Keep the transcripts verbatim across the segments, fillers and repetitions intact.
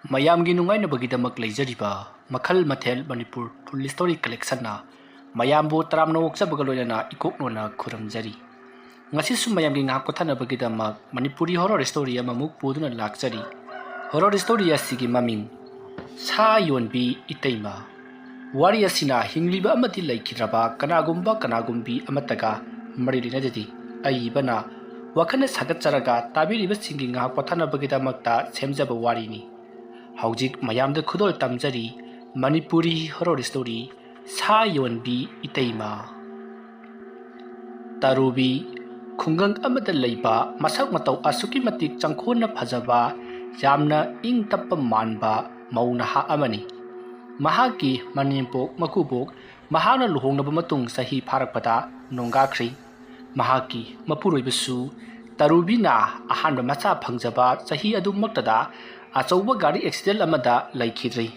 ꯃꯌꯥꯝꯒꯤ ꯅꯨꯡꯉꯥꯏꯅꯕꯒꯤꯗꯃꯛ ꯂꯩꯖꯔꯤꯕ ꯃꯈꯜ ꯃꯊꯦꯜ ꯃꯅꯤꯄꯨꯔ ꯐꯨꯜ ꯁ꯭ꯇꯣꯔꯤ ꯀꯂꯦꯛꯁꯟꯅ ꯃꯌꯥꯝꯕꯨ ꯇꯔꯥꯝꯅ ꯑꯣꯛꯆꯕꯒ ꯂꯣꯏꯅꯅ ꯏꯀꯣꯛꯅꯣꯅ ꯈꯨꯔꯨꯝꯖꯔꯤ꯫ ꯉꯁꯤꯁꯨ ꯃꯌꯥꯝꯒꯤ ꯉꯥꯏꯍꯥꯛ ꯄꯣꯊꯥꯅꯕꯒꯤꯗꯃꯛ ꯃꯅꯤꯄꯨꯔꯤ ꯍꯣꯔꯣꯔ ꯁ꯭ꯇꯣꯔꯤ ꯑꯃꯃꯨꯛ ꯄꯨꯗꯨꯅ ꯂꯥꯛꯆꯔꯤ꯫ ꯍꯣꯔꯣꯔ ꯁ꯭ꯇꯣꯔꯤ ꯑꯁꯤꯒꯤ ꯃꯃꯤꯡ ꯁꯥ ꯌꯣꯟꯕꯤ ꯏꯇꯩꯃ꯫ ꯋꯥꯔꯤ ꯑꯁꯤꯅ ꯍꯤꯡꯂꯤꯕ ꯑꯃꯗꯤ ꯂꯩꯈꯤꯗ꯭ꯔꯕ ꯀꯅꯥꯒꯨꯝꯕ ꯀꯅꯥꯒꯨꯝꯕꯤ ꯑꯃꯠꯇꯒ ꯃꯔꯤ ꯂꯩꯅꯖꯗꯦ꯫ ꯑꯏꯕꯅ ꯋꯥꯈꯜꯅ ꯁꯥꯒꯠꯆꯔꯒ ꯇꯥꯕꯤꯔꯤꯕꯁꯤꯡꯒꯤ ꯉꯥꯏꯍꯥꯛ ꯄꯣꯊꯥꯅꯕꯒꯤꯗꯃꯛꯇ ꯁꯦꯝꯖꯕ ꯋꯥꯔꯤꯅꯤ꯫ ꯍꯧꯖꯤꯛ ꯃꯌꯥꯝꯗ ꯈꯨꯗꯣꯜ ꯇꯝꯖꯔꯤ ꯃꯅꯤꯄꯨꯔꯤ ꯍꯣꯔꯣꯔ ꯁ꯭ꯇꯣꯔꯤ ꯁꯥ ꯌꯣꯟꯕꯤ ꯏꯇꯩꯃ꯫ ꯇꯔꯨꯕꯤ ꯈꯨꯡꯒꯪ ꯑꯃꯗ ꯂꯩꯕ ꯃꯁꯛ ꯃꯇꯧ ꯑꯁꯨꯛꯀꯤ ꯃꯇꯤꯛ ꯆꯪꯈꯣꯟꯅ ꯐꯖꯕ, ꯌꯥꯝꯅ ꯏꯪ ꯇꯞꯄ ꯃꯥꯟꯕ ꯃꯧ ꯅꯍꯥ ꯑꯃꯅꯤ꯫ ꯃꯍꯥꯛꯀꯤ ꯃꯅꯦꯝꯄꯣꯛ ꯃꯀꯨꯕꯣꯛ ꯃꯍꯥꯛꯅ ꯂꯨꯍꯣꯡꯂꯕ ꯃꯇꯨꯡ ꯆꯍꯤ ꯐꯥꯔꯛꯄꯗ ꯅꯣꯡꯒꯥꯈ꯭ꯔꯤ꯫ ꯃꯍꯥꯛꯀꯤ ꯃꯄꯨꯔꯣꯏꯕꯁꯨ ꯇꯔꯨꯕꯤꯅ ꯑꯍꯥꯟꯕ ꯃꯆꯥ ꯐꯪꯖꯕ ꯆꯍꯤ ꯑꯗꯨꯃꯛꯇꯗ ꯑꯆꯧꯕ ꯒꯥꯔꯤ ꯑꯦꯛꯁꯤꯗꯦꯟ ꯑꯃꯗ ꯂꯩꯈꯤꯗ꯭ꯔꯤ꯫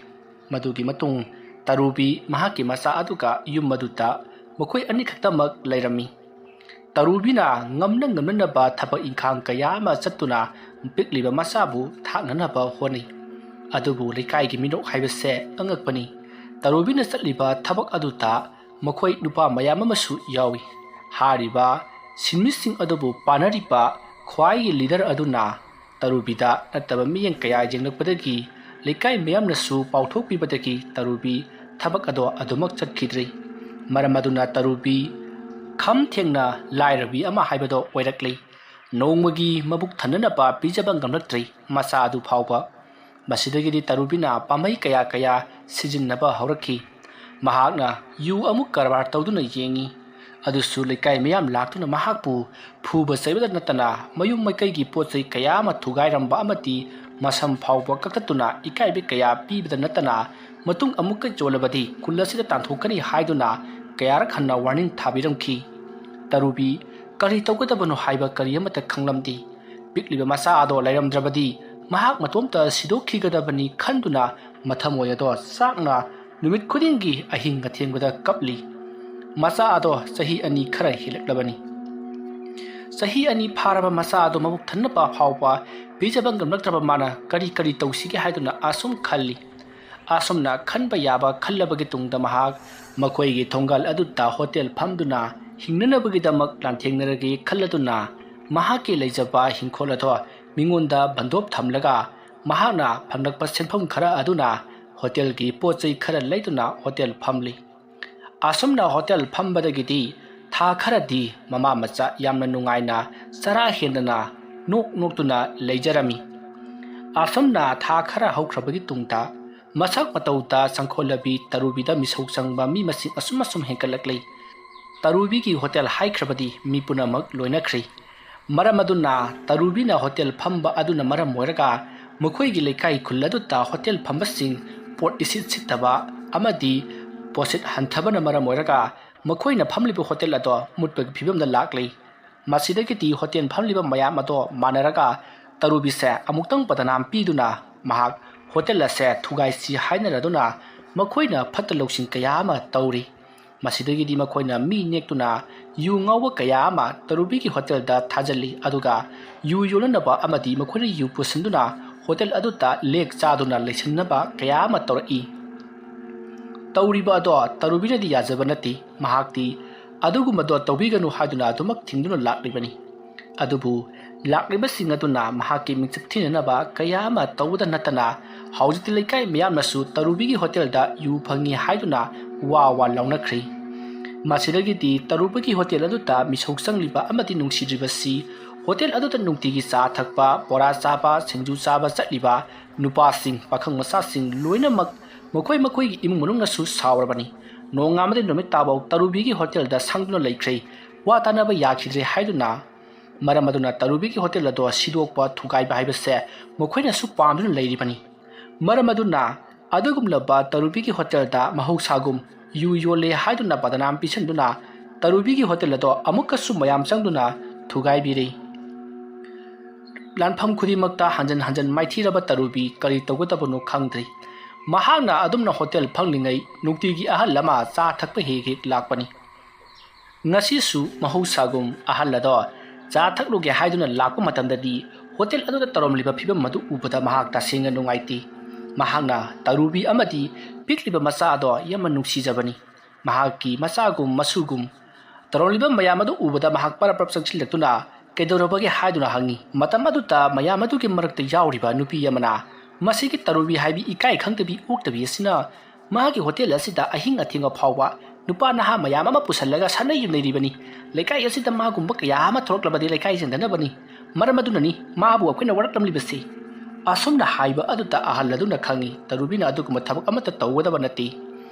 ꯃꯗꯨꯒꯤ ꯃꯇꯨꯡ ꯇꯔꯨꯕꯤ ꯃꯍꯥꯛꯀꯤ ꯃꯆꯥ ꯑꯗꯨꯒ ꯌꯨꯝ ꯑꯗꯨꯗ ꯃꯈꯣꯏ ꯑꯅꯤꯈꯛꯇꯃꯛ ꯂꯩꯔꯝꯃꯤ꯫ ꯇꯔꯨꯕꯤꯅ ꯉꯝꯅ ꯉꯝꯅꯅꯕ ꯊꯕꯛ ꯏꯪꯈꯥꯡ ꯀꯌꯥ ꯑꯃ ꯆꯠꯇꯨꯅ ꯄꯤꯛꯂꯤꯕ ꯃꯆꯥꯕꯨ ꯊꯥꯛꯅꯅꯕ ꯍꯣꯠꯅꯩ꯫ ꯑꯗꯨꯕꯨ ꯂꯩꯀꯥꯏꯒꯤ ꯃꯤꯅꯣꯛ ꯍꯥꯏꯕꯁꯦ ꯑꯉꯛꯄꯅꯤ꯫ ꯇꯔꯨꯕꯤꯅ ꯆꯠꯂꯤꯕ ꯊꯕꯛ ꯑꯗꯨꯗ ꯃꯈꯣꯏ ꯅꯨꯄꯥ ꯃꯌꯥꯝ ꯑꯃꯁꯨ ꯌꯥꯎꯏ꯫ ꯍꯥꯏꯔꯤꯕ ꯁꯤꯟꯃꯤꯁꯤꯡ ꯑꯗꯨꯕꯨ ꯄꯥꯅꯔꯤꯕ ꯈ꯭ꯋꯥꯏꯒꯤ ꯂꯤꯗꯔ ꯑꯗꯨꯅ ꯇꯔꯨꯕꯤꯗ ꯅꯠꯇꯕ ꯃꯤꯠꯌꯦꯡ ꯀꯌꯥ ꯌꯦꯡꯂꯛꯄꯗꯒꯤ ꯂꯩꯀꯥꯏ ꯃꯤꯌꯥꯝꯅꯁꯨ ꯄꯥꯎꯊꯣꯛꯄꯤꯕꯗꯒꯤ ꯇꯔꯨꯕꯤ ꯊꯕꯛ ꯑꯗꯣ ꯑꯗꯨꯃꯛ ꯆꯠꯈꯤꯗ꯭ꯔꯤ꯫ ꯃꯔꯝ ꯑꯗꯨꯅ ꯇꯔꯨꯕꯤ ꯈꯝ ꯊꯦꯡꯅ ꯂꯥꯏꯔꯕꯤ ꯑꯃ ꯍꯥꯏꯕꯗꯣ ꯑꯣꯏꯔꯛꯂꯤ꯫ ꯅꯣꯡꯃꯒꯤ ꯃꯕꯨꯛ ꯊꯟꯅꯅꯕ ꯄꯤꯖꯕ ꯉꯝꯂꯛꯇ꯭ꯔꯤ ꯃꯆꯥ ꯑꯗꯨ ꯐꯥꯎꯕ꯫ ꯃꯁꯤꯗꯒꯤꯗꯤ ꯇꯔꯨꯕꯤꯅ ꯄꯥꯝꯕꯩ ꯀꯌꯥ ꯀꯌꯥ ꯁꯤꯖꯤꯟꯅꯕ ꯍꯧꯔꯛꯈꯤ꯫ ꯃꯍꯥꯛꯅ ꯌꯨ ꯑꯃꯨꯛ ꯀꯔꯕꯥꯔ ꯇꯧꯗꯨꯅ ꯌꯦꯡꯉꯤ꯫ ꯑꯗꯨꯁꯨ ꯂꯩꯀꯥꯏ ꯃꯤꯌꯥꯝ ꯂꯥꯛꯇꯨꯅ ꯃꯍꯥꯛꯄꯨ ꯐꯨꯕ ꯆꯩꯕꯗ ꯅꯠꯇꯅ ꯃꯌꯨꯝ ꯃꯀꯩꯒꯤ ꯄꯣꯠ ꯆꯩ ꯀꯌꯥ ꯑꯃ ꯊꯨꯒꯥꯏꯔꯝꯕ ꯑꯃꯗꯤ ꯃꯁꯝ ꯐꯥꯎꯕ ꯀꯛꯊꯠꯇꯨꯅ ꯏꯀꯥꯏꯕ ꯀꯌꯥ ꯄꯤꯕꯗ ꯅꯠꯇꯅ ꯃꯇꯨꯡ ꯑꯃꯨꯛꯀ ꯆꯣꯜꯂꯕꯗꯤ ꯈꯨꯜ ꯑꯁꯤꯗ ꯇꯥꯟꯊꯣꯛꯀꯅꯤ ꯍꯥꯏꯗꯨꯅ ꯀꯌꯥꯔꯛ ꯍꯟꯅ ꯋꯥꯔꯅꯤꯡ ꯊꯥꯕꯤꯔꯝꯈꯤ꯫ ꯇꯔꯨꯕꯤ ꯀꯔꯤ ꯇꯧꯒꯗꯕꯅꯣ ꯍꯥꯏꯕ ꯀꯔꯤ ꯑꯃꯠꯇ ꯈꯪꯂꯝꯗꯦ꯫ ꯄꯤꯛꯂꯤꯕ ꯃꯆꯥ ꯑꯗꯣ ꯂꯩꯔꯝꯗ꯭ꯔꯕꯗꯤ ꯃꯍꯥꯛ ꯃꯇꯣꯝꯇ ꯁꯤꯗꯣꯛꯈꯤꯒꯗꯕꯅꯤ ꯈꯟꯗꯨꯅ ꯃꯊꯃꯣꯏ ꯑꯗꯣ ꯆꯥꯛꯅ ꯅꯨꯃꯤꯠ ꯈꯨꯗꯤꯡꯒꯤ ꯑꯍꯤꯡ ꯑꯊꯦꯡꯕꯗ ꯀꯞꯂꯤ꯫ ꯃꯆꯥ ꯑꯗꯣ ꯆꯍꯤ ꯑꯅꯤ ꯈꯔ ꯍꯦꯜꯂꯛꯂꯕꯅꯤ꯫ ꯆꯍꯤ ꯑꯅꯤ ꯐꯥꯔꯕ ꯃꯆꯥ ꯑꯗꯨ ꯃꯕꯨꯛ ꯊꯟꯅꯕ ꯐꯥꯎꯕ ꯄꯤꯖꯕ ꯉꯝꯂꯛꯇ꯭ꯔꯕ ꯃꯥꯅ ꯀꯔꯤ ꯀꯔꯤ ꯇꯧꯁꯤꯒꯦ ꯍꯥꯏꯗꯨꯅ ꯑꯁꯨꯝ ꯈꯜꯂꯤ꯫ ꯑꯁꯨꯝꯅ ꯈꯟꯕ ꯌꯥꯕ ꯈꯜꯂꯕꯒꯤ ꯇꯨꯡꯗ ꯃꯍꯥꯛ ꯃꯈꯣꯏꯒꯤ ꯊꯣꯡꯒꯥꯜ ꯑꯗꯨꯗ ꯍꯣꯇꯦꯜ ꯐꯝꯗꯨꯅ ꯍꯤꯡꯅꯅꯕꯒꯤꯗꯃꯛ ꯂꯥꯟꯊꯦꯡꯅꯔꯒꯦ ꯈꯜꯂꯗꯨꯅ ꯃꯍꯥꯛꯀꯤ ꯂꯩꯖꯕ ꯍꯤꯡꯈꯣꯜ ꯑꯗꯣ ꯃꯤꯉꯣꯟꯗ ꯕꯟꯗꯣꯞ ꯊꯝꯂꯒ ꯃꯍꯥꯛꯅ ꯐꯪꯂꯛꯄ ꯁꯦꯟꯐꯝ ꯈꯔ ꯑꯗꯨꯅ ꯍꯣꯇꯦꯜꯒꯤ ꯄꯣꯠ ꯆꯩ ꯈꯔ ꯂꯩꯗꯨꯅ ꯍꯣꯇꯦꯜ ꯐꯝꯂꯤ꯫ ꯑꯁꯨꯝꯅ ꯍꯣꯇꯦꯜ ꯐꯝꯕꯗꯒꯤꯗꯤ ꯊꯥ ꯈꯔꯗꯤ ꯃꯃꯥ ꯃꯆꯥ ꯌꯥꯝꯅ ꯅꯨꯡꯉꯥꯏꯅ ꯆꯔꯥ ꯍꯦꯟꯗꯅ ꯅꯣꯛ ꯅꯣꯛꯇꯨꯅ ꯂꯩꯖꯔꯝꯃꯤ꯫ ꯑꯁꯨꯝꯅ ꯊꯥ ꯈꯔ ꯍꯧꯈ꯭ꯔꯕꯒꯤ ꯇꯨꯡꯗ ꯃꯁꯛ ꯃꯇꯧꯗ ꯆꯪꯈꯣꯜꯂꯕꯤ ꯇꯔꯨꯕꯤꯗ ꯃꯤꯁꯧ ꯆꯪꯕ ꯃꯤ ꯃꯁꯤꯡ ꯑꯁꯨꯝ ꯑꯁꯨꯝ ꯍꯦꯟꯒꯠꯂꯛꯂꯤ꯫ ꯇꯔꯨꯕꯤꯒꯤ ꯍꯣꯇꯦꯜ ꯍꯥꯏꯈ꯭ꯔꯕꯗꯤ ꯃꯤ ꯄꯨꯝꯅꯃꯛ ꯂꯣꯏꯅꯈ꯭ꯔꯤ꯫ ꯃꯔꯝ ꯑꯗꯨꯅ ꯇꯔꯨꯕꯤꯅ ꯍꯣꯇꯦꯜ ꯐꯝꯕ ꯑꯗꯨꯅ ꯃꯔꯝ ꯑꯣꯏꯔꯒ ꯃꯈꯣꯏꯒꯤ ꯂꯩꯀꯥꯏ ꯈꯨꯜ ꯑꯗꯨꯗ ꯍꯣꯇꯦꯜ ꯐꯝꯕꯁꯤꯡ ꯄꯣꯠ ꯏꯁꯤꯠ ꯁꯤꯠꯇꯕ ꯑꯃꯗꯤ ꯄꯣꯠꯁꯤꯠ ꯍꯟꯊꯕꯅ ꯃꯔꯝ ꯑꯣꯏꯔꯒ ꯃꯈꯣꯏꯅ ꯐꯝꯂꯤꯕ ꯍꯣꯇꯦꯜ ꯑꯗꯣ ꯃꯨꯠꯄꯒꯤ ꯐꯤꯕꯝꯗ ꯂꯥꯛꯂꯤ꯫ ꯃꯁꯤꯗꯒꯤꯗꯤ ꯍꯣꯇꯦꯜ ꯐꯝꯂꯤꯕ ꯃꯌꯥꯝ ꯑꯗꯣ ꯃꯥꯟꯅꯔꯒ ꯇꯔꯨꯕꯤꯁꯦ ꯑꯃꯨꯛꯇꯪ ꯕꯗꯅꯥꯝ ꯄꯤꯗꯨꯅ ꯃꯍꯥꯛ ꯍꯣꯇꯦꯜ ꯑꯁꯦ ꯊꯨꯒꯥꯏꯁꯤ ꯍꯥꯏꯅꯔꯗꯨꯅ ꯃꯈꯣꯏꯅ ꯐꯠꯇ ꯂꯧꯁꯤꯡ ꯀꯌꯥ ꯑꯃ ꯇꯧꯔꯤ꯫ ꯃꯁꯤꯗꯒꯤꯗꯤ ꯃꯈꯣꯏꯅ ꯃꯤ ꯅꯦꯛꯇꯨꯅ ꯌꯨ ꯉꯥꯎꯕ ꯀꯌꯥ ꯑꯃ ꯇꯔꯨꯕꯤꯒꯤ ꯍꯣꯇꯦꯜꯗ ꯊꯥꯖꯤꯜꯂꯤ, ꯑꯗꯨꯒ ꯌꯨ ꯌꯣꯜꯂꯅꯕ ꯑꯃꯗꯤ ꯃꯈꯣꯏꯅ ꯌꯨ ꯄꯨꯁꯤꯟꯗꯨꯅ ꯍꯣꯇꯦꯜ ꯑꯗꯨꯗ ꯂꯦꯛ ꯆꯥꯗꯨꯅ ꯂꯩꯁꯤꯟꯅꯕ ꯀꯌꯥ ꯑꯃ ꯇꯧꯔꯛꯏ꯫ ꯇꯧꯔꯤꯕ ꯑꯗꯣ ꯇꯔꯨꯕꯤꯅꯗꯤ ꯌꯥꯖꯕ ꯅꯠꯇꯦ꯫ ꯃꯍꯥꯛꯇꯤ ꯑꯗꯨꯒꯨꯝꯕꯗꯣ ꯇꯧꯕꯤꯒꯅꯨ ꯍꯥꯏꯗꯨꯅ ꯑꯗꯨꯃꯛ ꯊꯤꯡꯗꯨꯅ ꯂꯥꯛꯂꯤꯕꯅꯤ꯫ ꯑꯗꯨꯕꯨ ꯂꯥꯛꯂꯤꯕꯁꯤꯡ ꯑꯗꯨꯅ ꯃꯍꯥꯛꯀꯤ ꯃꯤꯡꯆꯠ ꯊꯤꯅꯅꯕ ꯀꯌꯥ ꯑꯃ ꯇꯧꯕꯗ ꯅꯠꯇꯅ ꯍꯧꯖꯤꯛꯇꯤ ꯂꯩꯀꯥꯏ ꯃꯤꯌꯥꯝꯅꯁꯨ ꯇꯔꯨꯕꯤꯒꯤ ꯍꯣꯇꯦꯜꯗ ꯌꯨ ꯐꯪꯉꯤ ꯍꯥꯏꯗꯨꯅ ꯋꯥ ꯋꯥ ꯂꯥꯎꯅꯈ꯭ꯔꯤ꯫ ꯃꯁꯤꯗꯒꯤꯗꯤ ꯇꯔꯨꯕꯤꯒꯤ ꯍꯣꯇꯦꯜ ꯑꯗꯨꯗ ꯃꯤꯁꯧ ꯆꯪꯂꯤꯕ ꯑꯃꯗꯤ ꯅꯨꯡꯁꯤꯔꯤꯕꯁꯤ ꯍꯣꯇꯦꯜ ꯑꯗꯨꯗ ꯅꯨꯡꯇꯤꯒꯤ ꯆꯥ ꯊꯛꯄ, ꯕꯣꯔꯥ ꯆꯥꯕ, ꯁꯤꯡꯖꯨ ꯆꯥꯕ ꯆꯠꯂꯤꯕ ꯅꯨꯄꯥꯁꯤꯡ, ꯄꯥꯈꯪ ꯃꯆꯥꯁꯤꯡ ꯂꯣꯏꯅꯃꯛ ꯃꯈꯣꯏ ꯃꯈꯣꯏꯒꯤ ꯏꯃꯨꯡ ꯃꯅꯨꯡꯅꯁꯨ ꯁꯥꯎꯔꯕꯅꯤ꯫ ꯅꯣꯡꯉꯥꯟꯕꯗꯒꯤ ꯅꯨꯃꯤꯠ ꯇꯥꯕꯧ ꯇꯔꯨꯕꯤꯒꯤ ꯍꯣꯇꯦꯜꯗ ꯁꯪꯗꯨꯅ ꯂꯩꯈ꯭ꯔꯦ꯫ ꯋꯥ ꯇꯥꯅꯕ ꯌꯥꯈꯤꯗ꯭ꯔꯦ ꯍꯥꯏꯗꯨꯅ ꯃꯔꯝ ꯑꯗꯨꯅ ꯇꯔꯨꯕꯤꯒꯤ ꯍꯣꯇꯦꯜ ꯑꯗꯣ ꯁꯤꯗꯣꯛꯄ ꯊꯨꯒꯥꯏꯕ ꯍꯥꯏꯕꯁꯦ ꯃꯈꯣꯏꯅꯁꯨ ꯄꯥꯝꯗꯨꯅ ꯂꯩꯔꯤꯕꯅꯤ꯫ ꯃꯔꯝ ꯑꯗꯨꯅ ꯑꯗꯨꯒꯨꯝꯂꯕ ꯇꯔꯨꯕꯤꯒꯤ ꯍꯣꯇꯦꯜꯗ ꯃꯍꯧꯁꯥꯒꯨꯝ ꯌꯨ ꯌꯣꯜꯂꯦ ꯍꯥꯏꯗꯨꯅ ꯕꯗꯅꯥꯝ ꯄꯤꯁꯤꯟꯗꯨꯅ ꯇꯔꯨꯕꯤꯒꯤ ꯍꯣꯇꯦꯜ ꯑꯗꯣ ꯑꯃꯨꯛꯀꯁꯨ ꯃꯌꯥꯝ ꯆꯪꯗꯨꯅ ꯊꯨꯒꯥꯏꯕꯤꯔꯤ꯫ ꯂꯥꯟꯐꯝ ꯈꯨꯗꯤꯡꯃꯛꯇ ꯍꯟꯖꯟ ꯍꯟꯖꯟ ꯃꯥꯏꯊꯤꯔꯕ ꯇꯔꯨꯕꯤ ꯀꯔꯤ ꯇꯧꯒꯗꯕꯅꯣ ꯈꯪꯗ꯭ꯔꯤ꯫ ꯃꯍꯥꯛꯅ ꯑꯗꯨꯝꯅ ꯍꯣꯇꯦꯜ ꯐꯝꯂꯤꯉꯩ ꯅꯨꯡꯇꯤꯒꯤ ꯑꯍꯜ ꯑꯃ ꯆꯥ ꯊꯛꯄ ꯍꯦꯛ ꯍꯦꯛ ꯂꯥꯛꯄꯅꯤ꯫ ꯉꯁꯤꯁꯨ ꯃꯍꯧꯁꯥꯒꯨꯝ ꯑꯍꯜ ꯑꯗꯣ ꯆꯥ ꯊꯛꯂꯨꯒꯦ ꯍꯥꯏꯗꯨꯅ ꯂꯥꯛꯄ ꯃꯇꯝꯗꯗꯤ ꯍꯣꯇꯦꯜ ꯑꯗꯨꯗ ꯇꯧꯔꯝꯂꯤꯕ ꯐꯤꯕꯝ ꯑꯗꯨ ꯎꯕꯗ ꯃꯍꯥꯛ ꯇꯁꯦꯡꯅ ꯅꯨꯡꯉꯥꯏꯇꯦ꯫ ꯃꯍꯥꯛꯅ ꯇꯔꯨꯕꯤ ꯑꯃꯗꯤ ꯄꯤꯛꯂꯤꯕ ꯃꯆꯥ ꯑꯗꯣ ꯌꯥꯝꯅ ꯅꯨꯡꯁꯤꯖꯕꯅꯤ꯫ ꯃꯍꯥꯛꯀꯤ ꯃꯆꯥꯒꯨꯝ ꯃꯁꯨꯒꯨꯝ ꯇꯧꯔꯝꯂꯤꯕ ꯃꯌꯥꯝ ꯑꯗꯨ ꯎꯕꯗ ꯃꯍꯥꯛ ꯄꯔꯞ ꯄꯔꯞ ꯆꯪꯁꯤꯜꯂꯛꯇꯨꯅ "ꯀꯩꯗꯧꯔꯕꯒꯦ?" ꯍꯥꯏꯗꯨꯅ ꯍꯪꯉꯤ꯫ ꯃꯇꯝ ꯑꯗꯨꯗ ꯃꯌꯥꯝ ꯑꯗꯨꯒꯤ ꯃꯔꯛꯇ ꯌꯥꯎꯔꯤꯕ ꯅꯨꯄꯤ ꯑꯃꯅ "ꯃꯁꯤꯒꯤ ꯇꯔꯨꯕꯤ ꯍꯥꯏꯕꯤ ꯏꯀꯥꯏ ꯈꯪꯗꯕꯤ ꯑꯣꯛꯇꯕꯤ ꯑꯁꯤꯅ ꯃꯍꯥꯛꯀꯤ ꯍꯣꯇꯦꯜ ꯑꯁꯤꯗ ꯑꯍꯤꯡ ꯑꯊꯦꯡꯕ ꯐꯥꯎꯕ ꯅꯨꯄꯥ ꯅꯍꯥ ꯃꯌꯥꯝ ꯑꯃ ꯄꯨꯁꯜꯂꯒ ꯁꯥꯟꯅ ꯌꯨꯅꯔꯤꯕꯅꯤ꯫ ꯂꯩꯀꯥꯏ ꯑꯁꯤꯗ ꯃꯥꯒꯨꯝꯕ ꯀꯌꯥ ꯑꯃ ꯊꯣꯛꯂꯛꯂꯕꯗꯤ ꯂꯩꯀꯥꯏ ꯆꯦꯟꯗꯅꯕꯅꯤ꯫ ꯃꯔꯝ ꯑꯗꯨꯅꯅꯤ ꯃꯥꯕꯨ ꯑꯩꯈꯣꯏꯅ ꯋꯥꯔꯛꯂꯝꯂꯤꯕꯁꯤ"꯫ ꯑꯁꯨꯝꯅ ꯍꯥꯏꯕ ꯑꯗꯨꯗ ꯑꯍꯜ ꯑꯗꯨꯅ ꯈꯪꯏ, ꯇꯔꯨꯕꯤꯅ ꯑꯗꯨꯒꯨꯝꯕ ꯊꯕꯛ ꯑꯃꯠꯇ ꯇꯧꯒꯗꯕ ꯅꯠꯇꯦ꯫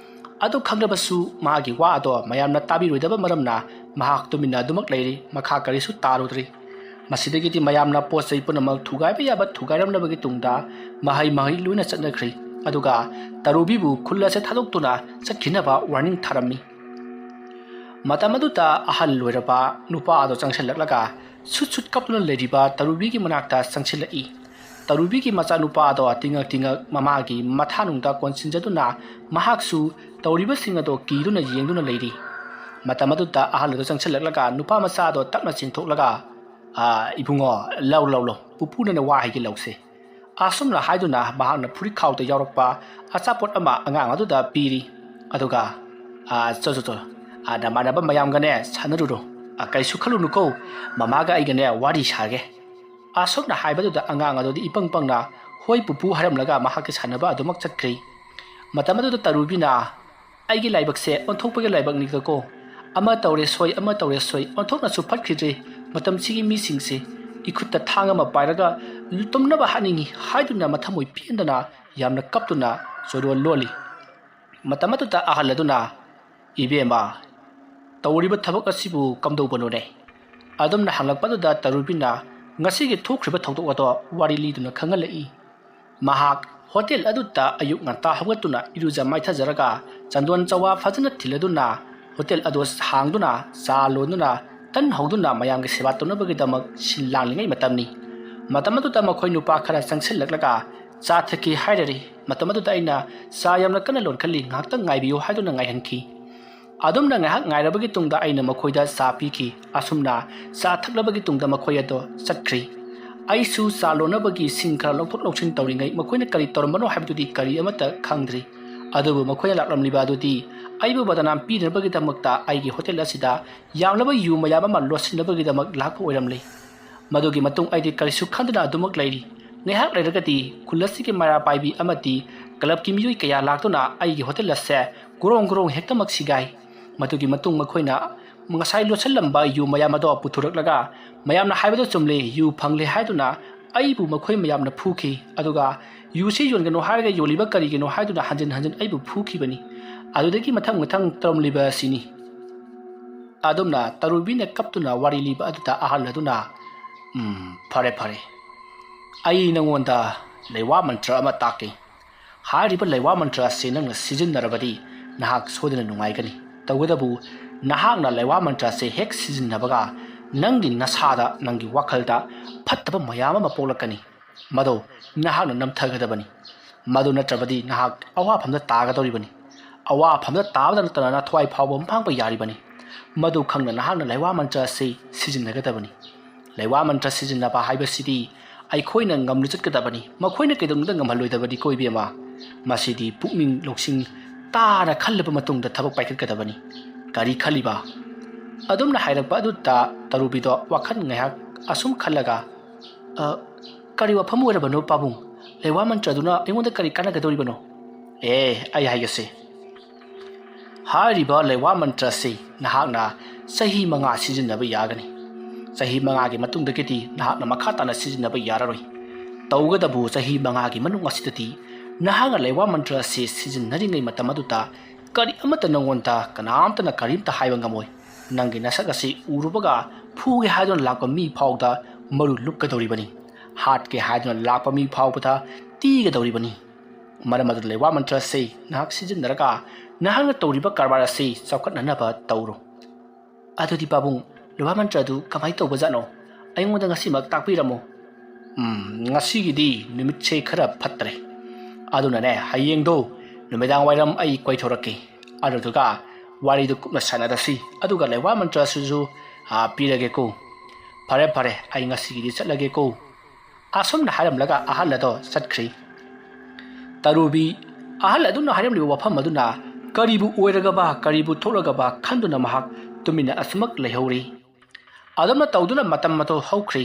ꯑꯗꯨ ꯈꯪꯂꯕꯁꯨ ꯃꯥꯒꯤ ꯋꯥ ꯑꯗꯣ ꯃꯌꯥꯝꯅ ꯇꯥꯕꯤꯔꯣꯏꯗꯕ ꯃꯔꯝꯅ ꯃꯍꯥꯛ ꯇꯨꯃꯤꯟꯅ ꯑꯗꯨꯃꯛ ꯂꯩꯔꯤ, ꯃꯈꯥ ꯀꯔꯤꯁꯨ ꯇꯥꯔꯨꯗ꯭ꯔꯤ꯫ ꯃꯁꯤꯗꯒꯤꯗꯤ ꯃꯌꯥꯝꯅ ꯄꯣꯠ ꯆꯩ ꯄꯨꯝꯅꯃꯛ ꯊꯨꯒꯥꯏꯕ ꯌꯥꯕ ꯊꯨꯒꯥꯏꯔꯝꯂꯕꯒꯤ ꯇꯨꯡꯗ ꯃꯍꯩ ꯃꯍꯩ ꯂꯣꯏꯅ ꯆꯠꯅꯈ꯭ꯔꯤ꯫ ꯑꯗꯨꯒ ꯇꯔꯨꯕꯤꯕꯨ ꯈꯨꯜ ꯑꯁꯦ ꯊꯥꯗꯣꯛꯇꯨꯅ ꯆꯠꯈꯤꯅꯕ ꯋꯥꯔꯅꯤꯡ ꯊꯥꯔꯝꯃꯤ꯫ ꯃꯇꯝ ꯑꯗꯨꯗ ꯑꯍꯜ ꯑꯣꯏꯔꯕ ꯅꯨꯄꯥ ꯑꯗꯣ ꯆꯪꯁꯤꯜꯂꯛꯂꯒ ꯁꯨꯠ ꯁꯨꯠ ꯀꯞꯇꯨꯅ ꯂꯩꯔꯤꯕ ꯇꯔꯨꯕꯤꯒꯤ ꯃꯅꯥꯛꯇ ꯆꯪꯁꯤꯜꯂꯛꯏ꯫ ꯇꯔꯨꯕꯤꯒꯤ ꯃꯆꯥꯅꯨꯄꯥ ꯑꯗꯣ ꯇꯤꯡꯉꯛ ꯇꯤꯡꯉꯛ ꯃꯃꯥꯒꯤ ꯃꯊꯥꯅꯨꯡꯗ ꯀꯣꯟꯁꯤꯟꯖꯗꯨꯅ ꯃꯍꯥꯛꯁꯨ ꯇꯧꯔꯤꯕꯁꯤꯡ ꯑꯗꯣ ꯀꯤꯗꯨꯅ ꯌꯦꯡꯗꯨꯅ ꯂꯩꯔꯤ꯫ ꯃꯇꯝ ꯑꯗꯨꯗ ꯑꯍꯜ ꯑꯗꯣ ꯆꯪꯁꯤꯜꯂꯛꯂꯒ ꯅꯨꯄꯥ ꯃꯆꯥ ꯑꯗꯣ ꯇꯞꯅ ꯆꯦꯟꯊꯣꯛꯂꯒ, "ꯑꯥ, ꯏꯕꯨꯡꯉꯣ, ꯂꯧ, ꯂꯧ, ꯂꯧ, ꯄꯨꯄꯨꯅꯅꯦ ꯋꯥ ꯍꯥꯏꯒꯦ, ꯂꯧꯁꯦ"꯫ ꯑꯁꯨꯝꯅ ꯍꯥꯏꯗꯨꯅ ꯃꯍꯥꯛꯅ ꯐꯨꯔꯤꯠ ꯈꯥꯎꯗ ꯌꯥꯎꯔꯛꯄ ꯑꯆꯥꯄꯣꯠ ꯑꯃ ꯑꯉꯥꯡ ꯑꯗꯨꯗ ꯄꯤꯔꯤ꯫ ꯑꯗꯨꯒ, "ꯑꯥ, ꯆꯣ, ꯆꯣ, ꯆꯣ, ꯑꯥ, ꯅꯃꯥꯟꯅꯕ ꯃꯌꯥꯝꯒꯅꯦ ꯁꯥꯟꯅꯔꯨꯔꯣ꯫ ꯑꯥ, ꯀꯩꯁꯨ ꯈꯜꯂꯨꯅꯨꯀꯣ, ꯃꯃꯥꯒ ꯑꯩꯒꯅꯦ ꯋꯥꯔꯤ ꯁꯥꯒꯦ"꯫ ꯑꯁꯨꯝꯅ ꯍꯥꯏꯕꯗꯨꯗ ꯑꯉꯥꯡ ꯑꯗꯨꯗꯤ ꯏꯄꯪ ꯄꯪꯅ "ꯍꯣꯏ ꯄꯨꯄꯨ" ꯍꯥꯏꯔꯝꯂꯒ ꯃꯍꯥꯛꯀꯤ ꯁꯥꯟꯅꯕ ꯑꯗꯨꯃꯛ ꯆꯠꯈ꯭ꯔꯤ꯫ ꯃꯇꯝ ꯑꯗꯨꯗ ꯇꯔꯨꯕꯤꯅ "ꯑꯩꯒꯤ ꯂꯥꯏꯕꯛꯁꯦ ꯑꯣꯟꯊꯣꯛꯄꯒꯤ ꯂꯥꯏꯕꯛꯅꯤꯗꯀꯣ꯫ ꯑꯃ ꯇꯧꯔꯦ ꯁꯣꯏ, ꯑꯃ ꯇꯧꯔꯦ ꯁꯣꯏ, ꯑꯣꯟꯊꯣꯛꯅꯁꯨ ꯐꯠꯈꯤꯗ꯭ꯔꯦ꯫ ꯃꯇꯝꯁꯤꯒꯤ ꯃꯤꯁꯤꯡꯁꯦ ꯏꯈꯨꯠꯇ ꯊꯥꯡ ꯑꯃ ꯄꯥꯏꯔꯒ ꯇꯨꯝꯅꯕ ꯍꯥꯠꯅꯤꯡꯉꯤ" ꯍꯥꯏꯗꯨꯅ ꯃꯊꯃꯣꯏ ꯄꯦꯟꯗꯅ ꯌꯥꯝꯅ ꯀꯞꯇꯨꯅ ꯆꯣꯔꯣꯜ ꯂꯣꯜꯂꯤ꯫ ꯃꯇꯝ ꯑꯗꯨꯗ ꯑꯍꯜ ꯑꯗꯨꯅ, "ꯏꯕꯦꯝꯃ, ꯇꯧꯔꯤꯕ ꯊꯕꯛ ꯑꯁꯤꯕꯨ ꯀꯝꯗꯧꯕꯅꯣꯅꯦ?" ꯑꯗꯨꯝꯅ ꯍꯪꯂꯛꯄꯗꯨꯗ ꯇꯔꯨꯕꯤꯅ ꯉꯁꯤꯒꯤ ꯊꯣꯛꯈ꯭ꯔꯤꯕ ꯊꯧꯗꯣꯛ ꯑꯗꯣ ꯋꯥꯔꯤ ꯂꯤꯗꯨꯅ ꯈꯪꯍꯜꯂꯛꯏ꯫ ꯃꯍꯥꯛ ꯍꯣꯇꯦꯜ ꯑꯗꯨꯗ ꯑꯌꯨꯛ ꯉꯟꯇꯥ ꯍꯧꯒꯠꯇꯨꯅ ꯏꯔꯨꯖ ꯃꯥꯏꯊꯖꯔꯒ ꯆꯟꯗꯣꯟ ꯆꯋꯥ ꯐꯖꯅ ꯊꯤꯜꯂꯗꯨꯅ ꯍꯣꯇꯦꯜ ꯑꯗꯨ ꯍꯥꯡꯗꯨꯅ ꯆꯥ ꯂꯣꯟꯗꯨꯅ ꯇꯟ ꯍꯧꯗꯨꯅ ꯃꯌꯥꯝꯒꯤ ꯁꯦꯕꯥ ꯇꯧꯅꯕꯒꯤꯗꯃꯛ ꯁꯤꯜ ꯂꯥꯡꯂꯤꯉꯩ ꯃꯇꯝꯅꯤ꯫ ꯃꯇꯝ ꯑꯗꯨꯗ ꯃꯈꯣꯏ ꯅꯨꯄꯥ ꯈꯔ ꯆꯪꯁꯤꯜꯂꯛꯂꯒ "ꯆꯥ ꯊꯛꯀꯦ" ꯍꯥꯏꯔꯔꯤ꯫ ꯃꯇꯝ ꯑꯗꯨꯗ ꯑꯩꯅ "ꯆꯥ ꯌꯥꯝꯅ ꯀꯟꯅ ꯂꯣꯟꯈꯠꯂꯤ, ꯉꯥꯏꯍꯥꯛꯇꯪ ꯉꯥꯏꯕꯤꯌꯨ" ꯍꯥꯏꯗꯨꯅ ꯉꯥꯏꯍꯟꯈꯤ꯫ ꯑꯗꯨꯝꯅ ꯉꯥꯏꯍꯥꯛ ꯉꯥꯏꯔꯕꯒꯤ ꯇꯨꯡꯗ ꯑꯩꯅ ꯃꯈꯣꯏꯗ ꯆꯥ ꯄꯤꯈꯤ꯫ ꯑꯁꯨꯝꯅ ꯆꯥ ꯊꯛꯂꯕꯒꯤ ꯇꯨꯡꯗ ꯃꯈꯣꯏ ꯑꯗꯣ ꯆꯠꯈ꯭ꯔꯤ꯫ ꯑꯩꯁꯨ ꯆꯥ ꯂꯣꯟꯅꯕꯒꯤ ꯁꯤꯡ ꯈꯔ ꯂꯧꯊꯣꯛ ꯂꯧꯁꯤꯟ ꯇꯧꯔꯤꯉꯩ ꯃꯈꯣꯏꯅ ꯀꯔꯤ ꯇꯧꯔꯝꯕꯅꯣ ꯍꯥꯏꯕꯗꯨꯗꯤ ꯀꯔꯤ ꯑꯃꯠꯇ ꯈꯪꯗ꯭ꯔꯤ꯫ ꯑꯗꯨꯕꯨ ꯃꯈꯣꯏꯅ ꯂꯥꯛꯂꯝꯂꯤꯕ ꯑꯗꯨꯗꯤ ꯑꯩꯕꯨ ꯕꯗꯅꯥꯝ ꯄꯤꯅꯕꯒꯤꯗꯃꯛꯇ ꯑꯩꯒꯤ ꯍꯣꯇꯦꯜ ꯑꯁꯤꯗ ꯌꯥꯝꯂꯕ ꯌꯨ ꯃꯌꯥꯝ ꯑꯃ ꯂꯣꯠꯁꯤꯟꯅꯕꯒꯤꯗꯃꯛ ꯂꯥꯛꯄ ꯑꯣꯏꯔꯝꯂꯦ꯫ ꯃꯗꯨꯒꯤ ꯃꯇꯨꯡ ꯑꯩꯗꯤ ꯀꯔꯤꯁꯨ ꯈꯟꯗꯅ ꯑꯗꯨꯃꯛ ꯂꯩꯔꯤ꯫ ꯉꯥꯏꯍꯥꯛ ꯂꯩꯔꯒꯗꯤ ꯈꯨꯜ ꯑꯁꯤꯒꯤ ꯃꯩꯔꯥ ꯄꯥꯏꯕꯤ ꯑꯃꯗꯤ ꯀ꯭ꯂꯕꯀꯤ ꯃꯤꯑꯣꯏ ꯀꯌꯥ ꯂꯥꯛꯇꯨꯅ ꯑꯩꯒꯤ ꯍꯣꯇꯦꯜ ꯑꯁꯦ ꯒ꯭ꯔꯣꯡ ꯒ꯭ꯔꯣꯡ ꯍꯦꯛꯇꯃꯛ ꯁꯤꯒꯥꯏ꯫ ꯃꯗꯨꯒꯤ ꯃꯇꯨꯡ ꯃꯈꯣꯏꯅ ꯉꯁꯥꯏ ꯂꯣꯠꯁꯤꯜꯂꯝꯕ ꯌꯨ ꯃꯌꯥꯝ ꯑꯗꯣ ꯄꯨꯊꯣꯔꯛꯂꯒ, "ꯃꯌꯥꯝꯅ ꯍꯥꯏꯕꯗꯣ ꯆꯨꯝꯂꯦ, ꯌꯨ ꯐꯪꯂꯦ" ꯍꯥꯏꯗꯨꯅ ꯑꯩꯕꯨ ꯃꯈꯣꯏ ꯃꯌꯥꯝꯅ ꯐꯨꯈꯤ꯫ ꯑꯗꯨꯒ "ꯌꯨꯁꯤ ꯌꯣꯟꯒꯅꯨ ꯍꯥꯏꯔꯒ ꯌꯣꯜꯂꯤꯕ ꯀꯔꯤꯒꯤꯅꯣ?" ꯍꯥꯏꯗꯨꯅ ꯍꯟꯖꯤꯟ ꯍꯟꯖꯤꯟ ꯑꯩꯕꯨ ꯐꯨꯈꯤꯕꯅꯤ꯫ ꯑꯗꯨꯗꯒꯤ ꯃꯊꯪ ꯃꯊꯪ ꯇꯧꯔꯝꯂꯤꯕ ꯑꯁꯤꯅꯤ꯫ ꯑꯗꯨꯝꯅ ꯇꯔꯨꯕꯤꯅ ꯀꯞꯇꯨꯅ ꯋꯥꯔꯤ ꯂꯤꯕ ꯑꯗꯨꯗ ꯑꯍꯜ ꯑꯗꯨꯅ, "ꯎꯝ, ꯐꯔꯦ, ꯐꯔꯦ꯫ ꯑꯩ ꯅꯉꯣꯟꯗ ꯂꯩꯋꯥ ꯃꯟꯇ꯭ꯔ ꯑꯃ ꯇꯥꯛꯀꯦ꯫ ꯍꯥꯏꯔꯤꯕ ꯂꯩꯋꯥ ꯃꯟꯇ꯭ꯔ ꯑꯁꯤ ꯅꯪꯅ ꯁꯤꯖꯤꯟꯅꯔꯕꯗꯤ ꯅꯍꯥꯛ ꯁꯣꯏꯗꯅ ꯅꯨꯡꯉꯥꯏꯒꯅꯤ꯫ ꯇꯧꯕꯇꯕꯨ ꯅꯍꯥꯛꯅ ꯂꯩꯋꯥ ꯃꯟꯇ꯭ꯔ ꯑꯁꯤ ꯍꯦꯛ ꯁꯤꯖꯤꯟꯅꯕꯒ ꯅꯪꯒꯤ ꯅꯁꯥꯗ, ꯅꯪꯒꯤ ꯋꯥꯈꯜꯗ ꯐꯠꯇꯕ ꯃꯌꯥꯝ ꯑꯃ ꯄꯣꯛꯂꯛꯀꯅꯤ꯫ ꯃꯗꯨ ꯅꯍꯥꯛꯅ ꯅꯝꯊꯒꯗꯕꯅꯤ꯫ ꯃꯗꯨ ꯅꯠꯇ꯭ꯔꯕꯗꯤ ꯅꯍꯥꯛ ꯑꯋꯥꯐꯝꯗ ꯇꯥꯒꯗꯧꯔꯤꯕꯅꯤ꯫ ꯑꯋꯥꯐꯝꯗ ꯇꯥꯕꯗ ꯅꯠꯇꯅ ꯅꯊ꯭ꯋꯥꯏ ꯐꯥꯎꯕ ꯃꯥꯡꯕ ꯌꯥꯔꯤꯕꯅꯤ꯫ ꯃꯗꯨ ꯈꯪꯅ ꯅꯍꯥꯛꯅ ꯂꯩꯋꯥ ꯃꯟꯇ꯭ꯔ ꯑꯁꯤ ꯁꯤꯖꯤꯟꯅꯒꯗꯕꯅꯤ꯫ ꯂꯩꯋꯥ ꯃꯟꯇ꯭ꯔ ꯁꯤꯖꯤꯟꯅꯕ ꯍꯥꯏꯕꯁꯤꯗꯤ ꯑꯩꯈꯣꯏꯅ ꯉꯝꯅ ꯆꯠꯀꯗꯕꯅꯤ꯫ ꯃꯈꯣꯏꯅ ꯀꯩꯗꯧꯅꯨꯡꯗ ꯉꯝꯍꯜꯂꯣꯏꯗꯕꯅꯤꯀꯣ, ꯏꯕꯦꯝꯃ꯫ ꯃꯁꯤꯗꯤ ꯄꯨꯛꯅꯤꯡ ꯂꯧꯁꯤꯡ ꯇꯥꯅ ꯈꯜꯂꯕ ꯃꯇꯨꯡꯗ ꯊꯕꯛ ꯄꯥꯏꯈꯠꯀꯗꯕꯅꯤ꯫ ꯀꯔꯤ ꯈꯜꯂꯤꯕ?" ꯑꯗꯨꯝꯅ ꯍꯥꯏꯔꯛꯄ ꯑꯗꯨꯗ ꯇꯔꯨꯕꯤꯗꯣ ꯋꯥꯈꯜ ꯉꯥꯏꯍꯥꯛ ꯑꯁꯨꯝ ꯈꯜꯂꯒ, "ꯑ, ꯀꯔꯤ ꯋꯥꯐꯝ ꯑꯣꯏꯔꯕꯅꯣ, ꯄꯥꯕꯨꯡ? ꯂꯩꯋꯥ ꯃꯟꯇ꯭ꯔꯗꯨꯅ ꯑꯩꯉꯣꯟꯗ ꯀꯔꯤ ꯀꯥꯟꯅꯒꯗꯧꯔꯤꯕꯅꯣ?" "ꯑꯦ, ꯑꯩ ꯍꯥꯏꯒꯦꯁꯦ꯫ ꯍꯥꯏꯔꯤꯕ ꯂꯩꯋꯥ ꯃꯟꯇ꯭ꯔ ꯑꯁꯤ ꯅꯍꯥꯛꯅ ꯆꯍꯤ ꯃꯉꯥ ꯁꯤꯖꯤꯟꯅꯕ ꯌꯥꯒꯅꯤ꯫ ꯆꯍꯤ ꯃꯉꯥꯒꯤ ꯃꯇꯨꯡꯗꯒꯤꯗꯤ ꯅꯍꯥꯛꯅ ꯃꯈꯥ ꯇꯥꯅ ꯁꯤꯖꯤꯟꯅꯕ ꯌꯥꯔꯔꯣꯏ꯫ ꯇꯧꯕꯇꯕꯨ ꯆꯍꯤ ꯃꯉꯥꯒꯤ ꯃꯅꯨꯡ ꯑꯁꯤꯗꯗꯤ ꯅꯍꯥꯛꯅ ꯂꯩꯋꯥ ꯃꯟꯇ꯭ꯔ ꯑꯁꯤ ꯁꯤꯖꯤꯟꯅꯔꯤꯉꯩ ꯃꯇꯝ ꯑꯗꯨꯗ ꯀꯔꯤ ꯑꯃꯠꯇ ꯅꯉꯣꯟꯗ ꯀꯅꯥꯝꯇꯅ ꯀꯔꯤꯝꯇ ꯍꯥꯏꯕ ꯉꯝꯃꯣꯏ꯫ ꯅꯪꯒꯤ ꯅꯁꯛ ꯑꯁꯤ ꯎꯔꯨꯕꯒ ꯐꯨꯒꯦ ꯍꯥꯏꯗꯨꯅ ꯂꯥꯛꯄ ꯃꯤ ꯐꯥꯎꯕꯗ ꯃꯔꯨ ꯂꯨꯞꯀꯗꯧꯔꯤꯕꯅꯤ꯫ ꯍꯥꯠꯀꯦ ꯍꯥꯏꯗꯨꯅ ꯂꯥꯛꯄ ꯃꯤ ꯐꯥꯎꯕꯗ ꯇꯤꯒꯗꯧꯔꯤꯕꯅꯤ꯫ ꯃꯔꯝ ꯑꯗꯨꯅ ꯂꯩꯋꯥ ꯃꯟꯇ꯭ꯔ ꯑꯁꯤ ꯅꯍꯥꯛ ꯁꯤꯖꯤꯟꯅꯔꯒ ꯅꯍꯥꯛꯅ ꯇꯧꯔꯤꯕ ꯀꯔꯕꯥꯔ ꯑꯁꯤ ꯆꯥꯎꯈꯠꯅꯅꯕ ꯇꯧꯔꯨ꯫" "ꯑꯗꯨꯗꯤ ꯄꯥꯕꯨꯡ, ꯂꯩꯋꯥ ꯃꯟꯇ꯭ꯔ ꯑꯗꯨ ꯀꯃꯥꯏꯅ ꯇꯧꯕꯖꯥꯠꯅꯣ? ꯑꯩꯉꯣꯟꯗ ꯉꯁꯤꯃꯛ ꯇꯥꯛꯄꯤꯔꯝꯃꯨ꯫" "ꯎꯝ, ꯉꯁꯤꯒꯤꯗꯤ ꯅꯨꯃꯤꯠꯁꯦ ꯈꯔ ꯐꯠꯇ꯭ꯔꯦ꯫ ꯑꯗꯨꯅꯅꯦ, ꯍꯌꯦꯡꯗꯣ ꯅꯨꯃꯤꯗꯥꯡ ꯋꯥꯏꯔꯝ ꯑꯩ ꯀꯣꯏꯊꯣꯔꯛꯀꯦ꯫ ꯑꯗꯨꯗꯨꯒ ꯋꯥꯔꯤꯗꯨ ꯀꯨꯞꯅ ꯁꯥꯟꯅꯔꯁꯤ, ꯑꯗꯨꯒ ꯂꯩꯋꯥ ꯃꯟꯇ꯭ꯔꯁꯤꯁꯨ, ꯑꯥ, ꯄꯤꯔꯒꯦꯀꯣ꯫ ꯐꯔꯦ, ꯐꯔꯦ, ꯑꯩ ꯉꯁꯤꯒꯤꯗꯤ ꯆꯠꯂꯒꯦꯀꯣ꯫ ꯑꯁꯨꯝꯅ ꯍꯥꯏꯔꯝꯂꯒ ꯑꯍꯜ ꯑꯗꯣ ꯆꯠꯈ꯭ꯔꯤ꯫ ꯇꯔꯨꯕꯤ, ꯑꯍꯜ ꯑꯗꯨꯅ ꯍꯥꯏꯔꯝꯂꯤꯕ ꯋꯥꯐꯝ ꯑꯗꯨꯅ ꯀꯔꯤꯕꯨ ꯑꯣꯏꯔꯒꯕ, ꯀꯔꯤꯕꯨ ꯊꯣꯛꯂꯒꯕ ꯈꯟꯗꯨꯅ ꯃꯍꯥꯛ ꯇꯨꯃꯤꯟꯅ ꯑꯁꯨꯃꯛ ꯂꯩꯍꯧꯔꯤ꯫ ꯑꯗꯨꯝꯅ ꯇꯧꯗꯨꯅ ꯃꯇꯝ ꯑꯗꯨ ꯍꯧꯈ꯭ꯔꯤ꯫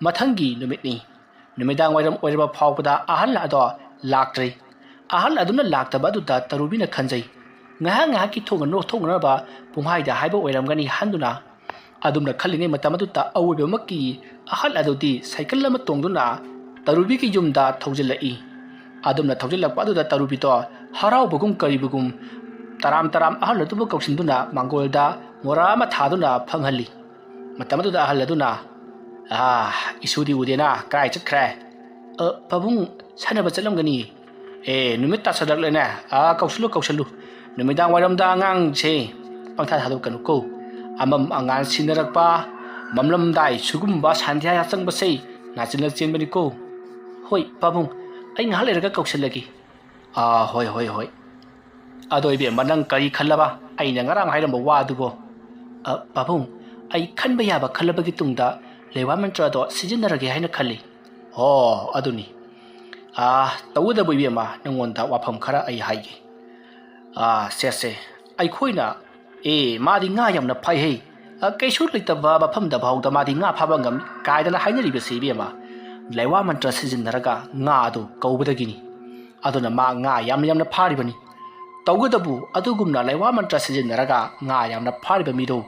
ꯃꯊꯪꯒꯤ ꯅꯨꯃꯤꯠꯅꯤ꯫ ꯅꯨꯃꯤꯗꯥꯡ ꯋꯥꯏꯔꯝ ꯑꯣꯏꯔꯕ ꯐꯥꯎꯕꯗ ꯑꯍꯜ ꯑꯗꯣ ꯂꯥꯛꯇ꯭ꯔꯤ꯫ ꯑꯍꯜ ꯑꯗꯨꯅ ꯂꯥꯛꯇꯕ ꯑꯗꯨꯗ ꯇꯔꯨꯕꯤꯅ ꯈꯟꯖꯩ, ꯉꯥꯏꯍꯥꯛ ꯉꯥꯏꯍꯥꯛꯀꯤ ꯊꯣꯛꯅ-, ꯊꯣꯛꯅꯅꯕ ꯄꯨꯡꯍꯥꯏꯗ ꯍꯥꯏꯕ ꯑꯣꯏꯔꯝꯒꯅꯤ ꯍꯥꯏꯗꯨꯅ꯫ ꯑꯗꯨꯝꯅ ꯈꯜꯂꯤꯉꯩ ꯃꯇꯝ ꯑꯗꯨꯗ ꯑꯋꯣꯏꯕꯃꯛꯀꯤ ꯑꯍꯜ ꯑꯗꯨꯗꯤ ꯁꯥꯏꯀꯜ ꯑꯃ ꯇꯣꯡꯗꯨꯅ ꯇꯔꯨꯕꯤꯒꯤ ꯌꯨꯝꯗ ꯊꯧꯖꯤꯜꯂꯛꯏ꯫ ꯑꯗꯨꯝꯅ ꯊꯧꯖꯤꯜꯂꯛꯄ ꯑꯗꯨꯗ ꯇꯔꯨꯕꯤꯗꯣ ꯍꯔꯥꯎꯕꯒꯨꯝ ꯀꯔꯤꯕꯒꯨꯝ ꯇꯔꯥꯝ ꯇꯔꯥꯝ ꯑꯍꯜ ꯑꯗꯨꯕꯨ ꯀꯧꯁꯤꯟꯗꯨꯅ ꯃꯥꯡꯒꯣꯜꯗ ꯃꯣꯔꯥ ꯑꯃ ꯊꯥꯗꯨꯅ ꯐꯝꯍꯜꯂꯤ꯫ ꯃꯇꯝ ꯑꯗꯨꯗ ꯑꯍꯜ ꯑꯗꯨꯅ, "ꯑꯥ, ꯏꯁꯨꯗꯤ ꯎꯗꯦꯅ, ꯀꯗꯥꯏ ꯆꯠꯈ꯭ꯔꯦ?" "ꯑ, ꯄꯥꯕꯨꯡ, ꯁꯥꯟꯅꯕ ꯆꯠꯂꯝꯒꯅꯤ꯫" "ꯑꯦ, ꯅꯨꯃꯤꯠ ꯇꯥꯁꯜꯂꯛꯂꯦꯅꯦ꯫ ꯑꯥ, ꯀꯧꯁꯜꯂꯨ, ꯀꯧꯁꯜꯂꯨ꯫ ꯅꯨꯃꯤꯗꯥꯡ ꯋꯥꯏꯔꯝꯗ ꯑꯉꯥꯡꯁꯦ ꯄꯪꯊꯥ ꯊꯥꯗꯣꯛꯀꯅꯨꯀꯣ꯫ ꯑꯃꯝ ꯑꯉꯥꯟ ꯁꯤꯟꯅꯔꯛꯄ, ꯃꯝꯂꯝꯗꯥꯏ ꯁꯤꯒꯨꯝꯕ ꯁꯟꯙ꯭ꯌꯥ ꯌꯥꯆꯪꯕꯁꯦ ꯅꯥꯆꯤꯟꯅ ꯆꯦꯟꯕꯅꯤꯀꯣ꯫" "ꯍꯣꯏ, ꯄꯥꯕꯨꯡ, ꯑꯩ ꯉꯥꯏꯍꯥꯛ ꯂꯩꯔꯒ ꯀꯧꯁꯜꯂꯒꯦ꯫" "ꯑꯥ, ꯍꯣꯏ, ꯍꯣꯏ, ꯍꯣꯏ꯫ ꯑꯗꯣ ꯏꯕꯦꯝꯃ, ꯅꯪ ꯀꯔꯤ ꯈꯜꯂꯕ? ꯑꯩꯅ ꯉꯔꯥꯡ ꯍꯥꯏꯔꯝꯕ ꯋꯥꯗꯨꯕꯣ?" "ꯑ, ꯄꯥꯕꯨꯡ, ꯑꯩ ꯈꯟꯕ ꯌꯥꯕ ꯈꯜꯂꯕꯒꯤ ꯇꯨꯡꯗ ꯂꯩꯋꯥ ꯃꯟꯇ꯭ꯔ ꯑꯗꯣ ꯁꯤꯖꯤꯟꯅꯔꯒꯦ ꯍꯥꯏꯅ ꯈꯜꯂꯤ꯫" "ꯑꯣ, ꯑꯗꯨꯅꯤ꯫ ꯑꯥ, ꯇꯧꯕꯇꯕꯨ ꯏꯕꯦꯝꯃ, ꯅꯪꯉꯣꯟꯗ ꯋꯥꯐꯝ ꯈꯔ ꯑꯩ ꯍꯥꯏꯒꯦ꯫ ꯑꯥ, ꯁꯦ, ꯁꯦ, ꯑꯩꯈꯣꯏꯅ, ꯑꯦ, ꯃꯥꯗꯤ ꯉꯥ ꯌꯥꯝꯅ ꯐꯥꯏꯍꯦ꯫ ꯑ, ꯀꯩꯁꯨ ꯂꯩꯇꯕ ꯃꯐꯝꯗ ꯐꯥꯎꯗ ꯃꯥꯗꯤ ꯉꯥ ꯐꯥꯕ ꯉꯝꯃꯤ ꯀꯥꯏꯗꯅ ꯍꯥꯏꯅꯔꯤꯕꯁꯤ ꯏꯕꯦꯝꯃ, ꯂꯩꯋꯥ ꯃꯟꯇ꯭ꯔ ꯁꯤꯖꯤꯟꯅꯔꯒ ꯉꯥ ꯑꯗꯨ ꯀꯧꯕꯗꯒꯤꯅꯤ꯫ ꯑꯗꯨꯅ ꯃꯥ ꯉꯥ ꯌꯥꯝꯅ ꯌꯥꯝꯅ ꯐꯥꯔꯤꯕꯅꯤ꯫ ꯇꯧꯕꯇꯕꯨ ꯑꯗꯨꯒꯨꯝꯅ ꯂꯩꯋꯥ ꯃꯟꯇ꯭ꯔ ꯁꯤꯖꯤꯟꯅꯔꯒ ꯉꯥ ꯌꯥꯝꯅ ꯐꯥꯔꯤꯕ ꯃꯤꯗꯨ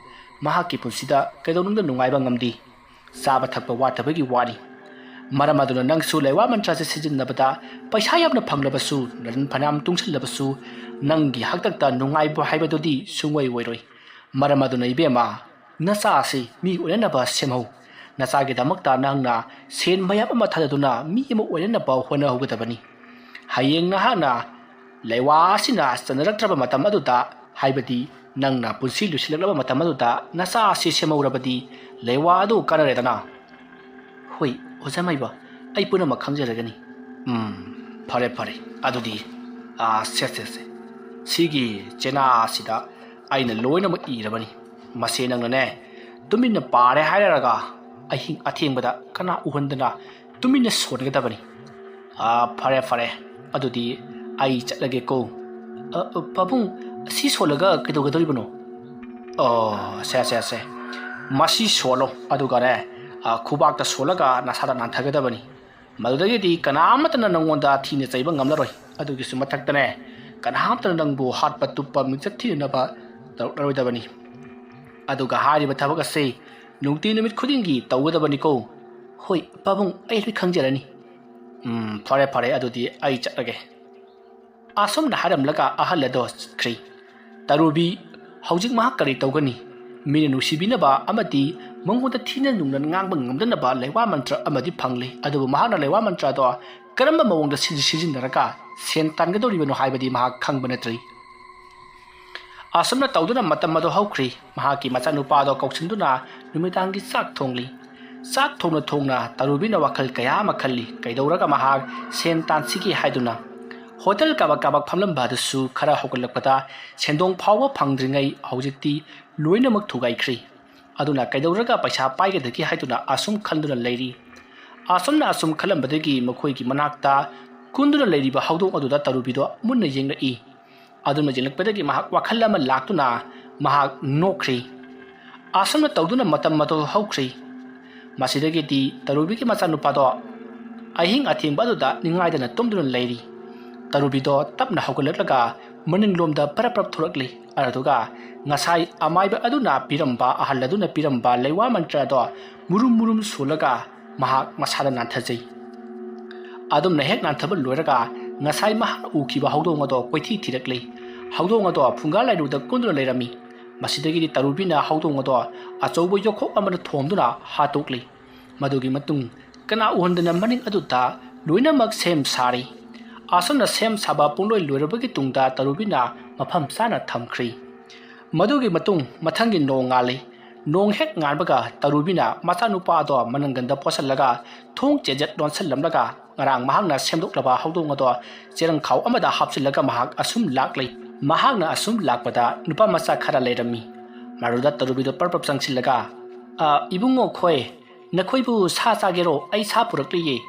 ꯃꯍꯥꯛꯀꯤ ꯄꯨꯟꯁꯤꯗ ꯀꯩꯗꯧꯅꯨꯡꯗ ꯅꯨꯡꯉꯥꯏꯕ ꯉꯝꯗꯦ꯫ ꯆꯥꯕ ꯊꯛꯄ ꯋꯥꯠꯇꯕꯒꯤ ꯋꯥꯅꯤ꯫ ꯃꯔꯝ ꯑꯗꯨꯅ ꯅꯪꯁꯨ ꯂꯩꯋꯥ ꯃꯟꯇ꯭ꯔꯁꯦ ꯁꯤꯖꯤꯟꯅꯕꯗ ꯄꯩꯁꯥ ꯌꯥꯝꯅ ꯐꯪꯂꯕꯁꯨ, ꯂꯟ ꯐꯅꯌꯥꯝ ꯇꯨꯡꯁꯤꯜꯂꯕꯁꯨ, ꯅꯪꯒꯤ ꯍꯥꯛꯇꯛꯇ ꯅꯨꯡꯉꯥꯏꯕ ꯍꯥꯏꯕꯗꯨꯗꯤ ꯁꯨꯡꯑꯣꯏ ꯑꯣꯏꯔꯣꯏ꯫ ꯃꯔꯝ ꯑꯗꯨꯅ ꯏꯕꯦꯝꯃ, ꯅꯆꯥ ꯑꯁꯤ ꯃꯤ ꯑꯣꯏꯅꯅꯕ ꯁꯦꯝꯍꯧ꯫ ꯅꯆꯥꯒꯤꯗꯃꯛꯇ ꯅꯪꯅ ꯁꯦꯟ ꯃꯌꯥꯝ ꯑꯃ ꯊꯥꯗꯗꯨꯅ ꯃꯤ ꯑꯃ ꯑꯣꯏꯅꯅꯕ ꯍꯣꯠꯅꯍꯧꯒꯗꯕꯅꯤ꯫ ꯍꯌꯦꯡ ꯅꯍꯥꯛꯅ ꯂꯩꯋꯥ ꯑꯁꯤꯅ ꯆꯟꯅꯔꯛꯇ꯭ꯔꯕ ꯃꯇꯝ ꯑꯗꯨꯗ, ꯍꯥꯏꯕꯗꯤ ꯅꯪꯅ ꯄꯨꯟꯁꯤ ꯂꯣꯏꯁꯤꯜꯂꯛꯂꯕ ꯃꯇꯝ ꯑꯗꯨꯗ ꯅꯆꯥ ꯑꯁꯤ ꯁꯦꯝꯍꯧꯔꯕꯗꯤ ꯂꯩꯋꯥ ꯑꯗꯨ ꯀꯥꯟꯅꯔꯦꯗꯅ꯫ "ꯍꯣꯏ, ꯑꯣꯖꯥ ꯃꯥꯏꯕ, ꯑꯩ ꯄꯨꯝꯅꯃꯛ ꯈꯪꯖꯔꯒꯅꯤ꯫" "ꯎꯝ, ꯐꯔꯦ, ꯐꯔꯦ꯫ ꯑꯗꯨꯗꯤ, ꯑꯥ, ꯁꯦ, ꯁꯦ, ꯁꯦ꯫ ꯁꯤꯒꯤ ꯆꯦꯅꯥ ꯑꯁꯤꯗ ꯑꯩꯅ ꯂꯣꯏꯅꯃꯛ ꯏꯔꯕꯅꯤ꯫ ꯃꯁꯦ ꯅꯪꯅꯅꯦ, ꯇꯨꯃꯤꯟꯅ ꯄꯥꯔꯦ ꯍꯥꯏꯔꯒ ꯑꯍꯤꯡ ꯑꯊꯦꯡꯕꯗ ꯀꯅꯥ ꯎꯍꯟꯗꯅ ꯇꯨꯃꯤꯟꯅ ꯁꯣꯟꯒꯗꯕꯅꯤ꯫ ꯑꯥ, ꯐꯔꯦ, ꯐꯔꯦ, ꯑꯗꯨꯗꯤ ꯑꯩ ꯆꯠꯂꯒꯦꯀꯣ꯫ ꯑ, ꯑ, ꯄꯥꯕꯨꯡ, ꯁꯤ ꯁꯣꯜꯂꯒ ꯀꯩꯗꯧꯒꯗꯧꯔꯤꯕꯅꯣ? ꯑꯣ, ꯁꯦ, ꯁꯦ, ꯁꯦ, ꯃꯁꯤ ꯁꯣꯜꯂꯣ, ꯑꯗꯨꯒꯅꯦ, ꯑ, ꯈꯨꯕꯥꯛꯇ ꯁꯣꯜꯂꯒ ꯅꯁꯥꯗ ꯅꯥꯟꯊꯒꯗꯕꯅꯤ꯫ ꯃꯗꯨꯗꯒꯤꯗꯤ ꯀꯅꯥ ꯑꯃꯠꯇꯅ ꯅꯪꯉꯣꯟꯗ ꯊꯤꯅ ꯆꯩꯕ ꯉꯝꯂꯔꯣꯏ꯫ ꯑꯗꯨꯒꯤꯁꯨ ꯃꯊꯛꯇꯅꯦ, ꯀꯅꯥ ꯑꯃꯠꯇꯅ ꯅꯪꯕꯨ ꯍꯥꯠꯄ ꯇꯨꯞꯄ ꯃꯤꯡꯆꯠ ꯊꯤꯅꯅꯕ ꯇꯧꯔꯛꯂꯔꯣꯏꯗꯕꯅꯤ꯫ ꯑꯗꯨꯒ ꯍꯥꯏꯔꯤꯕ ꯊꯕꯛ ꯑꯁꯤ ꯅꯨꯡꯇꯤ ꯅꯨꯃꯤꯠ ꯈꯨꯗꯤꯡꯒꯤ ꯇꯧꯒꯗꯕꯅꯤꯀꯣ꯫ ꯍꯣꯏ, ꯄꯥꯕꯨꯡ, ꯑꯩ ꯂꯣꯏ ꯈꯪꯖꯔꯅꯤ꯫ ꯎꯝ, ꯐꯔꯦ, ꯐꯔꯦ, ꯑꯗꯨꯗꯤ ꯑꯩ ꯆꯠꯂꯒꯦ꯫ ꯑꯁꯨꯝꯅ ꯍꯥꯏꯔꯝꯂꯒ ꯑꯍꯜ ꯑꯗꯣ ꯆꯠꯈ꯭ꯔꯤ꯫ ꯇꯔꯨꯕꯤ, ꯍꯧꯖꯤꯛ ꯃꯍꯥꯛ ꯀꯔꯤ ꯇꯧꯒꯅꯤ? ꯃꯤꯅ ꯅꯨꯡꯁꯤꯕꯤꯅꯕ ꯑꯃꯗꯤ ꯃꯉꯣꯟꯗ ꯊꯤꯅ ꯅꯨꯡꯅ ꯉꯥꯡꯕ ꯉꯝꯗꯅꯕ ꯂꯩꯋꯥ ꯃꯟꯇ꯭ꯔ ꯑꯃꯗꯤ ꯐꯪꯂꯤ꯫ ꯑꯗꯨꯕꯨ ꯃꯍꯥꯛꯅ ꯂꯩꯋꯥ ꯃꯟꯇ꯭ꯔ ꯑꯗꯣ ꯀꯔꯝꯕ ꯃꯑꯣꯡꯗ ꯁꯤꯖꯤ-, ꯁꯤꯖꯤꯟꯅꯔꯒ ꯁꯦꯟ ꯇꯥꯟꯒꯗꯧꯔꯤꯕꯅꯣ ꯍꯥꯏꯕꯗꯤ ꯃꯍꯥꯛ ꯈꯪꯕ ꯅꯠꯇ꯭ꯔꯤ꯫ ꯑꯁꯨꯝꯅ ꯇꯧꯗꯨꯅ ꯃꯇꯝ ꯑꯗꯨ ꯍꯧꯈ꯭ꯔꯤ꯫ ꯃꯍꯥꯛꯀꯤ ꯃꯆꯥꯅꯨꯄꯥ ꯑꯗꯣ ꯀꯧꯁꯤꯟꯗꯨꯅ ꯅꯨꯃꯤꯗꯥꯡꯒꯤ ꯆꯥꯛ ꯊꯣꯡꯂꯤ꯫ ꯆꯥꯛ ꯊꯣꯡꯅ ꯊꯣꯡꯅ ꯇꯔꯨꯕꯤꯅ ꯋꯥꯈꯜ ꯀꯌꯥ ꯑꯃ ꯈꯜꯂꯤ꯫ ꯀꯩꯗꯧꯔꯒ ꯃꯍꯥꯛ ꯁꯦꯟ ꯇꯥꯟꯁꯤꯒꯦ ꯍꯥꯏꯗꯨꯅ? ꯍꯣꯇꯦꯜ ꯀꯥꯕꯛ ꯀꯥꯕꯛ ꯐꯝꯂꯝꯕ ꯑꯗꯨꯁꯨ ꯈꯔ ꯍꯧꯒꯠꯂꯛꯄꯗ ꯁꯦꯟꯗꯣꯡ ꯐꯥꯎꯕ ꯐꯪꯗ꯭ꯔꯤꯉꯩ ꯍꯧꯖꯤꯛꯇꯤ ꯂꯣꯏꯅꯃꯛ ꯊꯨꯒꯥꯏꯈ꯭ꯔꯤ꯫ ꯑꯗꯨꯅ ꯀꯩꯗꯧꯔꯒ ꯄꯩꯁꯥ ꯄꯥꯏꯒꯗꯒꯦ ꯍꯥꯏꯗꯨꯅ ꯑꯁꯨꯝ ꯈꯟꯗꯨꯅ ꯂꯩꯔꯤ꯫ ꯑꯁꯨꯝꯅ ꯑꯁꯨꯝ ꯈꯜꯂꯝꯕꯗꯒꯤ ꯃꯈꯣꯏꯒꯤ ꯃꯅꯥꯛꯇ ꯀꯨꯟꯗꯨꯅ ꯂꯩꯔꯤꯕ ꯍꯧꯗꯣꯡ ꯑꯗꯨꯗ ꯇꯔꯨꯕꯤꯗꯣ ꯃꯨꯟꯅ ꯌꯦꯡꯂꯛꯏ꯫ ꯑꯗꯨꯅ ꯌꯦꯡꯂꯛꯄꯗꯒꯤ ꯃꯍꯥꯛ ꯋꯥꯈꯜ ꯑꯃ ꯂꯥꯛꯇꯨꯅ ꯃꯍꯥꯛ ꯅꯣꯛꯈ꯭ꯔꯤ꯫ ꯑꯁꯨꯝꯅ ꯇꯧꯗꯨꯅ ꯃꯇꯝ ꯑꯗꯨ ꯍꯧꯈ꯭ꯔꯤ꯫ ꯃꯁꯤꯗꯒꯤꯗꯤ ꯇꯔꯨꯕꯤꯒꯤ ꯃꯆꯥꯅꯨꯄꯥꯗꯣ ꯑꯍꯤꯡ ꯑꯊꯦꯡꯕ ꯑꯗꯨꯗ ꯅꯤꯡꯉꯥꯏꯗꯅ ꯇꯨꯝꯗꯨꯅ ꯂꯩꯔꯤ꯫ ꯇꯔꯨꯕꯤꯗꯣ ꯇꯞꯅ ꯍꯧꯒꯠꯂꯛꯂꯒ ꯃꯅꯤꯡꯂꯣꯝꯗ ꯄꯔꯞ ꯄꯔꯞ ꯊꯣꯔꯛꯂꯤ꯫ ꯑꯗꯨꯒ ꯉꯁꯥꯏ ꯑꯃꯥꯏꯕ ꯑꯗꯨꯅ ꯄꯤꯔꯝꯕ, ꯑꯍꯜ ꯑꯗꯨꯅ ꯄꯤꯔꯝꯕ ꯂꯩꯋꯥ ꯃꯟꯇ꯭ꯔ ꯑꯗꯣ ꯃꯨꯔꯨꯝ ꯃꯨꯔꯨꯝ ꯁꯣꯜꯂꯒ ꯃꯍꯥꯛ ꯃꯁꯥꯗ ꯅꯥꯟꯊꯖꯩ꯫ ꯑꯗꯨꯝꯅ ꯍꯦꯛ ꯅꯥꯟꯊꯕ ꯂꯣꯏꯔꯒ ꯉꯁꯥꯏ ꯃꯍꯥꯛꯅ ꯎꯈꯤꯕ ꯍꯧꯗꯣꯡ ꯑꯗꯣ ꯀꯣꯏꯊꯤ ꯊꯤꯔꯛꯂꯤ꯫ ꯍꯧꯗꯣꯡ ꯑꯗꯣ ꯐꯨꯡꯒꯥ ꯂꯥꯏꯔꯨꯗ ꯀꯨꯟꯗꯨꯅ ꯂꯩꯔꯝꯃꯤ꯫ ꯃꯁꯤꯗꯒꯤꯗꯤ ꯇꯔꯨꯕꯤꯅ ꯍꯧꯗꯣꯡ ꯑꯗꯣ ꯑꯆꯧꯕ ꯌꯣꯈꯣꯛ ꯑꯃꯅ ꯊꯣꯝꯗꯨꯅ ꯍꯥꯠꯇꯣꯛꯂꯤ꯫ ꯃꯗꯨꯒꯤ ꯃꯇꯨꯡ ꯀꯅꯥ ꯎꯍꯟꯗꯅ ꯃꯅꯤꯡ ꯑꯗꯨꯗ ꯂꯣꯏꯅꯃꯛ ꯁꯦꯝ ꯁꯥꯔꯤ꯫ ꯑꯁꯨꯝꯅ ꯁꯦꯝ ꯁꯥꯕ ꯄꯨꯡꯂꯣꯏ ꯂꯣꯏꯔꯕꯒꯤ ꯇꯨꯡꯗ ꯇꯔꯨꯕꯤꯅ ꯃꯐꯝ ꯆꯥꯅ ꯊꯝꯈ꯭ꯔꯤ꯫ ꯃꯗꯨꯒꯤ ꯃꯇꯨꯡ ꯃꯊꯪꯒꯤ ꯅꯣꯡ ꯉꯥꯜꯂꯤ꯫ ꯅꯣꯡ ꯍꯦꯛ ꯉꯥꯟꯕꯒ ꯇꯔꯨꯕꯤꯅ ꯃꯆꯥꯅꯨꯄꯥ ꯑꯗꯣ ꯃꯅꯪꯒꯟꯗ ꯄꯣꯠꯁꯤꯜꯂꯒ ꯊꯣꯡ ꯆꯦꯖꯠ ꯂꯣꯟꯁꯤꯜꯂꯝꯂꯒ ꯉꯔꯥꯡ ꯃꯍꯥꯛꯅ ꯁꯦꯝꯗꯣꯛꯂꯕ ꯍꯧꯗꯣꯡ ꯑꯗꯣ ꯆꯦꯔꯪꯈꯥꯎ ꯑꯃꯗ ꯍꯥꯞꯆꯤꯜꯂꯒ ꯃꯍꯥꯛ ꯑꯁꯨꯝ ꯂꯥꯛꯂꯤ꯫ ꯃꯍꯥꯛꯅ ꯑꯁꯨꯝ ꯂꯥꯛꯄꯗ ꯅꯨꯄꯥ ꯃꯆꯥ ꯈꯔ ꯂꯩꯔꯝꯃꯤ꯫ ꯃꯗꯨꯗ ꯇꯔꯨꯕꯤꯗꯣ ꯄꯔꯞ ꯄꯔꯞ ꯆꯪꯁꯤꯜꯂꯒ, "ꯑ, ꯏꯕꯨꯡꯉꯣ ꯈꯣꯏ, ꯅꯈꯣꯏꯕꯨ ꯁꯥ ꯆꯥꯒꯦꯔꯣ? ꯑꯩ ꯁꯥ ꯄꯨꯔꯛꯂꯤꯌꯦ"꯫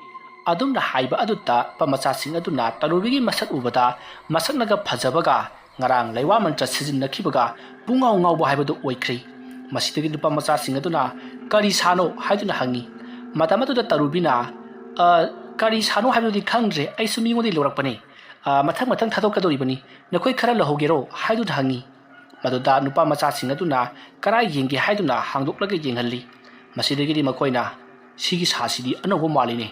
ꯑꯗꯨꯝꯅ ꯍꯥꯏꯕ ꯑꯗꯨꯗ ꯅꯨꯄꯥ ꯃꯆꯥꯁꯤꯡ ꯑꯗꯨꯅ ꯇꯔꯨꯕꯤꯒꯤ ꯃꯁꯛ ꯎꯕꯗ ꯃꯁꯛꯅꯒ ꯐꯖꯕꯒ ꯉꯔꯥꯡ ꯂꯩꯋꯥ ꯃꯟꯇ꯭ꯔ ꯁꯤꯖꯤꯟꯅꯈꯤꯕꯒ ꯄꯨꯡꯉꯥꯎ ꯉꯥꯎꯕ ꯍꯥꯏꯕꯗꯨ ꯑꯣꯏꯈ꯭ꯔꯦ꯫ ꯃꯁꯤꯗꯒꯤ ꯅꯨꯄꯥ ꯃꯆꯥꯁꯤꯡ ꯑꯗꯨꯅ "ꯀꯔꯤ ꯁꯥꯅꯣ?" ꯍꯥꯏꯗꯨꯅ ꯍꯪꯉꯤ꯫ ꯃꯇꯝ ꯑꯗꯨꯗ ꯇꯔꯨꯕꯤꯅ, "ꯑ, ꯀꯔꯤ ꯁꯥꯅꯣ ꯍꯥꯏꯕꯗꯨꯗꯤ ꯈꯪꯗ꯭ꯔꯦ, ꯑꯩꯁꯨ ꯃꯤꯉꯣꯟꯗꯒꯤ ꯂꯧꯔꯛꯄꯅꯤ꯫ ꯑ, ꯃꯊꯪ ꯃꯊꯪ ꯊꯥꯗꯣꯛꯀꯗꯧꯔꯤꯕꯅꯤ, ꯅꯈꯣꯏ ꯈꯔ ꯂꯧꯍꯧꯒꯦꯔꯣ?" ꯍꯥꯏꯗꯨꯅ ꯍꯪꯉꯤ꯫ ꯃꯗꯨꯗ ꯅꯨꯄꯥ ꯃꯆꯥꯁꯤꯡ ꯑꯗꯨꯅ ꯀꯔꯥꯏ ꯌꯦꯡꯒꯦ ꯍꯥꯏꯗꯨꯅ ꯍꯥꯡꯗꯣꯛꯂꯒ ꯌꯦꯡꯍꯜꯂꯤ꯫ ꯃꯁꯤꯗꯒꯤꯗꯤ ꯃꯈꯣꯏꯅ, "ꯁꯤꯒꯤ ꯁꯥꯁꯤꯗꯤ ꯑꯅꯧꯕ ꯃꯥꯜꯂꯤꯅꯦ꯫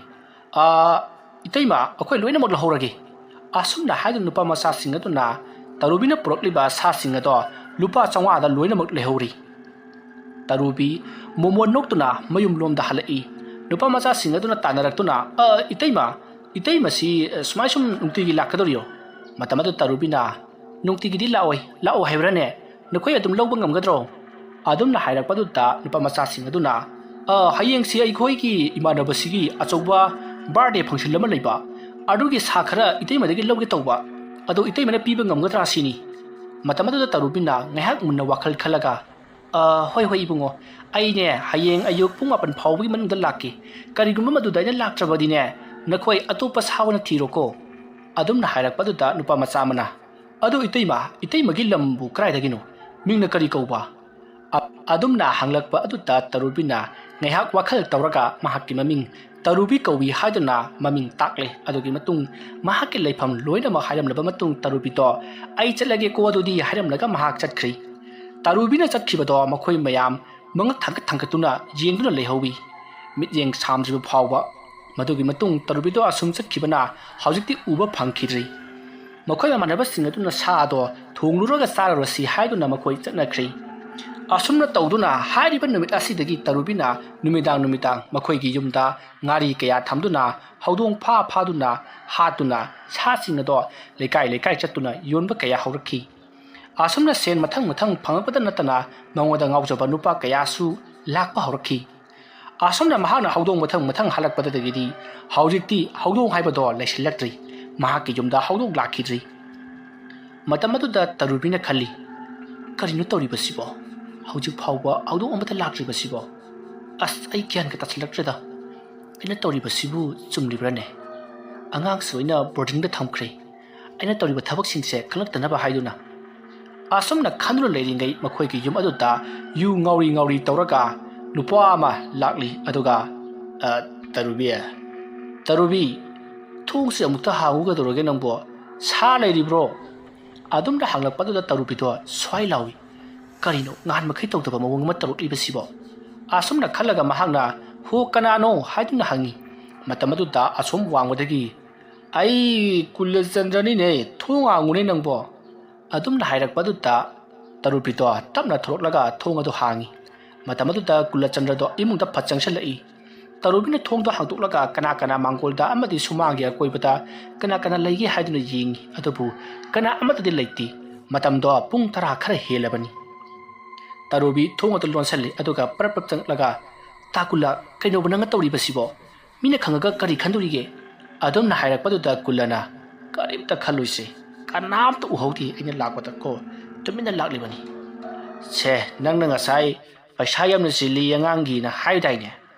ꯑ, ꯏꯇꯩꯃ, ꯑꯩꯈꯣꯏ ꯂꯣꯏꯅꯃꯛ ꯂꯧꯍꯧꯔꯒꯦ"꯫ ꯑꯁꯨꯝꯅ ꯍꯥꯏꯗꯨꯅ ꯅꯨꯄꯥ ꯃꯆꯥꯁꯤꯡ ꯑꯗꯨꯅ ꯇꯔꯨꯕꯤꯅ ꯄꯨꯔꯛꯂꯤꯕ ꯁꯥꯁꯤꯡ ꯑꯗꯣ ꯂꯨꯄꯥ ꯆꯥꯝꯃꯉꯥꯗ ꯂꯣꯏꯅꯃꯛ ꯂꯩꯍꯧꯔꯤ꯫ ꯇꯔꯨꯕꯤ ꯃꯣꯃꯣꯟ ꯅꯣꯛꯇꯨꯅ ꯃꯌꯨꯝꯂꯣꯝꯗ ꯍꯜꯂꯛꯏ꯫ ꯅꯨꯄꯥ ꯃꯆꯥꯁꯤꯡ ꯑꯗꯨꯅ ꯇꯥꯟꯅꯔꯛꯇꯨꯅ, "ꯑ, ꯏꯇꯩꯃ, ꯏꯇꯩꯃꯁꯤ, ꯑ, ꯁꯨꯃꯥꯏ ꯁꯨꯝ ꯅꯨꯡꯇꯤꯒꯤ ꯂꯥꯛꯀꯗꯧꯔꯤꯌꯣ?" ꯃꯇꯝ ꯑꯗꯨ ꯇꯔꯨꯕꯤꯅ, "ꯅꯨꯡꯇꯤꯒꯤꯗꯤ ꯂꯥꯛꯑꯣꯏ, ꯂꯥꯛꯑꯣ ꯍꯥꯏꯕ꯭ꯔꯥꯅꯦ? ꯅꯈꯣꯏ ꯑꯗꯨꯝ ꯂꯧꯕ ꯉꯝꯒꯗ꯭ꯔꯣ?" ꯑꯗꯨꯝꯅ ꯍꯥꯏꯔꯛꯄꯗꯨꯗ ꯅꯨꯄꯥ ꯃꯆꯥꯁꯤꯡ ꯑꯗꯨꯅ, "ꯑ, ꯍꯌꯦꯡꯁꯤ ꯑꯩꯈꯣꯏꯒꯤ ꯏꯃꯥꯟꯅꯕꯁꯤꯒꯤ ꯑꯆꯧꯕ birthday function ꯑꯃ ꯂꯩꯕ, ꯑꯗꯨꯒꯤ ꯁꯥ ꯈꯔ ꯏꯇꯩꯃꯗꯒꯤ ꯂꯧꯒꯦ ꯇꯧꯕ꯫ ꯑꯗꯣ ꯏꯇꯩꯃꯅ ꯄꯤꯕ ꯉꯝꯒꯗ꯭ꯔꯥ ꯁꯤꯅꯤ"꯫ ꯃꯇꯝ ꯑꯗꯨꯗ ꯇꯔꯨꯕꯤꯅ ꯉꯥꯏꯍꯥꯛ ꯃꯨꯟꯅ ꯋꯥꯈꯜ ꯈꯜꯂꯒ, "ꯑ, ꯍꯣꯏ, ꯍꯣꯏ, ꯏꯕꯨꯡꯉꯣ, ꯑꯩꯅꯦ ꯍꯌꯦꯡ ꯑꯌꯨꯛ ꯄꯨꯡ ꯃꯥꯄꯟ ꯐꯥꯎꯕꯒꯤ ꯃꯅꯨꯡꯗ ꯂꯥꯛꯀꯦ꯫ ꯀꯔꯤꯒꯨꯝꯕ ꯃꯗꯨꯗ ꯑꯩꯅ ꯂꯥꯛꯇ꯭ꯔꯕꯗꯤꯅꯦ, ꯅꯈꯣꯏ ꯑꯇꯣꯞꯄ ꯁꯥ ꯑꯣꯏꯅ ꯊꯤꯔꯣꯀꯣ"꯫ ꯑꯗꯨꯝꯅ ꯍꯥꯏꯔꯛꯄꯗꯨꯗ ꯅꯨꯄꯥ ꯃꯆꯥ ꯑꯃꯅ, "ꯑꯗꯨ ꯏꯇꯩꯃ, ꯏꯇꯩꯃꯒꯤ ꯂꯝꯕꯨ ꯀꯗꯥꯏꯗꯒꯤꯅꯣ? ꯃꯤꯡꯅ ꯀꯔꯤ ꯀꯧꯕ?" ꯑ-, ꯑꯗꯨꯝꯅ ꯍꯪꯂꯛꯄ ꯑꯗꯨꯗ ꯇꯔꯨꯕꯤꯅ ꯉꯥꯏꯍꯥꯛ ꯋꯥꯈꯜ ꯇꯧꯔꯒ ꯃꯍꯥꯛꯀꯤ ꯃꯃꯤꯡ ꯇꯔꯨꯕꯤ ꯀꯧꯏ ꯍꯥꯏꯗꯨꯅ ꯃꯃꯤꯡ ꯇꯥꯛꯂꯦ꯫ ꯑꯗꯨꯒꯤ ꯃꯇꯨꯡ ꯃꯍꯥꯛꯀꯤ ꯂꯩꯐꯝ ꯂꯣꯏꯅꯃꯛ ꯍꯥꯏꯔꯝꯂꯕ ꯃꯇꯨꯡ ꯇꯔꯨꯕꯤꯗꯣ, "ꯑꯩ ꯆꯠꯂꯒꯦꯀꯣ ꯑꯗꯨꯗꯤ" ꯍꯥꯏꯔꯝꯂꯒ ꯃꯍꯥꯛ ꯆꯠꯈ꯭ꯔꯤ꯫ ꯇꯔꯨꯕꯤꯅ ꯆꯠꯈꯤꯕꯗꯣ ꯃꯈꯣꯏ ꯃꯌꯥꯝ ꯃꯉꯛ ꯊꯥꯡꯒꯠ ꯊꯥꯡꯒꯠꯇꯨꯅ ꯌꯦꯡꯗꯨꯅ ꯂꯩꯍꯧꯏ, ꯃꯤꯠꯌꯦꯡ ꯁꯥꯝꯗ꯭ꯔꯤꯕ ꯐꯥꯎꯕ꯫ ꯃꯗꯨꯒꯤ ꯃꯇꯨꯡ ꯇꯔꯨꯕꯤꯗꯣ ꯑꯁꯨꯝ ꯆꯠꯈꯤꯕꯅ ꯍꯧꯖꯤꯛꯇꯤ ꯎꯕ ꯐꯪꯈꯤꯗ꯭ꯔꯤ꯫ ꯃꯈꯣꯏ ꯃꯃꯥꯟꯅꯕꯁꯤꯡ ꯑꯗꯨꯅ ꯁꯥ ꯑꯗꯣ ꯊꯣꯡꯂꯨꯔꯒ ꯆꯥꯔꯨꯔꯁꯤ ꯍꯥꯏꯗꯨꯅ ꯃꯈꯣꯏ ꯆꯠꯅꯈ꯭ꯔꯤ꯫ ꯑꯁꯨꯝꯅ ꯇꯧꯗꯨꯅ ꯍꯥꯏꯔꯤꯕ ꯅꯨꯃꯤꯠ ꯑꯁꯤꯗꯒꯤ ꯇꯔꯨꯕꯤꯅ ꯅꯨꯃꯤꯗꯥꯡ ꯅꯨꯃꯤꯗꯥꯡ ꯃꯈꯣꯏꯒꯤ ꯌꯨꯝꯗ ꯉꯥꯔꯤ ꯀꯌꯥ ꯊꯝꯗꯨꯅ, ꯍꯧꯗꯣꯡ ꯐꯥ ꯐꯥꯗꯨꯅ, ꯍꯥꯠꯇꯨꯅ, ꯁꯥꯁꯤꯡ ꯑꯗꯣ ꯂꯩꯀꯥꯏ ꯂꯩꯀꯥꯏ ꯆꯠꯇꯨꯅ ꯌꯣꯟꯕ ꯀꯌꯥ ꯍꯧꯔꯛꯈꯤ꯫ ꯑꯁꯨꯝꯅ ꯁꯦꯟ ꯃꯊꯪ ꯃꯊꯪ ꯐꯪꯉꯛꯄꯗ ꯅꯠꯇꯅ ꯃꯉꯣꯟꯗ ꯉꯥꯎꯖꯕ ꯅꯨꯄꯥ ꯀꯌꯥꯁꯨ ꯂꯥꯛꯄ ꯍꯧꯔꯛꯈꯤ꯫ ꯑꯁꯨꯝꯅ ꯃꯍꯥꯛꯅ ꯍꯧꯗꯣꯡ ꯃꯊꯪ ꯃꯊꯪ ꯍꯜꯂꯛꯄꯗꯒꯤꯗꯤ ꯍꯧꯖꯤꯛꯇꯤ ꯍꯧꯗꯣꯡ ꯍꯥꯏꯕꯗꯣ ꯂꯩꯁꯤꯜꯂꯛꯇ꯭ꯔꯤ꯫ ꯃꯍꯥꯛꯀꯤ ꯌꯨꯝꯗ ꯍꯧꯗꯣꯡ ꯂꯥꯛꯈꯤꯗ꯭ꯔꯤ꯫ ꯃꯇꯝ ꯑꯗꯨꯗ ꯇꯔꯨꯕꯤꯅ ꯈꯜꯂꯤ, "ꯀꯔꯤꯅꯣ ꯇꯧꯔꯤꯕꯁꯤꯕꯣ? ꯍꯧꯖꯤꯛ ꯐꯥꯎꯕ ꯍꯧꯗꯣꯡ ꯑꯃꯠꯇ ꯂꯥꯛꯇ꯭ꯔꯤꯕꯁꯤꯕꯣ? ꯑꯁ, ꯑꯩ ꯒ꯭ꯌꯥꯟꯒ ꯇꯥꯁꯤꯜꯂꯛꯇ꯭ꯔꯦꯗ꯫ ꯑꯩꯅ ꯇꯧꯔꯤꯕꯁꯤꯕꯨ ꯆꯨꯝꯂꯤꯕ꯭ꯔꯥꯅꯦ? ꯑꯉꯥꯡꯁꯨ ꯑꯩꯅ ꯕꯣꯔꯗꯤꯡꯗ ꯊꯝꯈ꯭ꯔꯦ꯫ ꯑꯩꯅ ꯇꯧꯔꯤꯕ ꯊꯕꯛꯁꯤꯡꯁꯦ ꯈꯪꯂꯛꯇꯅꯕ ꯍꯥꯏꯗꯨꯅ"꯫ ꯑꯁꯨꯝꯅ ꯈꯟꯗꯨꯅ ꯂꯩꯔꯤꯉꯩ ꯃꯈꯣꯏꯒꯤ ꯌꯨꯝ ꯑꯗꯨꯗ ꯌꯨ ꯉꯥꯎꯔꯤ ꯉꯥꯎꯔꯤ ꯇꯧꯔꯒ ꯅꯨꯄꯥ ꯑꯃ ꯂꯥꯛꯂꯤ꯫ ꯑꯗꯨꯒ, "ꯑ, ꯇꯔꯨꯕꯤ, ꯇꯔꯨꯕꯤ, ꯊꯣꯡꯁꯦ ꯑꯃꯨꯛꯇ ꯍꯥꯡꯉꯨ, ꯀꯩꯗꯧꯔꯒꯦ ꯅꯪꯕꯣ? ꯁꯥ ꯂꯩꯔꯤꯕ꯭ꯔꯣ?" ꯑꯗꯨꯝꯅ ꯍꯪꯂꯛꯄꯗꯨꯗ ꯇꯔꯨꯕꯤꯗꯣ ꯁ꯭ꯋꯥꯏ ꯂꯥꯎꯏ꯫ "ꯀꯔꯤꯅꯣ ꯉꯍꯥꯟ ꯃꯈꯩ ꯇꯧꯗꯕ ꯃꯑꯣꯡ ꯑꯃ ꯇꯧꯔꯛꯂꯤꯕꯁꯤꯕꯣ?" ꯑꯁꯨꯝꯅ ꯈꯜꯂꯒ ꯃꯍꯥꯛꯅ, "ꯍꯣ, ꯀꯅꯥꯅꯣ?" ꯍꯥꯏꯗꯨꯅ ꯍꯪꯉꯤ꯫ ꯃꯇꯝ ꯑꯗꯨꯗ ꯑꯁꯣꯝ ꯋꯥꯡꯃꯗꯒꯤ, "ꯑꯩ ꯀꯨꯂꯆꯟꯗ꯭ꯔꯅꯤꯅꯦ, ꯊꯣꯡ ꯍꯥꯡꯉꯨꯅꯦ ꯅꯪꯕꯣ"꯫ ꯑꯗꯨꯝꯅ ꯍꯥꯏꯔꯛꯄꯗꯨꯗ ꯇꯔꯨꯕꯤꯗꯣ ꯇꯞꯅ ꯊꯣꯔꯛꯂꯒ ꯊꯣꯡ ꯑꯗꯨ ꯍꯥꯡꯉꯤ꯫ ꯃꯇꯝ ꯑꯗꯨꯗ ꯀꯨꯂꯆꯟꯗ꯭ꯔꯗꯣ ꯏꯃꯨꯡꯗ ꯐꯠ ꯆꯪꯁꯤꯜꯂꯛꯏ꯫ ꯇꯔꯨꯕꯤꯅ ꯊꯣꯡꯗꯣ ꯍꯥꯡꯗꯣꯛꯂꯒ ꯀꯅꯥ ꯀꯅꯥ ꯃꯥꯡꯒꯣꯜꯗ ꯑꯃꯗꯤ ꯁꯨꯃꯥꯡꯒꯤ ꯑꯀꯣꯏꯕꯗ ꯀꯅꯥ ꯀꯅꯥ ꯂꯩꯒꯦ ꯍꯥꯏꯗꯨꯅ ꯌꯦꯡꯉꯤ꯫ ꯑꯗꯨꯕꯨ ꯀꯅꯥ ꯑꯃꯠꯇꯗꯤ ꯂꯩꯇꯦ꯫ ꯃꯇꯝꯗꯣ ꯄꯨꯡ ꯇꯔꯥ ꯈꯔ ꯍꯦꯜꯂꯕꯅꯤ꯫ ꯇꯔꯨꯕꯤ ꯊꯣꯡ ꯑꯗꯨ ꯂꯣꯟꯁꯤꯜꯂꯤ, ꯑꯗꯨꯒ ꯄꯔꯞ ꯄꯔꯞ ꯆꯪꯂꯛꯂꯒ, "ꯇꯥ ꯀꯨꯂ, ꯀꯩꯅꯣꯕ ꯅꯪꯅ ꯇꯧꯔꯤꯕꯁꯤꯕꯣ? ꯃꯤꯅ ꯈꯪꯉꯒ ꯀꯔꯤ ꯈꯟꯗꯣꯔꯤꯒꯦ?" ꯑꯗꯨꯝꯅ ꯍꯥꯏꯔꯛꯄꯗꯨꯗ ꯀꯨꯂꯅ, "ꯀꯔꯤꯝꯇ ꯈꯜꯂꯣꯏꯁꯦ, ꯀꯅꯥꯝꯇ ꯎꯍꯧꯗꯦ, ꯑꯩꯅ ꯂꯥꯛꯄꯗ ꯀꯣ, ꯇꯨꯃꯤꯟꯅ ꯂꯥꯛꯂꯤꯕꯅꯤ꯫ ꯁꯦ, ꯅꯪꯅ ꯉꯁꯥꯏ ꯄꯩꯁꯥ ꯌꯥꯝꯅ ꯆꯤꯜꯂꯤ ꯑꯉꯥꯡꯒꯤꯅ ꯍꯥꯏꯗꯥꯏꯅꯦ?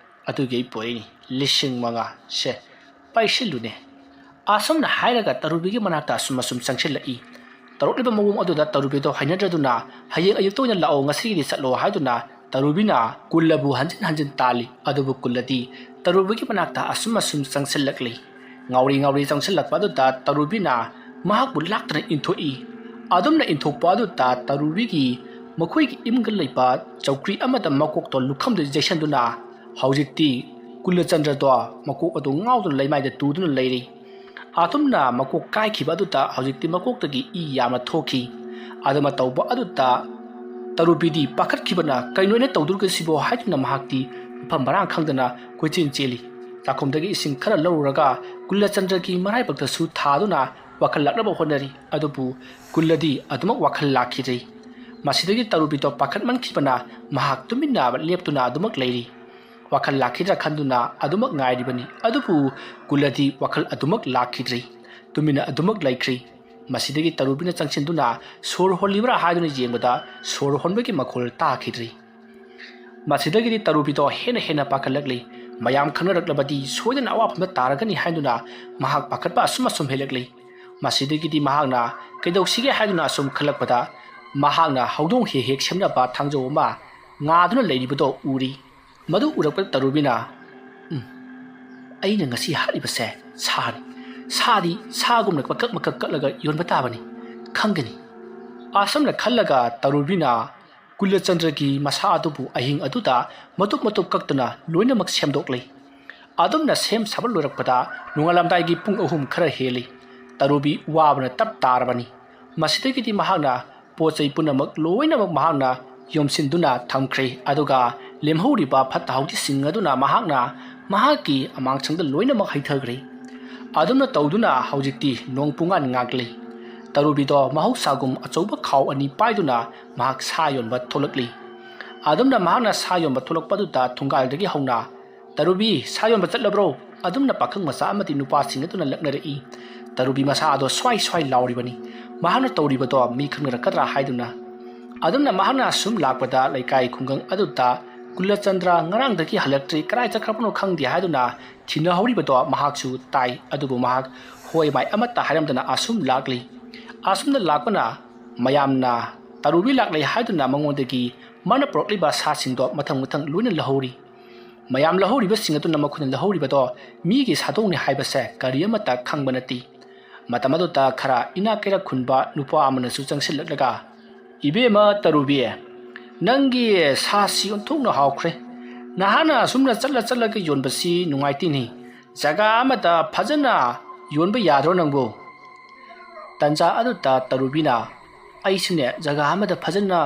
ꯑꯗꯨꯒꯤ ꯑꯩ ꯄꯣꯔꯛꯏꯅꯤ, ꯂꯤꯁꯤꯡ ꯃꯉꯥ꯫ ꯁꯦ, ꯄꯥꯏꯁꯤꯜꯂꯨꯅꯦ"꯫ ꯑꯁꯨꯝꯅ ꯍꯥꯏꯔꯒ ꯇꯔꯨꯕꯤꯒꯤ ꯃꯅꯥꯛꯇ ꯑꯁꯨꯝ ꯑꯁꯨꯝ ꯆꯪꯁꯤꯜꯂꯛꯏ꯫ ꯇꯧꯔꯛꯂꯤꯕ ꯃꯑꯣꯡ ꯑꯗꯨꯗ ꯇꯔꯨꯕꯤꯗꯣ ꯍꯩꯅꯗ꯭ꯔꯗꯨꯅ, "ꯍꯌꯦꯡ ꯑꯌꯨꯛꯇ ꯑꯣꯏꯅ ꯂꯥꯛꯑꯣ, ꯉꯁꯤꯒꯤꯗꯤ ꯆꯠꯂꯣ" ꯍꯥꯏꯗꯨꯅ ꯇꯔꯨꯕꯤꯅ ꯀꯨꯜꯂꯕꯨ ꯍꯟꯖꯤꯟ ꯍꯟꯖꯤꯟ ꯇꯥꯜꯂꯤ꯫ ꯑꯗꯨꯕꯨ ꯀꯨꯜꯂꯗꯤ ꯇꯔꯨꯕꯤꯒꯤ ꯃꯅꯥꯛꯇ ꯑꯁꯨꯝ ꯑꯁꯨꯝ ꯆꯪꯁꯤꯜꯂꯛꯂꯤ꯫ ꯉꯥꯎꯔꯤ ꯉꯥꯎꯔꯤ ꯆꯪꯁꯤꯜꯂꯛꯄ ꯑꯗꯨꯗ ꯇꯔꯨꯕꯤꯅ ꯃꯍꯥꯛꯄꯨ ꯂꯥꯛꯇꯅ ꯏꯟꯊꯣꯛꯏ꯫ ꯑꯗꯨꯝꯅ ꯏꯟꯊꯣꯛꯄ ꯑꯗꯨꯗ ꯇꯔꯨꯕꯤꯒꯤ ꯃꯈꯣꯏꯒꯤ ꯏꯃꯨꯡꯗ ꯂꯩꯕ ꯆꯧꯀ꯭ꯔꯤ ꯑꯃꯗ ꯃꯀꯣꯛꯇꯣ ꯂꯨꯈꯝꯗꯨ ꯌꯩꯁꯟꯗꯨꯅ ꯍꯧꯖꯤꯛꯇꯤ ꯀꯨꯂꯆꯟꯗ꯭ꯔꯗꯣ ꯃꯀꯣꯛ ꯑꯗꯨ ꯉꯥꯎꯗꯨꯅ ꯂꯩꯃꯥꯏꯗ ꯇꯨꯗꯨꯅ ꯂꯩꯔꯤ꯫ ꯑꯗꯨꯝꯅ ꯃꯀꯣꯛ ꯀꯥꯏꯈꯤꯕ ꯑꯗꯨꯗ ꯍꯧꯖꯤꯛꯇꯤ ꯃꯀꯣꯛꯇꯒꯤ ꯏ ꯌꯥꯝꯅ ꯊꯣꯛꯈꯤ꯫ ꯑꯗꯨꯃ ꯇꯧꯕ ꯑꯗꯨꯗ ꯇꯔꯨꯕꯤꯗꯤ ꯄꯥꯈꯠꯈꯤꯕꯅ, "ꯀꯩꯅꯣ ꯑꯩꯅ ꯇꯧꯗꯣꯔꯤꯕꯁꯤꯕꯣ?" ꯍꯥꯏꯗꯨꯅ ꯃꯍꯥꯛꯇꯤ ꯃꯐꯝ ꯃꯔꯥꯡ ꯈꯪꯗꯅ ꯀꯣꯏꯆꯦꯟ ꯆꯦꯜꯂꯤ꯫ ꯆꯥꯛꯈꯨꯝꯗꯒꯤ ꯏꯁꯤꯡ ꯈꯔ ꯂꯧꯔꯨꯔꯒ ꯀꯨꯂꯆꯟꯗ꯭ꯔꯒꯤ ꯃꯔꯥꯏꯕꯛꯇꯁꯨ ꯊꯥꯗꯨꯅ ꯋꯥꯈꯜ ꯂꯥꯛꯅꯕ ꯍꯣꯠꯅꯔꯤ꯫ ꯑꯗꯨꯕꯨ ꯀꯨꯜꯂꯗꯤ ꯑꯗꯨꯃꯛ ꯋꯥꯈꯜ ꯂꯥꯛꯈꯤꯗ꯭ꯔꯦ꯫ ꯃꯁꯤꯗꯒꯤ ꯇꯔꯨꯕꯤꯗꯣ ꯄꯥꯈꯠꯃꯟꯈꯤꯕꯅ ꯃꯍꯥꯛ ꯇꯨꯃꯤꯟꯅ ꯂꯦꯞꯇꯨꯅ ꯑꯗꯨꯃꯛ ꯂꯩꯔꯤ꯫ ꯋꯥꯈꯜ ꯂꯥꯛꯈꯤꯗ꯭ꯔꯥ ꯈꯟꯗꯨꯅ ꯑꯗꯨꯃꯛ ꯉꯥꯏꯔꯤꯕꯅꯤ꯫ ꯑꯗꯨꯕꯨ ꯀꯨꯜꯂꯗꯤ ꯋꯥꯈꯜ ꯑꯗꯨꯃꯛ ꯂꯥꯛꯈꯤꯗ꯭ꯔꯤ꯫ ꯇꯨꯃꯤꯟꯅ ꯑꯗꯨꯃꯛ ꯂꯩꯈ꯭ꯔꯤ꯫ ꯃꯁꯤꯗꯒꯤ ꯇꯔꯨꯕꯤꯅ ꯆꯪꯁꯤꯟꯗꯨꯅ ꯁꯣꯔ ꯍꯣꯜꯂꯤꯕ꯭ꯔꯥ ꯍꯥꯏꯗꯨꯅ ꯌꯦꯡꯕꯗ ꯁꯣꯔ ꯍꯣꯟꯕꯒꯤ ꯃꯈꯣꯜ ꯇꯥꯈꯤꯗ꯭ꯔꯤ꯫ ꯃꯁꯤꯗꯒꯤꯗꯤ ꯇꯔꯨꯕꯤꯗꯣ ꯍꯦꯟꯅ ꯍꯦꯟꯅ ꯄꯥꯈꯠꯂꯛꯂꯤ꯫ ꯃꯌꯥꯝ ꯈꯪꯅꯔꯛꯂꯕꯗꯤ ꯁꯣꯏꯗꯅ ꯑꯋꯥꯐꯝꯗ ꯇꯥꯔꯒꯅꯤ ꯍꯥꯏꯗꯨꯅ ꯃꯍꯥꯛ ꯄꯥꯈꯠꯄ ꯑꯁꯨꯝ ꯑꯁꯨꯝ ꯍꯦꯜꯂꯛꯂꯤ꯫ ꯃꯁꯤꯗꯒꯤꯗꯤ ꯃꯍꯥꯛꯅ ꯀꯩꯗꯧꯁꯤꯒꯦ ꯍꯥꯏꯗꯨꯅ ꯑꯁꯨꯝ ꯈꯜꯂꯛꯄꯗ ꯃꯍꯥꯛꯅ ꯍꯧꯗꯣꯡ ꯍꯦꯛ ꯍꯦꯛ ꯁꯦꯝꯅꯕ ꯊꯥꯡꯖꯧ ꯑꯃ ꯉꯥꯗꯨꯅ ꯂꯩꯔꯤꯕꯗꯣ ꯎꯔꯤ꯫ ꯃꯗꯨ ꯎꯔꯛꯄꯗ ꯇꯔꯨꯕꯤꯅ, "ꯎꯝ, ꯑꯩꯅ ꯉꯁꯤ ꯍꯥꯠꯂꯤꯕꯁꯦ ꯁꯥꯅꯤ꯫ ꯁꯥꯗꯤ ꯁꯥꯒꯨꯝꯅ ꯃꯀꯛ ꯃꯀꯛ ꯀꯛꯂꯒ ꯌꯣꯟꯕ ꯇꯥꯕꯅꯤ꯫ ꯈꯪꯒꯅꯤ꯫" ꯑꯁꯨꯝꯅ ꯈꯜꯂꯒ ꯇꯔꯨꯕꯤꯅ ꯀꯨꯂꯆꯟꯗ꯭ꯔꯒꯤ ꯃꯁꯥ ꯑꯗꯨꯕꯨ ꯑꯍꯤꯡ ꯑꯗꯨꯗ ꯃꯇꯨꯞ ꯃꯇꯨꯞ ꯀꯛꯇꯨꯅ ꯂꯣꯏꯅꯃꯛ ꯁꯦꯝꯗꯣꯛꯂꯤ꯫ ꯑꯗꯨꯝꯅ ꯁꯦꯝ ꯁꯥꯕ ꯂꯣꯏꯔꯛꯄꯗ ꯅꯣꯡꯉꯥꯜꯂꯝꯗꯥꯏꯒꯤ ꯄꯨꯡ ꯑꯍꯨꯝ ꯈꯔ ꯍꯦꯜꯂꯤ꯫ ꯇꯔꯨꯕꯤ ꯋꯥꯕꯅ ꯇꯞ ꯇꯥꯔꯕꯅꯤ꯫ ꯃꯁꯤꯗꯒꯤꯗꯤ ꯃꯍꯥꯛꯅ ꯄꯣꯠ ꯆꯩ ꯄꯨꯝꯅꯃꯛ ꯂꯣꯏꯅꯃꯛ ꯃꯍꯥꯛꯅ ꯌꯣꯝꯁꯤꯟꯗꯨꯅ ꯊꯝꯈ꯭ꯔꯦ꯫ ꯑꯗꯨꯒ ꯂꯦꯝꯍꯧꯔꯤꯕ ꯐꯠꯇ ꯍꯥꯎꯊꯤꯁꯤꯡ ꯑꯗꯨꯅ ꯃꯍꯥꯛꯅ ꯃꯍꯥꯛꯀꯤ ꯑꯃꯥꯡꯁꯪꯗ ꯂꯣꯏꯅꯃꯛ ꯍꯩꯊꯈ꯭ꯔꯦ꯫ ꯑꯗꯨꯝꯅ ꯇꯧꯗꯨꯅ ꯍꯧꯖꯤꯛꯇꯤ ꯅꯣꯡ ꯄꯨꯡꯉꯥꯟ ꯉꯥꯛꯂꯤ꯫ ꯇꯔꯨꯕꯤꯗꯣ ꯃꯍꯧꯁꯥꯒꯨꯝ ꯑꯆꯧꯕ ꯈꯥꯎ ꯑꯅꯤ ꯄꯥꯏꯗꯨꯅ ꯃꯍꯥꯛ ꯁꯥ ꯌꯣꯟꯕ ꯊꯣꯛꯂꯛꯂꯤ꯫ ꯑꯗꯨꯝꯅ ꯃꯍꯥꯛꯅ ꯁꯥ ꯌꯣꯟꯕ ꯊꯣꯛꯂꯛꯄꯗꯨꯗ ꯊꯣꯡꯒꯥꯜꯗꯒꯤ ꯍꯧꯅ, "ꯇꯔꯨꯕꯤ, ꯁꯥ ꯌꯣꯟꯕ ꯆꯠꯂꯕ꯭ꯔꯣ?" ꯑꯗꯨꯝꯅ ꯄꯥꯈꯪ ꯃꯆꯥ ꯑꯃꯗꯤ ꯅꯨꯄꯥꯁꯤꯡ ꯑꯗꯨꯅ ꯂꯛꯅꯔꯛꯏ꯫ ꯇꯔꯨꯕꯤ ꯃꯁꯥ ꯑꯗꯣ ꯁ꯭ꯋꯥꯏ ꯁ꯭ꯋꯥꯏ ꯂꯥꯎꯔꯤꯕꯅꯤ꯫ ꯃꯍꯥꯛꯅ ꯇꯧꯔꯤꯕꯗꯣ ꯃꯤ ꯈꯪꯅꯔꯛꯀꯗ꯭ꯔꯥ ꯍꯥꯏꯗꯨꯅ꯫ ꯑꯗꯨꯝꯅ ꯃꯍꯥꯛꯅ ꯑꯁꯨꯝ ꯂꯥꯛꯄꯗ ꯂꯩꯀꯥꯏ ꯈꯨꯡꯒꯪ ꯑꯗꯨꯗ ꯀꯨꯂꯆꯟꯗ꯭ꯔ ꯉꯔꯥꯡꯗꯒꯤ ꯍꯜꯂꯛꯇ꯭ꯔꯤ, ꯀꯗꯥꯏ ꯆꯠꯈ꯭ꯔꯕꯅꯣ ꯈꯪꯗꯦ ꯍꯥꯏꯗꯨꯅ ꯊꯤꯅꯍꯧꯔꯤꯕꯗꯣ ꯃꯍꯥꯛꯁꯨ ꯇꯥꯏ꯫ ꯑꯗꯨꯕꯨ ꯃꯍꯥꯛ ꯍꯣꯏ ꯃꯥꯏ ꯑꯃꯠꯇ ꯍꯥꯏꯔꯝꯗꯅ ꯑꯁꯨꯝ ꯂꯥꯛꯂꯤ꯫ ꯑꯁꯨꯝꯅ ꯂꯥꯛꯄꯅ ꯃꯌꯥꯝꯅ ꯇꯔꯨꯕꯤ ꯂꯥꯛꯂꯦ ꯍꯥꯏꯗꯨꯅ ꯃꯉꯣꯟꯗꯒꯤ ꯃꯥꯅ ꯄꯨꯔꯛꯂꯤꯕ ꯁꯥꯁꯤꯡꯗꯣ ꯃꯊꯪ ꯃꯊꯪ ꯂꯣꯏꯅ ꯂꯧꯍꯧꯔꯤ꯫ ꯃꯌꯥꯝ ꯂꯧꯍꯧꯔꯤꯕꯁꯤꯡ ꯑꯗꯨꯅ ꯃꯈꯣꯏꯅ ꯂꯧꯍꯧꯔꯤꯕꯗꯣ ꯃꯤꯒꯤ ꯁꯥꯗꯣꯡꯅꯤ ꯍꯥꯏꯕꯁꯦ ꯀꯔꯤ ꯑꯃꯠꯇ ꯈꯪꯕ ꯅꯠꯇꯦ꯫ ꯃꯇꯝ ꯑꯗꯨꯗ ꯈꯔ ꯏꯅꯥꯛ ꯀꯩꯔꯥꯛ ꯈꯨꯟꯕ ꯅꯨꯄꯥ ꯑꯃꯅꯁꯨ ꯆꯪꯁꯤꯜꯂꯛꯂꯒ, "ꯏꯕꯦꯝꯃ ꯇꯔꯨꯕꯤ, ꯅꯪꯒꯤ ꯁꯥꯁꯤ ꯑꯣꯟꯊꯣꯛꯅ ꯍꯥꯎꯈ꯭ꯔꯦ꯫ ꯅꯍꯥꯛꯅ ꯑꯁꯨꯝꯅ ꯆꯠꯂ ꯆꯠꯂꯒ ꯌꯣꯟꯕꯁꯤ ꯅꯨꯡꯉꯥꯏꯇꯦꯅꯦ꯫ ꯖꯒꯥ ꯑꯃꯗ ꯐꯖꯅ ꯌꯣꯟꯕ ꯌꯥꯗ꯭ꯔꯣ ꯅꯪꯕꯨ?" ꯇꯟꯖꯥ ꯑꯗꯨꯗ ꯇꯔꯨꯕꯤꯅ, "ꯑꯩꯁꯨꯅꯦ ꯖꯒꯥ ꯑꯃꯗ ꯐꯖꯅ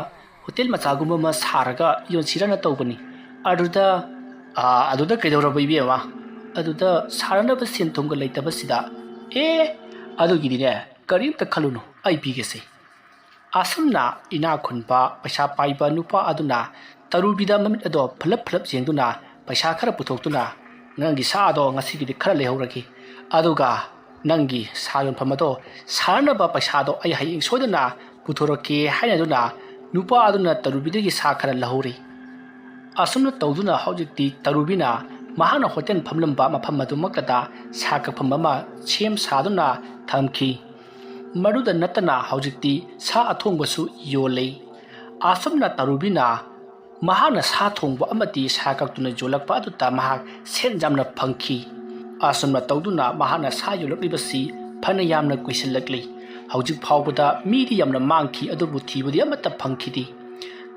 ꯍꯣꯇꯦꯜ ꯃꯆꯥꯒꯨꯝꯕ ꯑꯃ ꯁꯥꯔꯒ ꯌꯣꯟꯁꯤꯔꯅ ꯇꯧꯕꯅꯤ꯫ ꯑꯗꯨꯗ, ꯑꯥ, ꯑꯗꯨꯗ ꯀꯩꯗꯧꯔꯕ ꯏꯕꯦꯝꯃ? ꯑꯗꯨꯗ ꯁꯥꯅꯅꯕ ꯁꯦꯟ ꯊꯨꯝꯒ ꯂꯩꯇꯕꯁꯤꯗ꯫" "ꯑꯦ, ꯑꯗꯨꯒꯤꯗꯤꯅꯦ ꯀꯔꯤꯝꯇ ꯈꯜꯂꯨꯅꯨ, ꯑꯩ ꯄꯤꯒꯦꯁꯦ꯫" ꯑꯁꯨꯝꯅ ꯏꯅꯥꯛ ꯈꯨꯟꯕ ꯄꯩꯁꯥ ꯄꯥꯏꯕ ꯅꯨꯄꯥ ꯑꯗꯨꯅ ꯇꯔꯨꯕꯤꯗ ꯃꯃꯤꯠ ꯑꯗꯣ ꯐꯂꯞ ꯐꯂꯞ ꯌꯦꯡꯗꯨꯅ ꯄꯩꯁꯥ ꯈꯔ ꯄꯨꯊꯣꯛꯇꯨꯅ, "ꯅꯪꯒꯤ ꯁꯥ ꯑꯗꯣ ꯉꯁꯤꯒꯤꯗꯤ ꯈꯔ ꯂꯩꯍꯧꯔꯒꯦ꯫ ꯑꯗꯨꯒ "ꯅꯪꯒꯤ ꯁꯥ ꯌꯣꯟꯐꯝ ꯑꯗꯣ ꯁꯥꯅꯅꯕ ꯄꯩꯁꯥꯗꯣ ꯑꯩ ꯍꯌꯦꯡ ꯁꯣꯏꯗꯅ ꯄꯨꯊꯣꯔꯛꯀꯦ" ꯍꯥꯏꯅꯗꯨꯅ ꯅꯨꯄꯥ ꯑꯗꯨꯅ ꯇꯔꯨꯕꯤꯗꯒꯤ ꯁꯥ ꯈꯔ ꯂꯧꯍꯧꯔꯤ꯫ ꯑꯁꯨꯝꯅ ꯇꯧꯗꯨꯅ ꯍꯧꯖꯤꯛꯇꯤ ꯇꯔꯨꯕꯤꯅ ꯃꯍꯥꯛꯅ ꯍꯣꯇꯦꯜ ꯐꯝꯂꯝꯕ ꯃꯐꯝ ꯑꯗꯨꯃꯛꯇꯗ ꯁꯥ ꯀꯛꯐꯝ ꯑꯃ ꯁꯦꯝ ꯁꯥꯗꯨꯅ ꯊꯝꯈꯤ꯫ ꯃꯗꯨꯗ ꯅꯠꯇꯅ ꯍꯧꯖꯤꯛꯇꯤ ꯁꯥ ꯑꯊꯣꯡꯕꯁꯨ ꯌꯣꯜꯂꯤ꯫ ꯑꯁꯨꯝꯅ ꯇꯔꯨꯕꯤꯅ ꯃꯍꯥꯛꯅ ꯁꯥ ꯊꯣꯡꯕ ꯑꯃꯗꯤ ꯁꯥ ꯀꯛꯇꯨꯅ ꯌꯣꯜꯂꯛꯄ ꯑꯗꯨꯗ ꯃꯍꯥꯛ ꯁꯦꯟ ꯌꯥꯝꯅ ꯐꯪꯈꯤ꯫ ꯑꯁꯨꯝꯅ ꯇꯧꯗꯨꯅ ꯃꯍꯥꯛꯅ ꯁꯥ ꯌꯣꯜꯂꯛꯂꯤꯕꯁꯤ ꯐꯅ ꯌꯥꯝꯅ ꯀꯨꯏꯁꯤꯜꯂꯛꯂꯤ꯫ ꯍꯧꯖꯤꯛ ꯐꯥꯎꯕꯗ ꯃꯤꯗꯤ ꯌꯥꯝꯅ ꯃꯥꯡꯈꯤ, ꯑꯗꯨꯕꯨ ꯊꯤꯕꯗꯤ ꯑꯃꯠꯇ ꯐꯪꯈꯤꯗꯦ꯫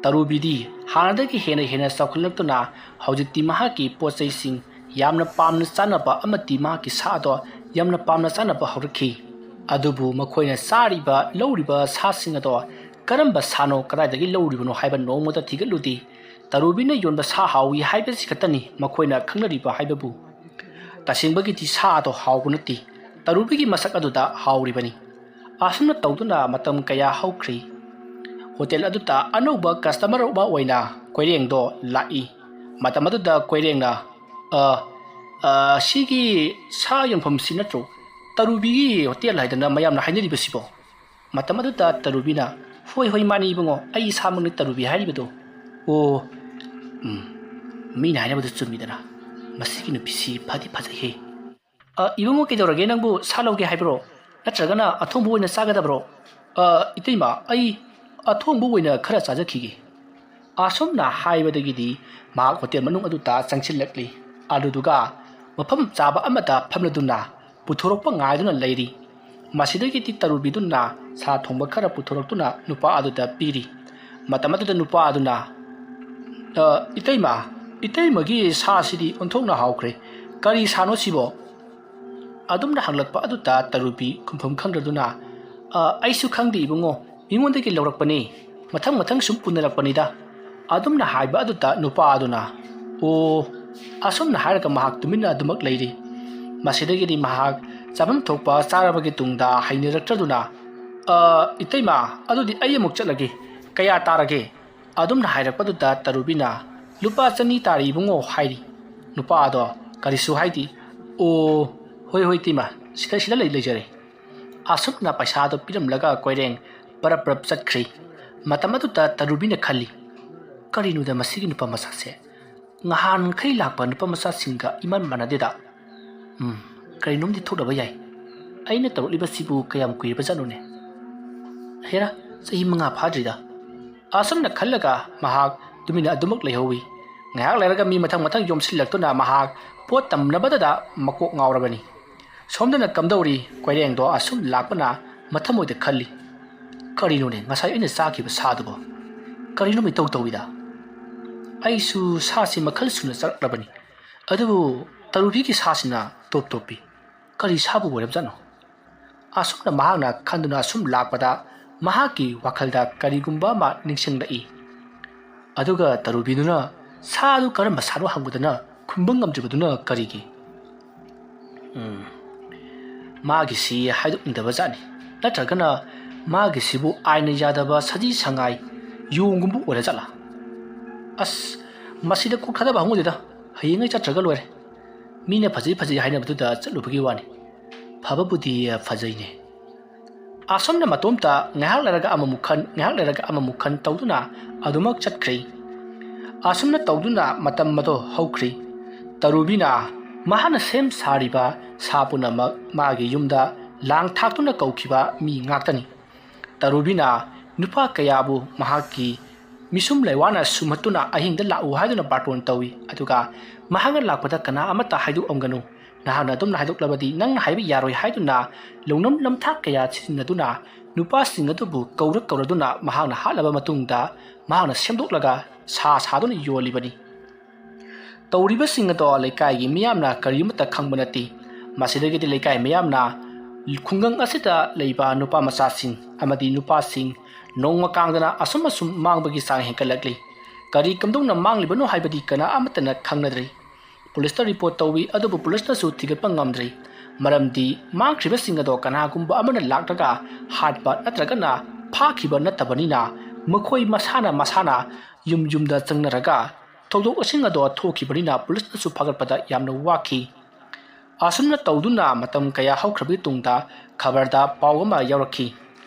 ꯇꯔꯨꯕꯤꯗꯤ ꯍꯥꯟꯅꯗꯒꯤ ꯍꯦꯟꯅ ꯍꯦꯟꯅ ꯆꯥꯎꯈꯠꯂꯛꯇꯨꯅ ꯍꯧꯖꯤꯛꯇꯤ ꯃꯍꯥꯛꯀꯤ ꯄꯣꯠ ꯆꯩꯁꯤꯡ ꯌꯥꯝꯅ ꯄꯥꯝꯅ ꯆꯥꯅꯕ ꯑꯃꯗꯤ ꯃꯍꯥꯛꯀꯤ ꯁꯥ ꯑꯗꯣ ꯌꯥꯝꯅ ꯄꯥꯝꯅ ꯆꯥꯅꯕ ꯍꯧꯔꯛꯈꯤ꯫ ꯑꯗꯨꯕꯨ ꯃꯈꯣꯏꯅ ꯆꯥꯔꯤꯕ, ꯂꯧꯔꯤꯕ ꯁꯥꯁꯤꯡ ꯑꯗꯣ ꯀꯔꯝꯕ ꯁꯥꯅꯣ, ꯀꯗꯥꯏꯗꯒꯤ ꯂꯧꯔꯤꯕꯅꯣ ꯍꯥꯏꯕ ꯅꯣꯡꯃꯇ ꯊꯤꯒꯠꯂꯨꯗꯦ꯫ ꯇꯔꯨꯕꯤꯅ ꯌꯣꯟꯕ ꯁꯥ ꯍꯥꯎꯏ ꯍꯥꯏꯕꯁꯤ ꯈꯛꯇꯅꯤ ꯃꯈꯣꯏꯅ ꯈꯪꯅꯔꯤꯕ ꯍꯥꯏꯕꯕꯨ꯫ ꯇꯁꯦꯡꯕꯒꯤꯗꯤ ꯁꯥ ꯑꯗꯣ ꯍꯥꯎꯕ ꯅꯠꯇꯦ, ꯇꯔꯨꯕꯤꯒꯤ ꯃꯁꯛ ꯑꯗꯨꯗ ꯍꯥꯎꯔꯤꯕꯅꯤ꯫ ꯑꯁꯨꯝꯅ ꯇꯧꯗꯨꯅ ꯃꯇꯝ ꯀꯌꯥ ꯍꯧꯈ꯭ꯔꯤ꯫ ꯍꯣꯇꯦꯜ ꯑꯗꯨꯗ ꯑꯅꯧꯕ ꯀꯁꯇꯃꯔ ꯑꯃ ꯑꯣꯏꯅ ꯀꯣꯏꯔꯦꯡꯗꯣ ꯂꯥꯛꯏ꯫ ꯃꯇꯝ ꯑꯗꯨꯗ ꯀꯣꯏꯔꯦꯡꯅ, "ꯑ, ꯑ, ꯁꯤꯒꯤ ꯁꯥ ꯌꯣꯟꯐꯝꯁꯤ ꯅꯠꯇ꯭ꯔꯣ? ꯇꯔꯨꯕꯤꯒꯤ ꯍꯣꯇꯦꯜ ꯍꯥꯏꯗꯅ ꯃꯌꯥꯝꯅ ꯍꯥꯏꯅꯔꯤꯕꯁꯤꯕꯣ?" ꯃꯇꯝ ꯑꯗꯨꯗ ꯇꯔꯨꯕꯤꯅ, "ꯍꯣꯏ, ꯍꯣꯏ, ꯃꯥꯅꯤ ꯏꯕꯨꯡꯉꯣ, ꯑꯩ ꯏꯁꯥꯃꯛꯅꯤ ꯇꯔꯨꯕꯤ ꯍꯥꯏꯔꯤꯕꯗꯣ꯫ ꯑꯣ, ꯎꯝ, ꯃꯤꯅ ꯍꯥꯏꯅꯕꯗꯨ ꯆꯨꯝꯃꯤꯗꯅ꯫ ꯃꯁꯤꯒꯤ ꯅꯨꯄꯤꯁꯤ ꯐꯗꯤ ꯐꯖꯩꯍꯦ꯫ ꯑ, ꯏꯕꯨꯡꯉꯣ, ꯀꯩꯗꯧꯔꯒꯦ? ꯅꯪꯕꯨ ꯁꯥ ꯂꯧꯒꯦ ꯍꯥꯏꯕ꯭ꯔꯣ? ꯅꯠꯇ꯭ꯔꯒꯅ ꯑꯊꯣꯡꯕ ꯑꯣꯏꯅ ꯆꯥꯒꯗꯕ꯭ꯔꯣ?" "ꯑ, ꯏꯇꯩꯃ, ꯑꯩ ꯑꯊꯣꯡꯕ ꯑꯣꯏꯅ ꯈꯔ ꯆꯥꯖꯈꯤꯒꯦ"꯫ ꯑꯁꯨꯝꯅ ꯍꯥꯏꯕꯗꯒꯤꯗꯤ ꯃꯍꯥꯛ ꯍꯣꯇꯦꯜ ꯃꯅꯨꯡ ꯑꯗꯨꯗ ꯆꯪꯁꯤꯜꯂꯛꯂꯤ꯫ ꯑꯗꯨꯗꯨꯒ ꯃꯐꯝ ꯆꯥꯕ ꯑꯃꯗ ꯐꯝꯂꯗꯨꯅ ꯄꯨꯊꯣꯔꯛꯄ ꯉꯥꯏꯗꯨꯅ ꯂꯩꯔꯤ꯫ ꯃꯁꯤꯗꯒꯤꯗꯤ ꯇꯔꯨꯕꯤꯗꯨꯅ ꯁꯥ ꯊꯣꯡꯕ ꯈꯔ ꯄꯨꯊꯣꯔꯛꯇꯨꯅ ꯅꯨꯄꯥ ꯑꯗꯨꯗ ꯄꯤꯔꯤ꯫ ꯃꯇꯝ ꯑꯗꯨꯗ ꯅꯨꯄꯥ ꯑꯗꯨꯅ, "ꯑ, ꯏꯇꯩꯃ, ꯏꯇꯩꯃꯒꯤ ꯁꯥꯁꯤꯗꯤ ꯑꯣꯟꯊꯣꯛꯅ ꯍꯥꯎꯈ꯭ꯔꯦ꯫ ꯀꯔꯤ ꯁꯥꯅꯣ ꯁꯤꯕꯣ?" ꯑꯗꯨꯝꯅ ꯍꯪꯂꯛꯄ ꯑꯗꯨꯗ ꯇꯔꯨꯕꯤ ꯈꯨꯝꯐꯝ ꯈꯪꯗ꯭ꯔꯗꯨꯅ, "ꯑ, ꯑꯩꯁꯨ ꯈꯪꯗꯦ ꯏꯕꯨꯡꯉꯣ, ꯃꯤꯉꯣꯟꯗꯒꯤ ꯂꯧꯔꯛꯄꯅꯤ꯫ ꯃꯊꯪ ꯃꯊꯪ ꯁꯨꯝ ꯄꯨꯅꯔꯛꯄꯅꯤꯗ"꯫ ꯑꯗꯨꯝꯅ ꯍꯥꯏꯕ ꯑꯗꯨꯗ ꯅꯨꯄꯥ ꯑꯗꯨꯅ, "ꯑꯣ"꯫ ꯑꯁꯨꯝꯅ ꯍꯥꯏꯔꯒ ꯃꯍꯥꯛ ꯇꯨꯃꯤꯟꯅ ꯑꯗꯨꯃꯛ ꯂꯩꯔꯤ꯫ ꯃꯁꯤꯗꯒꯤꯗꯤ ꯃꯍꯥꯛ ꯆꯥꯐꯝ ꯊꯣꯛꯄ ꯆꯥꯔꯕꯒꯤ ꯇꯨꯡꯗ ꯍꯩꯅꯔꯛꯇ꯭ꯔꯗꯨꯅ, "ꯑ, ꯏꯇꯩꯃ, ꯑꯗꯨꯗꯤ ꯑꯩ ꯑꯃꯨꯛ ꯆꯠꯂꯒꯦ꯫ ꯀꯌꯥ ꯇꯥꯔꯒꯦ?" ꯑꯗꯨꯝꯅ ꯍꯥꯏꯔꯛꯄꯗꯨꯗ ꯇꯔꯨꯕꯤꯅ, "ꯂꯨꯄꯥ ꯆꯅꯤ ꯇꯥꯔꯦ ꯏꯕꯨꯡꯉꯣ" ꯍꯥꯏꯔꯤ꯫ ꯅꯨꯄꯥ ꯑꯗꯣ ꯀꯔꯤꯁꯨ ꯍꯥꯏꯗꯦ꯫ "ꯑꯣ, ꯍꯣꯏ, ꯍꯣꯏ, ꯏꯇꯩꯃ, ꯁꯤꯗ ꯁꯤꯗ ꯂꯩ ꯂꯩꯖꯔꯦ꯫ ꯑꯁꯨꯝꯅ ꯄꯩꯁꯥꯗꯣ ꯄꯤꯔꯝꯂꯒ ꯀꯣꯏꯔꯦꯡ ꯄꯔꯞ ꯄꯔꯞ ꯆꯠꯈ꯭ꯔꯦ꯫ ꯃꯇꯝ ꯑꯗꯨꯗ ꯇꯔꯨꯕꯤꯅ ꯈꯜꯂꯤ, "ꯀꯔꯤꯅꯣꯗ ꯃꯁꯤꯒꯤ ꯅꯨꯄꯥ ꯃꯆꯥꯁꯦ ꯅꯍꯥꯟꯈꯩ ꯂꯥꯛꯄ ꯅꯨꯄꯥ ꯃꯆꯥꯁꯤꯡꯒ ꯏꯃꯥꯟ ꯃꯥꯟꯅꯗꯦꯗ꯫ ꯎꯝ, ꯀꯔꯤꯅꯣꯝꯗꯤ ꯊꯣꯛꯂꯕ ꯌꯥꯏ꯫ ꯑꯩꯅ ꯇꯧꯔꯛꯂꯤꯕꯁꯤꯕꯨ ꯀꯌꯥꯝ ꯀꯨꯏꯔꯕꯖꯥꯠꯅꯣꯅꯦ? ꯍꯦꯔꯥ, ꯆꯍꯤ ꯃꯉꯥ ꯐꯥꯗ꯭ꯔꯤꯗ꯫" ꯑꯁꯨꯝꯅ ꯈꯜꯂꯒ ꯃꯍꯥꯛ ꯇꯨꯃꯤꯟꯅ ꯑꯗꯨꯃꯛ ꯂꯩꯍꯧꯏ꯫ ꯉꯥꯏꯍꯥꯛ ꯂꯩꯔꯒ ꯃꯤ ꯃꯊꯪ ꯃꯊꯪ ꯌꯣꯝꯁꯤꯜꯂꯛꯇꯨꯅ ꯃꯍꯥꯛ ꯄꯣꯠ ꯇꯝꯅꯕꯗꯗ ꯃꯀꯣꯛ ꯉꯥꯎꯔꯕꯅꯤ꯫ ꯁꯣꯝꯗꯅ ꯀꯝꯗꯧꯔꯤ? ꯀꯣꯏꯔꯦꯡꯗꯣ ꯑꯁꯨꯝ ꯂꯥꯛꯄꯅ ꯃꯊꯃꯣꯏꯗ ꯈꯜꯂꯤ, "ꯀꯔꯤꯅꯣꯅꯦ ꯉꯁꯥꯏ ꯑꯩꯅ ꯆꯥꯈꯤꯕ ꯁꯥꯗꯨꯕꯣ? ꯀꯔꯤꯅꯣ ꯏꯇꯧ ꯇꯧꯏꯗ? ꯑꯩꯁꯨ ꯁꯥꯁꯤ ꯃꯈꯜ ꯁꯨꯅ ꯆꯥꯔꯛꯂꯕꯅꯤ, ꯑꯗꯨꯕꯨ ꯇꯔꯨꯕꯤꯒꯤ ꯁꯥꯁꯤꯅ ꯇꯣꯞ ꯇꯣꯞꯄꯤ꯫ ꯀꯔꯤ ꯁꯥꯕꯨ ꯑꯣꯏꯔꯕꯖꯥꯠꯅꯣ?" ꯑꯁꯨꯝꯅ ꯃꯍꯥꯛꯅ ꯈꯟꯗꯨꯅ ꯑꯁꯨꯝ ꯂꯥꯛꯄꯗ ꯃꯍꯥꯛꯀꯤ ꯋꯥꯈꯜꯗ ꯀꯔꯤꯒꯨꯝꯕ ꯑꯃ ꯅꯤꯡꯁꯤꯡꯂꯛꯏ꯫ ꯑꯗꯨꯒ ꯇꯔꯨꯕꯤꯗꯨꯅ ꯁꯥꯗꯨ ꯀꯔꯝꯕ ꯁꯥꯅꯣ ꯍꯪꯕꯗꯅ ꯈꯨꯝꯕ ꯉꯝꯗ꯭ꯔꯤꯕꯗꯨꯅ ꯀꯔꯤꯒꯤ? ꯎꯝ, ꯃꯥꯒꯤꯁꯤ ꯍꯥꯏꯗꯣꯛꯅꯤꯡꯗꯕ ꯖꯥꯠꯅꯤ꯫ ꯅꯠꯇ꯭ꯔꯒꯅ ꯃꯥꯒꯤꯁꯤꯕꯨ ꯑꯥꯏꯟꯅ ꯌꯥꯗꯕ ꯁꯖꯤ ꯁꯉꯥꯏ ꯌꯣꯡꯒꯨꯝꯕ ꯑꯣꯏꯔ ꯖꯥꯠꯂꯥ? ꯑꯁ, ꯃꯁꯤꯗ ꯀꯣꯛ ꯊꯥꯗꯕ ꯍꯧꯅꯗꯦꯗ꯫ ꯍꯌꯦꯡꯉꯩ ꯆꯠꯇ꯭ꯔꯒ ꯂꯣꯏꯔꯦ꯫ ꯃꯤꯅ ꯐꯖꯩ ꯐꯖꯩ ꯍꯥꯏꯅꯕꯗꯨꯗ ꯆꯠꯂꯨꯕꯒꯤ ꯋꯥꯅꯤ꯫ ꯐꯕꯕꯨꯗꯤ ꯐꯖꯩꯅꯦ꯫ ꯑꯁꯨꯝꯅ ꯃꯇꯣꯝꯇ ꯉꯥꯏꯍꯥꯛ ꯂꯩꯔꯒ ꯑꯃꯃꯨꯛ ꯈꯟ, ꯉꯥꯏꯍꯥꯛ ꯂꯩꯔꯒ ꯑꯃꯃꯨꯛ ꯈꯟ ꯇꯧꯗꯨꯅ ꯑꯗꯨꯃꯛ ꯆꯠꯈ꯭ꯔꯦ꯫ ꯑꯁꯨꯝꯅ ꯇꯧꯗꯨꯅ ꯃꯇꯝ ꯑꯗꯣ ꯍꯧꯈ꯭ꯔꯦ꯫ ꯇꯔꯨꯕꯤꯅ ꯃꯍꯥꯛꯅ ꯁꯦꯝ ꯁꯥꯔꯤꯕ ꯁꯥ ꯄꯨꯝꯅꯃꯛ ꯃꯥꯒꯤ ꯌꯨꯝꯗ ꯂꯥꯡ ꯊꯥꯛꯇꯨꯅ ꯀꯧꯈꯤꯕ ꯃꯤ ꯉꯥꯛꯇꯅꯤ꯫ ꯇꯔꯨꯕꯤꯅ ꯅꯨꯄꯥ ꯀꯌꯥꯕꯨ ꯃꯍꯥꯛꯀꯤ ꯃꯤꯁꯨꯝ ꯂꯩꯋꯥꯅ ꯁꯨꯝꯍꯠꯇꯨꯅ ꯑꯍꯤꯡꯗ ꯂꯥꯛꯎ ꯍꯥꯏꯗꯨꯅ ꯕꯥꯔꯇꯣꯟ ꯇꯧꯏ꯫ ꯑꯗꯨꯒ ꯃꯍꯥꯛꯅ ꯂꯥꯛꯄꯗ ꯀꯅꯥ ꯑꯃꯠꯇ ꯍꯥꯏꯗꯣꯛꯑꯝꯒꯅꯨ, ꯅꯍꯥꯛꯅ ꯑꯗꯨꯝꯅ ꯍꯥꯏꯗꯣꯛꯂꯕꯗꯤ ꯅꯪꯅ ꯍꯥꯏꯕ ꯌꯥꯔꯣꯏ ꯍꯥꯏꯗꯨꯅ ꯂꯧꯅꯝ ꯂꯝꯊꯥꯛ ꯀꯌꯥ ꯁꯤꯖꯤꯟꯅꯗꯨꯅ ꯅꯨꯄꯥꯁꯤꯡ ꯑꯗꯨꯕꯨ ꯀꯧꯔ ꯀꯧꯔꯗꯨꯅ ꯃꯍꯥꯛꯅ ꯍꯥꯠꯂꯕ ꯃꯇꯨꯡꯗ ꯃꯍꯥꯛꯅ ꯁꯦꯝꯗꯣꯛꯂꯒ ꯁꯥ ꯁꯥꯗꯨꯅ ꯌꯣꯜꯂꯤꯕꯅꯤ꯫ ꯇꯧꯔꯤꯕꯁꯤꯡ ꯑꯗꯣ ꯂꯩꯀꯥꯏꯒꯤ ꯃꯤꯌꯥꯝꯅ ꯀꯔꯤꯃꯠꯇ ꯈꯪꯕ ꯅꯠꯇꯦ꯫ ꯃꯁꯤꯗꯒꯤꯗꯤ ꯂꯩꯀꯥꯏ ꯃꯤꯌꯥꯝꯅ ꯈꯨꯡꯒꯪ ꯑꯁꯤꯗ ꯂꯩꯕ ꯅꯨꯄꯥ ꯃꯆꯥꯁꯤꯡ ꯑꯃꯗꯤ ꯅꯨꯄꯥꯁꯤꯡ ꯅꯣꯡꯃ ꯀꯥꯡꯗꯅ ꯑꯁꯨꯝ ꯑꯁꯨꯝ ꯃꯥꯡꯕꯒꯤ ꯆꯥꯡ ꯍꯦꯟꯒꯠꯂꯛꯂꯤ꯫ ꯀꯔꯤ ꯀꯝꯗꯧꯅ ꯃꯥꯡꯂꯤꯕꯅꯣ ꯍꯥꯏꯕꯗꯤ ꯀꯅꯥ ꯑꯃꯠꯇꯅ ꯈꯪꯅꯗ꯭ꯔꯤ꯫ ꯄꯨꯂꯤꯁꯇ ꯔꯤꯄꯣꯔꯠ ꯇꯧꯏ, ꯑꯗꯨꯕꯨ ꯄꯨꯂꯤꯁꯅꯁꯨ ꯊꯤꯒꯠꯄ ꯉꯝꯗ꯭ꯔꯤ꯫ ꯃꯔꯝꯗꯤ ꯃꯥꯡꯈ꯭ꯔꯤꯕꯁꯤꯡ ꯑꯗꯣ ꯀꯅꯥꯒꯨꯝꯕ ꯑꯃꯅ ꯂꯥꯛꯂꯒ ꯍꯥꯠꯄ ꯅꯠꯇ꯭ꯔꯒꯅ ꯐꯥꯈꯤꯕ ꯅꯠꯇꯕꯅꯤꯅ ꯃꯈꯣꯏ ꯃꯁꯥꯅ ꯃꯁꯥꯅ ꯌꯨꯝ ꯌꯨꯝꯗ ꯆꯪꯅꯔꯒ ꯊꯧꯗꯣꯛꯁꯤꯡ ꯑꯗꯣ ꯊꯣꯛꯈꯤꯕꯅꯤꯅ ꯄꯨꯂꯤꯁꯅꯁꯨ ꯐꯥꯒꯠꯄꯗ ꯌꯥꯝꯅ ꯋꯥꯈꯤ꯫ ꯑꯁꯨꯝꯅ ꯇꯧꯗꯨꯅ ꯃꯇꯝ ꯀꯌꯥ ꯍꯧꯈ꯭ꯔꯕꯒꯤ ꯇꯨꯡꯗ ꯈꯕꯔꯗ ꯄꯥꯎ ꯑꯃ ꯌꯥꯎꯔꯛꯈꯤ꯫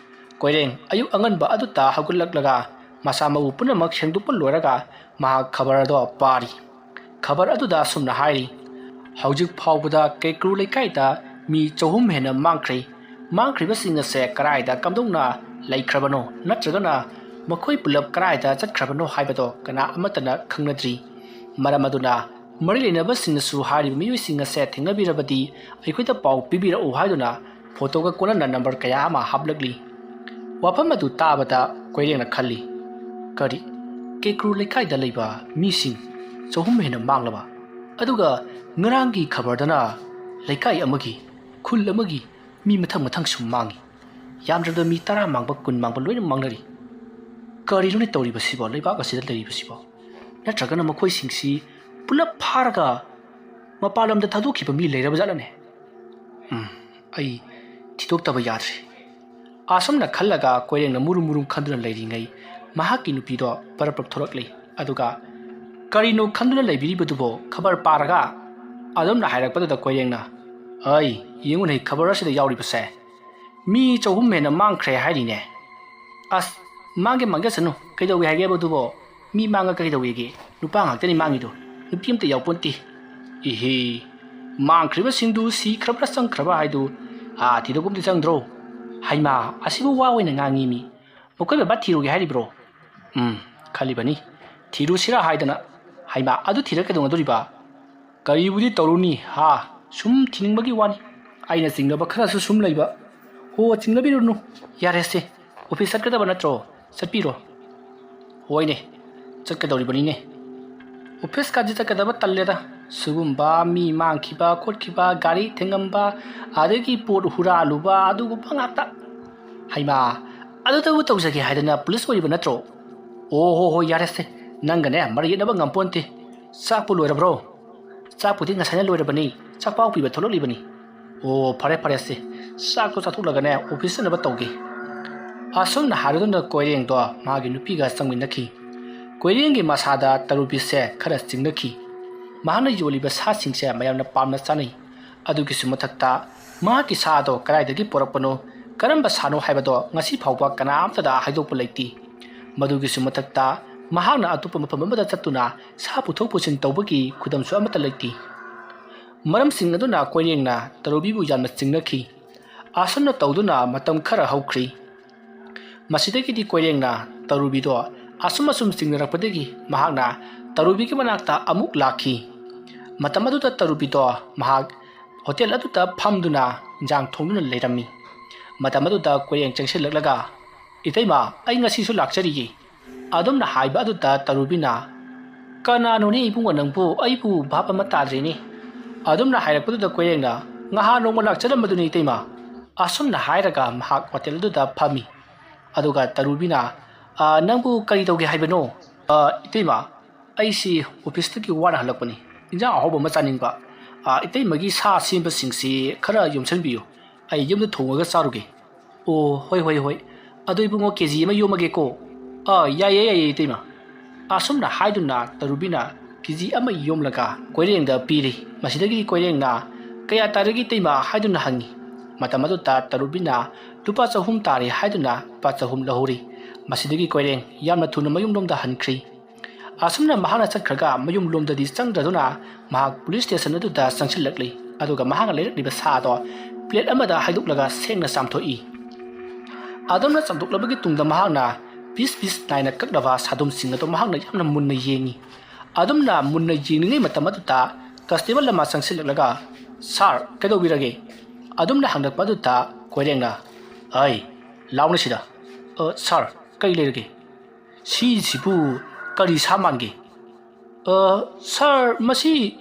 ꯀꯣꯏꯔꯦꯡ ꯑꯌꯨꯛ ꯑꯉꯟꯕ ꯑꯗꯨꯗ ꯍꯧꯒꯠꯂꯛꯂꯒ ꯃꯁꯥ ꯃꯎ ꯄꯨꯝꯅꯃꯛ ꯁꯦꯡꯗꯣꯛꯄ ꯂꯣꯏꯔꯒ ꯃꯍꯥꯛ ꯈꯕꯔ ꯑꯗꯣ ꯄꯥꯔꯤ꯫ ꯈꯕꯔ ꯑꯗꯨꯗ ꯑꯁꯨꯝꯅ ꯍꯥꯏꯔꯤ, "ꯍꯧꯖꯤꯛ ꯐꯥꯎꯕꯗ ꯀꯦꯀ꯭ꯔꯨ ꯂꯩꯀꯥꯏꯗ ꯃꯤ ꯆꯍꯨꯝ ꯍꯦꯟꯅ ꯃꯥꯡꯈ꯭ꯔꯦ꯫ ꯃꯥꯡꯈ꯭ꯔꯤꯕꯁꯤꯡ ꯑꯁꯦ ꯀꯗꯥꯏꯗ ꯀꯝꯗꯧꯅ ꯂꯩꯈ꯭ꯔꯕꯅꯣ ꯅꯠꯇ꯭ꯔꯒꯅ ꯃꯈꯣꯏ ꯄꯨꯂꯞ ꯀꯗꯥꯏꯗ ꯆꯠꯈ꯭ꯔꯕꯅꯣ ꯍꯥꯏꯕꯗꯣ ꯀꯅꯥ ꯑꯃꯠꯇꯅ ꯈꯪꯅꯗ꯭ꯔꯤ꯫ ꯃꯔꯝ ꯑꯗꯨꯅ ꯃꯔꯤ ꯂꯩꯅꯕꯁꯤꯡꯅꯁꯨ ꯍꯥꯏꯔꯤꯕ ꯃꯤꯑꯣꯏꯁꯤꯡ ꯑꯁꯦ ꯊꯦꯡꯅꯕꯤꯔꯕꯗꯤ ꯑꯩꯈꯣꯏꯗ ꯄꯥꯎ ꯄꯤꯕꯤꯔꯛꯎ" ꯍꯥꯏꯗꯨꯅ ꯐꯣꯇꯣꯒ ꯀꯣꯟꯅꯅ ꯅꯝꯕꯔ ꯀꯌꯥ ꯑꯃ ꯍꯥꯞꯂꯛꯂꯤ꯫ ꯋꯥꯐꯝ ꯑꯗꯨ ꯇꯥꯕꯗ ꯀꯣꯏꯔꯦꯡꯅ ꯈꯜꯂꯤ, "ꯀꯔꯤ, ꯀꯦꯀ꯭ꯔꯨ ꯂꯩꯀꯥꯏꯗ ꯂꯩꯕ ꯃꯤꯁꯤꯡ ꯆꯍꯨꯝ ꯍꯦꯟꯅ ꯃꯥꯡꯂꯕ? ꯑꯗꯨꯒ ꯉꯔꯥꯡꯒꯤ ꯈꯕꯔꯗꯅ ꯂꯩꯀꯥꯏ ꯑꯃꯒꯤ, ꯈꯨꯜ ꯑꯃꯒꯤ ꯃꯤ ꯃꯊꯪ ꯃꯊꯪ ꯁꯨꯝ ꯃꯥꯡꯉꯤ꯫ ꯌꯥꯝꯗ꯭ꯔꯕꯗ ꯃꯤ ꯇꯔꯥ ꯃꯥꯡꯕ, ꯀꯨꯟ ꯃꯥꯡꯕ ꯂꯣꯏꯅ ꯃꯥꯡꯅꯔꯤ꯫ ꯀꯔꯤꯅꯣꯅꯦ ꯇꯧꯔꯤꯕꯁꯤꯕꯣ, ꯂꯩꯕꯥꯛ ꯑꯁꯤꯗ ꯂꯩꯔꯤꯕꯁꯤꯕꯣ? ꯅꯠꯇ꯭ꯔꯒꯅ ꯃꯈꯣꯏꯁꯤꯡꯁꯤ ꯄꯨꯂꯞ ꯐꯥꯔꯒ ꯃꯄꯥꯟ ꯂꯝꯗ ꯊꯥꯗꯣꯛꯈꯤꯕ ꯃꯤ ꯂꯩꯔꯕ ꯖꯥꯠꯂꯅꯦ? ꯎꯝ, ꯑꯩ ꯊꯤꯗꯣꯛꯇꯕ ꯌꯥꯗ꯭ꯔꯦ"꯫ ꯑꯁꯨꯝꯅ ꯈꯜꯂꯒ ꯀꯣꯏꯔꯦꯡꯅ ꯃꯨꯔꯨꯝ ꯃꯨꯔꯨꯝ ꯈꯟꯗꯨꯅ ꯂꯩꯔꯤꯉꯩ ꯃꯍꯥꯛꯀꯤ ꯅꯨꯄꯤꯗꯣ ꯄꯔꯞ ꯄꯔꯞ ꯊꯣꯛꯂꯛꯂꯤ꯫ ꯑꯗꯨꯒ, "ꯀꯔꯤꯅꯣ ꯈꯟꯗꯨꯅ ꯂꯩꯕꯤꯔꯤꯕꯗꯨꯕꯣ? ꯈꯕꯔ ꯄꯥꯔꯒ?" ꯑꯗꯨꯝꯅ ꯍꯥꯏꯔꯛꯄꯗꯨꯗ ꯀꯣꯏꯔꯦꯡꯅ, "ꯑꯩ, ꯌꯦꯡꯉꯨꯅꯦ, ꯈꯕꯔ ꯑꯁꯤꯗ ꯌꯥꯎꯔꯤꯕꯁꯦ꯫ ꯃꯤ ꯆꯍꯨꯝ ꯍꯦꯟꯅ ꯃꯥꯡꯈ꯭ꯔꯦ ꯍꯥꯏꯔꯤꯅꯦ꯫ ꯑꯁ, ꯃꯥꯡꯒꯦ ꯃꯥꯡꯖꯁꯅꯨ, ꯀꯩꯗꯧꯒꯦ ꯍꯥꯏꯒꯦꯕ ꯑꯗꯨꯕꯣ? ꯃꯤ ꯃꯥꯡꯉꯒ ꯀꯩꯗꯧꯋꯦꯒꯦ? ꯅꯨꯄꯥ ꯉꯥꯛꯇꯅꯤ ꯃꯥꯡꯉꯤꯗꯣ, ꯅꯨꯄꯤ ꯑꯝꯇ ꯌꯥꯎꯄꯣꯟꯇꯦ꯫ ꯏꯍꯦ, ꯃꯥꯡꯈ꯭ꯔꯤꯕꯁꯤꯡꯗꯨ ꯁꯤꯈ꯭ꯔꯕ꯭ꯔꯥ ꯆꯪꯈ꯭ꯔꯕ ꯍꯥꯏꯗꯨ, ꯑꯥ, ꯊꯤꯗꯣꯛꯄ ꯑꯝꯇ ꯆꯪꯗ꯭ꯔꯣ? ꯍꯩꯃꯥ, ꯑꯁꯤꯕꯨ ꯋꯥ ꯑꯣꯏꯅ ꯉꯥꯡꯉꯤ ꯃꯤ꯫ ꯃꯈꯣꯏ ꯕꯕꯥ ꯊꯤꯔꯨꯒꯦ ꯍꯥꯏꯔꯤꯕ꯭ꯔꯣ?" "ꯎꯝ, ꯈꯜꯂꯤꯕꯅꯤ꯫ ꯊꯤꯔꯨꯁꯤꯔꯥ ꯍꯥꯏꯗꯅ꯫" "ꯍꯩꯃꯥ, ꯑꯗꯨ ꯊꯤꯔ ꯀꯩꯗꯧꯅꯗꯣꯔꯤꯕ?" "ꯀꯔꯤꯕꯨꯗꯤ ꯇꯧꯔꯨꯅꯤ ꯍꯥ, ꯁꯨꯝ ꯊꯤꯅꯤꯡꯕꯒꯤ ꯋꯥꯅꯤ꯫ ꯑꯩꯅ ꯆꯤꯡꯅꯕ ꯈꯔꯁꯨ ꯁꯨꯝ ꯂꯩꯕ꯫" "ꯍꯣ, ꯆꯤꯡꯅꯕꯤꯔꯨꯅꯨ, ꯌꯥꯔꯦꯁꯦ꯫ ꯑꯣꯐꯤꯁ ꯆꯠꯀꯗꯕ ꯅꯠꯇ꯭ꯔꯣ? ꯆꯠꯄꯤꯔꯣ꯫" "ꯍꯣꯏꯅꯦ, ꯆꯠꯀꯗꯧꯔꯤꯕꯅꯤꯅꯦ꯫ ꯑꯣꯐꯤꯁꯀꯥꯗꯤ ꯆꯠꯀꯗꯕ ꯇꯜꯂꯦꯗ꯫ ꯁꯤꯒꯨꯝꯕ ꯃꯤ ꯃꯥꯡꯈꯤꯕ ꯈꯣꯠꯈꯤꯕ, ꯒꯥꯔꯤ ꯊꯦꯡꯉꯝꯕ, ꯑꯗꯒꯤ ꯄꯣꯠ ꯍꯨꯔꯥꯜꯂꯨꯕ, ꯑꯗꯨꯒꯨꯝꯕ ꯉꯥꯛꯇ꯫ ꯍꯩꯃꯥ, ꯑꯗꯨꯇꯕꯨ ꯇꯧꯖꯒꯦ ꯍꯥꯏꯗꯅ ꯄꯨꯂꯤꯁ ꯑꯣꯏꯔꯤꯕ ꯅꯠꯇ꯭ꯔꯣ?" "ꯑꯣ ꯍꯣ ꯍꯣ, ꯌꯥꯔꯦꯁꯦ, ꯅꯪꯒꯅꯦ ꯃꯔꯩ ꯌꯦꯠꯅꯕ ꯉꯝꯄꯣꯟꯇꯦ꯫ ꯆꯥꯛꯄꯨ ꯂꯣꯏꯔꯕ꯭ꯔꯣ?" "ꯆꯥꯛꯄꯨꯗꯤ ꯉꯁꯥꯏꯅ ꯂꯣꯏꯔꯕꯅꯤ, ꯆꯥꯛꯄꯥꯎ ꯄꯤꯕ ꯊꯣꯛꯂꯛꯂꯤꯕꯅꯤ꯫" "ꯑꯣ, ꯐꯔꯦ ꯐꯔꯦ ꯁꯦ, ꯆꯥꯛꯇꯣ ꯆꯥꯊꯣꯛꯂꯒꯅꯦ ꯑꯣꯐꯤꯁ ꯆꯠꯅꯕ ꯇꯧꯒꯦ꯫" ꯑꯁꯨꯝꯅ ꯍꯥꯏꯔꯗꯨꯅ ꯀꯣꯏꯔꯦꯡꯗꯣ ꯃꯥꯒꯤ ꯅꯨꯄꯤꯒ ꯆꯪꯃꯤꯟꯅꯈꯤ꯫ ꯀꯣꯏꯔꯦꯡꯒꯤ ꯃꯁꯥꯗ ꯇꯔꯨꯕꯤꯁꯦ ꯈꯔ ꯆꯤꯡꯅꯈꯤ꯫ ꯃꯍꯥꯛꯅ ꯌꯣꯜꯂꯤꯕ ꯁꯥꯁꯤꯡꯁꯦ ꯃꯌꯥꯝꯅ ꯄꯥꯝꯅ ꯆꯥꯅꯩ꯫ ꯑꯗꯨꯒꯤꯁꯨ ꯃꯊꯛꯇ ꯃꯍꯥꯛꯀꯤ ꯁꯥ ꯑꯗꯣ ꯀꯗꯥꯏꯗꯒꯤ ꯄꯨꯔꯛꯄꯅꯣ, ꯀꯔꯝꯕ ꯁꯥꯅꯣ ꯍꯥꯏꯕꯗꯣ ꯉꯁꯤ ꯐꯥꯎꯕ ꯀꯅꯥꯝꯇꯗ ꯍꯥꯏꯗꯣꯛꯄ ꯂꯩꯇꯦ꯫ ꯃꯗꯨꯒꯤꯁꯨ ꯃꯊꯛꯇ ꯃꯍꯥꯛꯅ ꯑꯇꯣꯞꯄ ꯃꯐꯝ ꯑꯃꯗ ꯆꯠꯇꯨꯅ ꯁꯥ ꯄꯨꯊꯣꯛ ꯄꯨꯁꯤꯟ ꯇꯧꯕꯒꯤ ꯈꯨꯗꯝꯁꯨ ꯑꯃꯠꯇ ꯂꯩꯇꯦ꯫ ꯃꯔꯝꯁꯤꯡ ꯑꯗꯨꯅ ꯀꯣꯏꯔꯦꯡꯅ ꯇꯔꯨꯕꯤꯕꯨ ꯌꯥꯝꯅ ꯆꯤꯡꯅꯈꯤ꯫ ꯑꯁꯨꯝꯅ ꯇꯧꯗꯨꯅ ꯃꯇꯝ ꯈꯔ ꯍꯧꯈ꯭ꯔꯤ꯫ ꯃꯁꯤꯗꯒꯤꯗꯤ ꯀꯣꯏꯔꯦꯡꯅ ꯇꯔꯨꯕꯤꯗꯣ ꯑꯁꯨꯝ ꯑꯁꯨꯝ ꯆꯤꯡꯅꯔꯛꯄꯗꯒꯤ ꯃꯍꯥꯛꯅ ꯇꯔꯨꯕꯤꯒꯤ ꯃꯅꯥꯛꯇ ꯑꯃꯨꯛ ꯂꯥꯛꯈꯤ꯫ ꯃꯇꯝ ꯑꯗꯨꯗ ꯇꯔꯨꯕꯤꯗꯣ ꯃꯍꯥꯛ ꯍꯣꯇꯦꯜ ꯑꯗꯨꯗ ꯐꯝꯗꯨꯅ ꯏꯟꯖꯥꯡ ꯊꯣꯡꯗꯨꯅ ꯂꯩꯔꯝꯃꯤ꯫ ꯃꯇꯝ ꯑꯗꯨꯗ ꯀꯣꯏꯔꯦꯡ ꯆꯪꯁꯤꯜꯂꯛꯂꯒ, "ꯏꯇꯩꯃ, ꯑꯩ ꯉꯁꯤꯁꯨ ꯂꯥꯛꯆꯔꯤꯌꯦ"꯫ ꯑꯗꯨꯝꯅ ꯍꯥꯏꯕ ꯑꯗꯨꯗ ꯇꯔꯨꯕꯤꯅ, "ꯀꯅꯥꯅꯣꯅꯦ ꯏꯕꯨꯡꯉꯣ ꯅꯪꯕꯨ? ꯑꯩꯕꯨ ꯚꯥꯞ ꯑꯃ ꯇꯥꯗ꯭ꯔꯦꯅꯦ"꯫ ꯑꯗꯨꯝꯅ ꯍꯥꯏꯔꯛꯄꯗꯨꯗ ꯀꯣꯏꯔꯦꯡꯅ, "ꯉꯍꯥꯟ ꯅꯣꯡꯃ ꯂꯥꯛꯆꯔꯝꯕꯗꯨꯅꯤ ꯏꯇꯩꯃ"꯫ ꯑꯁꯨꯝꯅ ꯍꯥꯏꯔꯒ ꯃꯍꯥꯛ ꯍꯣꯇꯦꯜ ꯑꯗꯨꯗ ꯐꯝꯃꯤ꯫ ꯑꯗꯨꯒ ꯇꯔꯨꯕꯤꯅ, "ꯑ, ꯅꯪꯕꯨ ꯀꯔꯤ ꯇꯧꯒꯦ ꯍꯥꯏꯕꯅꯣ?" "ꯑ, ꯏꯇꯩꯃ, ꯑꯩꯁꯤ ꯑꯣꯐꯤꯁꯇꯒꯤ ꯋꯥꯅ ꯍꯜꯂꯛꯄꯅꯤ꯫ ꯏꯟꯖꯥꯡ ꯑꯍꯥꯎꯕ ꯑꯃ ꯆꯥꯅꯤꯡꯕ꯫ ꯑ, ꯏꯇꯩꯃꯒꯤ ꯁꯥ ꯁꯦꯝꯕꯁꯤꯡꯁꯤ ꯈꯔ ꯌꯣꯝꯁꯤꯟꯕꯤꯌꯨ꯫ ꯑꯩ ꯌꯨꯝꯗ ꯊꯣꯡꯉꯒ ꯆꯥꯔꯨꯒꯦ"꯫ "ꯑꯣ, ꯍꯣꯏ, ꯍꯣꯏ, ꯍꯣꯏ꯫ ꯑꯗꯨ ꯏꯕꯨꯡꯉꯣ, ꯀꯦ ꯖꯤ ꯑꯃ ꯌꯣꯝꯃꯒꯦꯀꯣ"꯫ "ꯑꯥ, ꯌꯥꯏꯌꯦ, ꯌꯥꯏꯌꯦ, ꯏꯇꯩꯃ"꯫ ꯑꯁꯨꯝꯅ ꯍꯥꯏꯗꯨꯅ ꯇꯔꯨꯕꯤꯅ ꯀꯦ ꯖꯤ ꯑꯃ ꯌꯣꯝꯂꯒ ꯀꯣꯏꯔꯦꯡꯗ ꯄꯤꯔꯤ꯫ ꯃꯁꯤꯗꯒꯤꯗꯤ ꯀꯣꯏꯔꯦꯡꯅ, "ꯀꯌꯥ ꯇꯥꯔꯒꯦ ꯏꯇꯩꯃ?" ꯍꯥꯏꯗꯨꯅ ꯍꯪꯉꯤ꯫ ꯃꯇꯝ ꯑꯗꯨꯗ ꯇꯔꯨꯕꯤꯅ, "ꯂꯨꯄꯥ ꯆꯍꯨꯝ ꯇꯥꯔꯦ" ꯍꯥꯏꯗꯨꯅ ꯂꯨꯄꯥ ꯆꯍꯨꯝ ꯂꯧꯍꯧꯔꯤ꯫ ꯃꯁꯤꯗꯒꯤ ꯀꯣꯏꯔꯦꯡ ꯌꯥꯝꯅ ꯊꯨꯅ ꯃꯌꯨꯝꯂꯣꯝꯗ ꯍꯟꯈ꯭ꯔꯤ꯫ ꯑꯁꯨꯝꯅ ꯃꯍꯥꯛꯅ ꯆꯠꯈ꯭ꯔꯒ ꯃꯌꯨꯝꯂꯣꯝꯗꯗꯤ ꯆꯪꯗ꯭ꯔꯗꯨꯅ ꯃꯍꯥꯛ ꯄꯨꯂꯤꯁ ꯁ꯭ꯇꯦꯁꯟ ꯑꯗꯨꯗ ꯆꯪꯁꯤꯜꯂꯛꯂꯤ꯫ ꯑꯗꯨꯒ ꯃꯍꯥꯛꯅ ꯂꯩꯔꯛꯂꯤꯕ ꯁꯥ ꯑꯗꯣ ꯄ꯭ꯂꯦꯠ ꯑꯃꯗ ꯍꯩꯗꯣꯛꯂꯒ ꯁꯦꯡꯅ ꯆꯥꯝꯊꯣꯛꯏ꯫ ꯑꯗꯨꯝꯅ ꯆꯥꯝꯊꯣꯛꯂꯕꯒꯤ ꯇꯨꯡꯗ ꯃꯍꯥꯛꯅ ꯄꯤꯁ ꯄꯤꯁ ꯅꯥꯏꯅ ꯀꯛꯂꯕ ꯁꯥꯗꯣꯡꯁꯤꯡ ꯑꯗꯨ ꯃꯍꯥꯛꯅ ꯌꯥꯝꯅ ꯃꯨꯟꯅ ꯌꯦꯡꯉꯤ꯫ ꯑꯗꯨꯝꯅ ꯃꯨꯟꯅ ꯌꯦꯡꯂꯤꯉꯩ ꯃꯇꯝ ꯑꯗꯨꯗ ꯀꯟꯁꯇꯦꯕꯜ ꯑꯃ ꯆꯪꯁꯤꯜꯂꯛꯂꯒ, "ꯁꯥꯔ, ꯀꯩꯗꯧꯕꯤꯔꯒꯦ?" ꯑꯗꯨꯝꯅ ꯍꯪꯂꯛꯄ ꯑꯗꯨꯗ ꯀꯣꯏꯔꯦꯡꯅ, "ꯑꯩ, ꯂꯥꯎꯅꯦ ꯁꯤꯗ꯫ ꯑ, ꯁꯥꯔ, ꯀꯔꯤ ꯂꯩꯔꯒꯦ? ꯁꯤꯁꯤꯕꯨ ꯀꯔꯤ ꯁꯥ ꯃꯥꯟꯒꯦ?" "ꯑ, ꯁꯥꯔ, ꯃꯁꯤ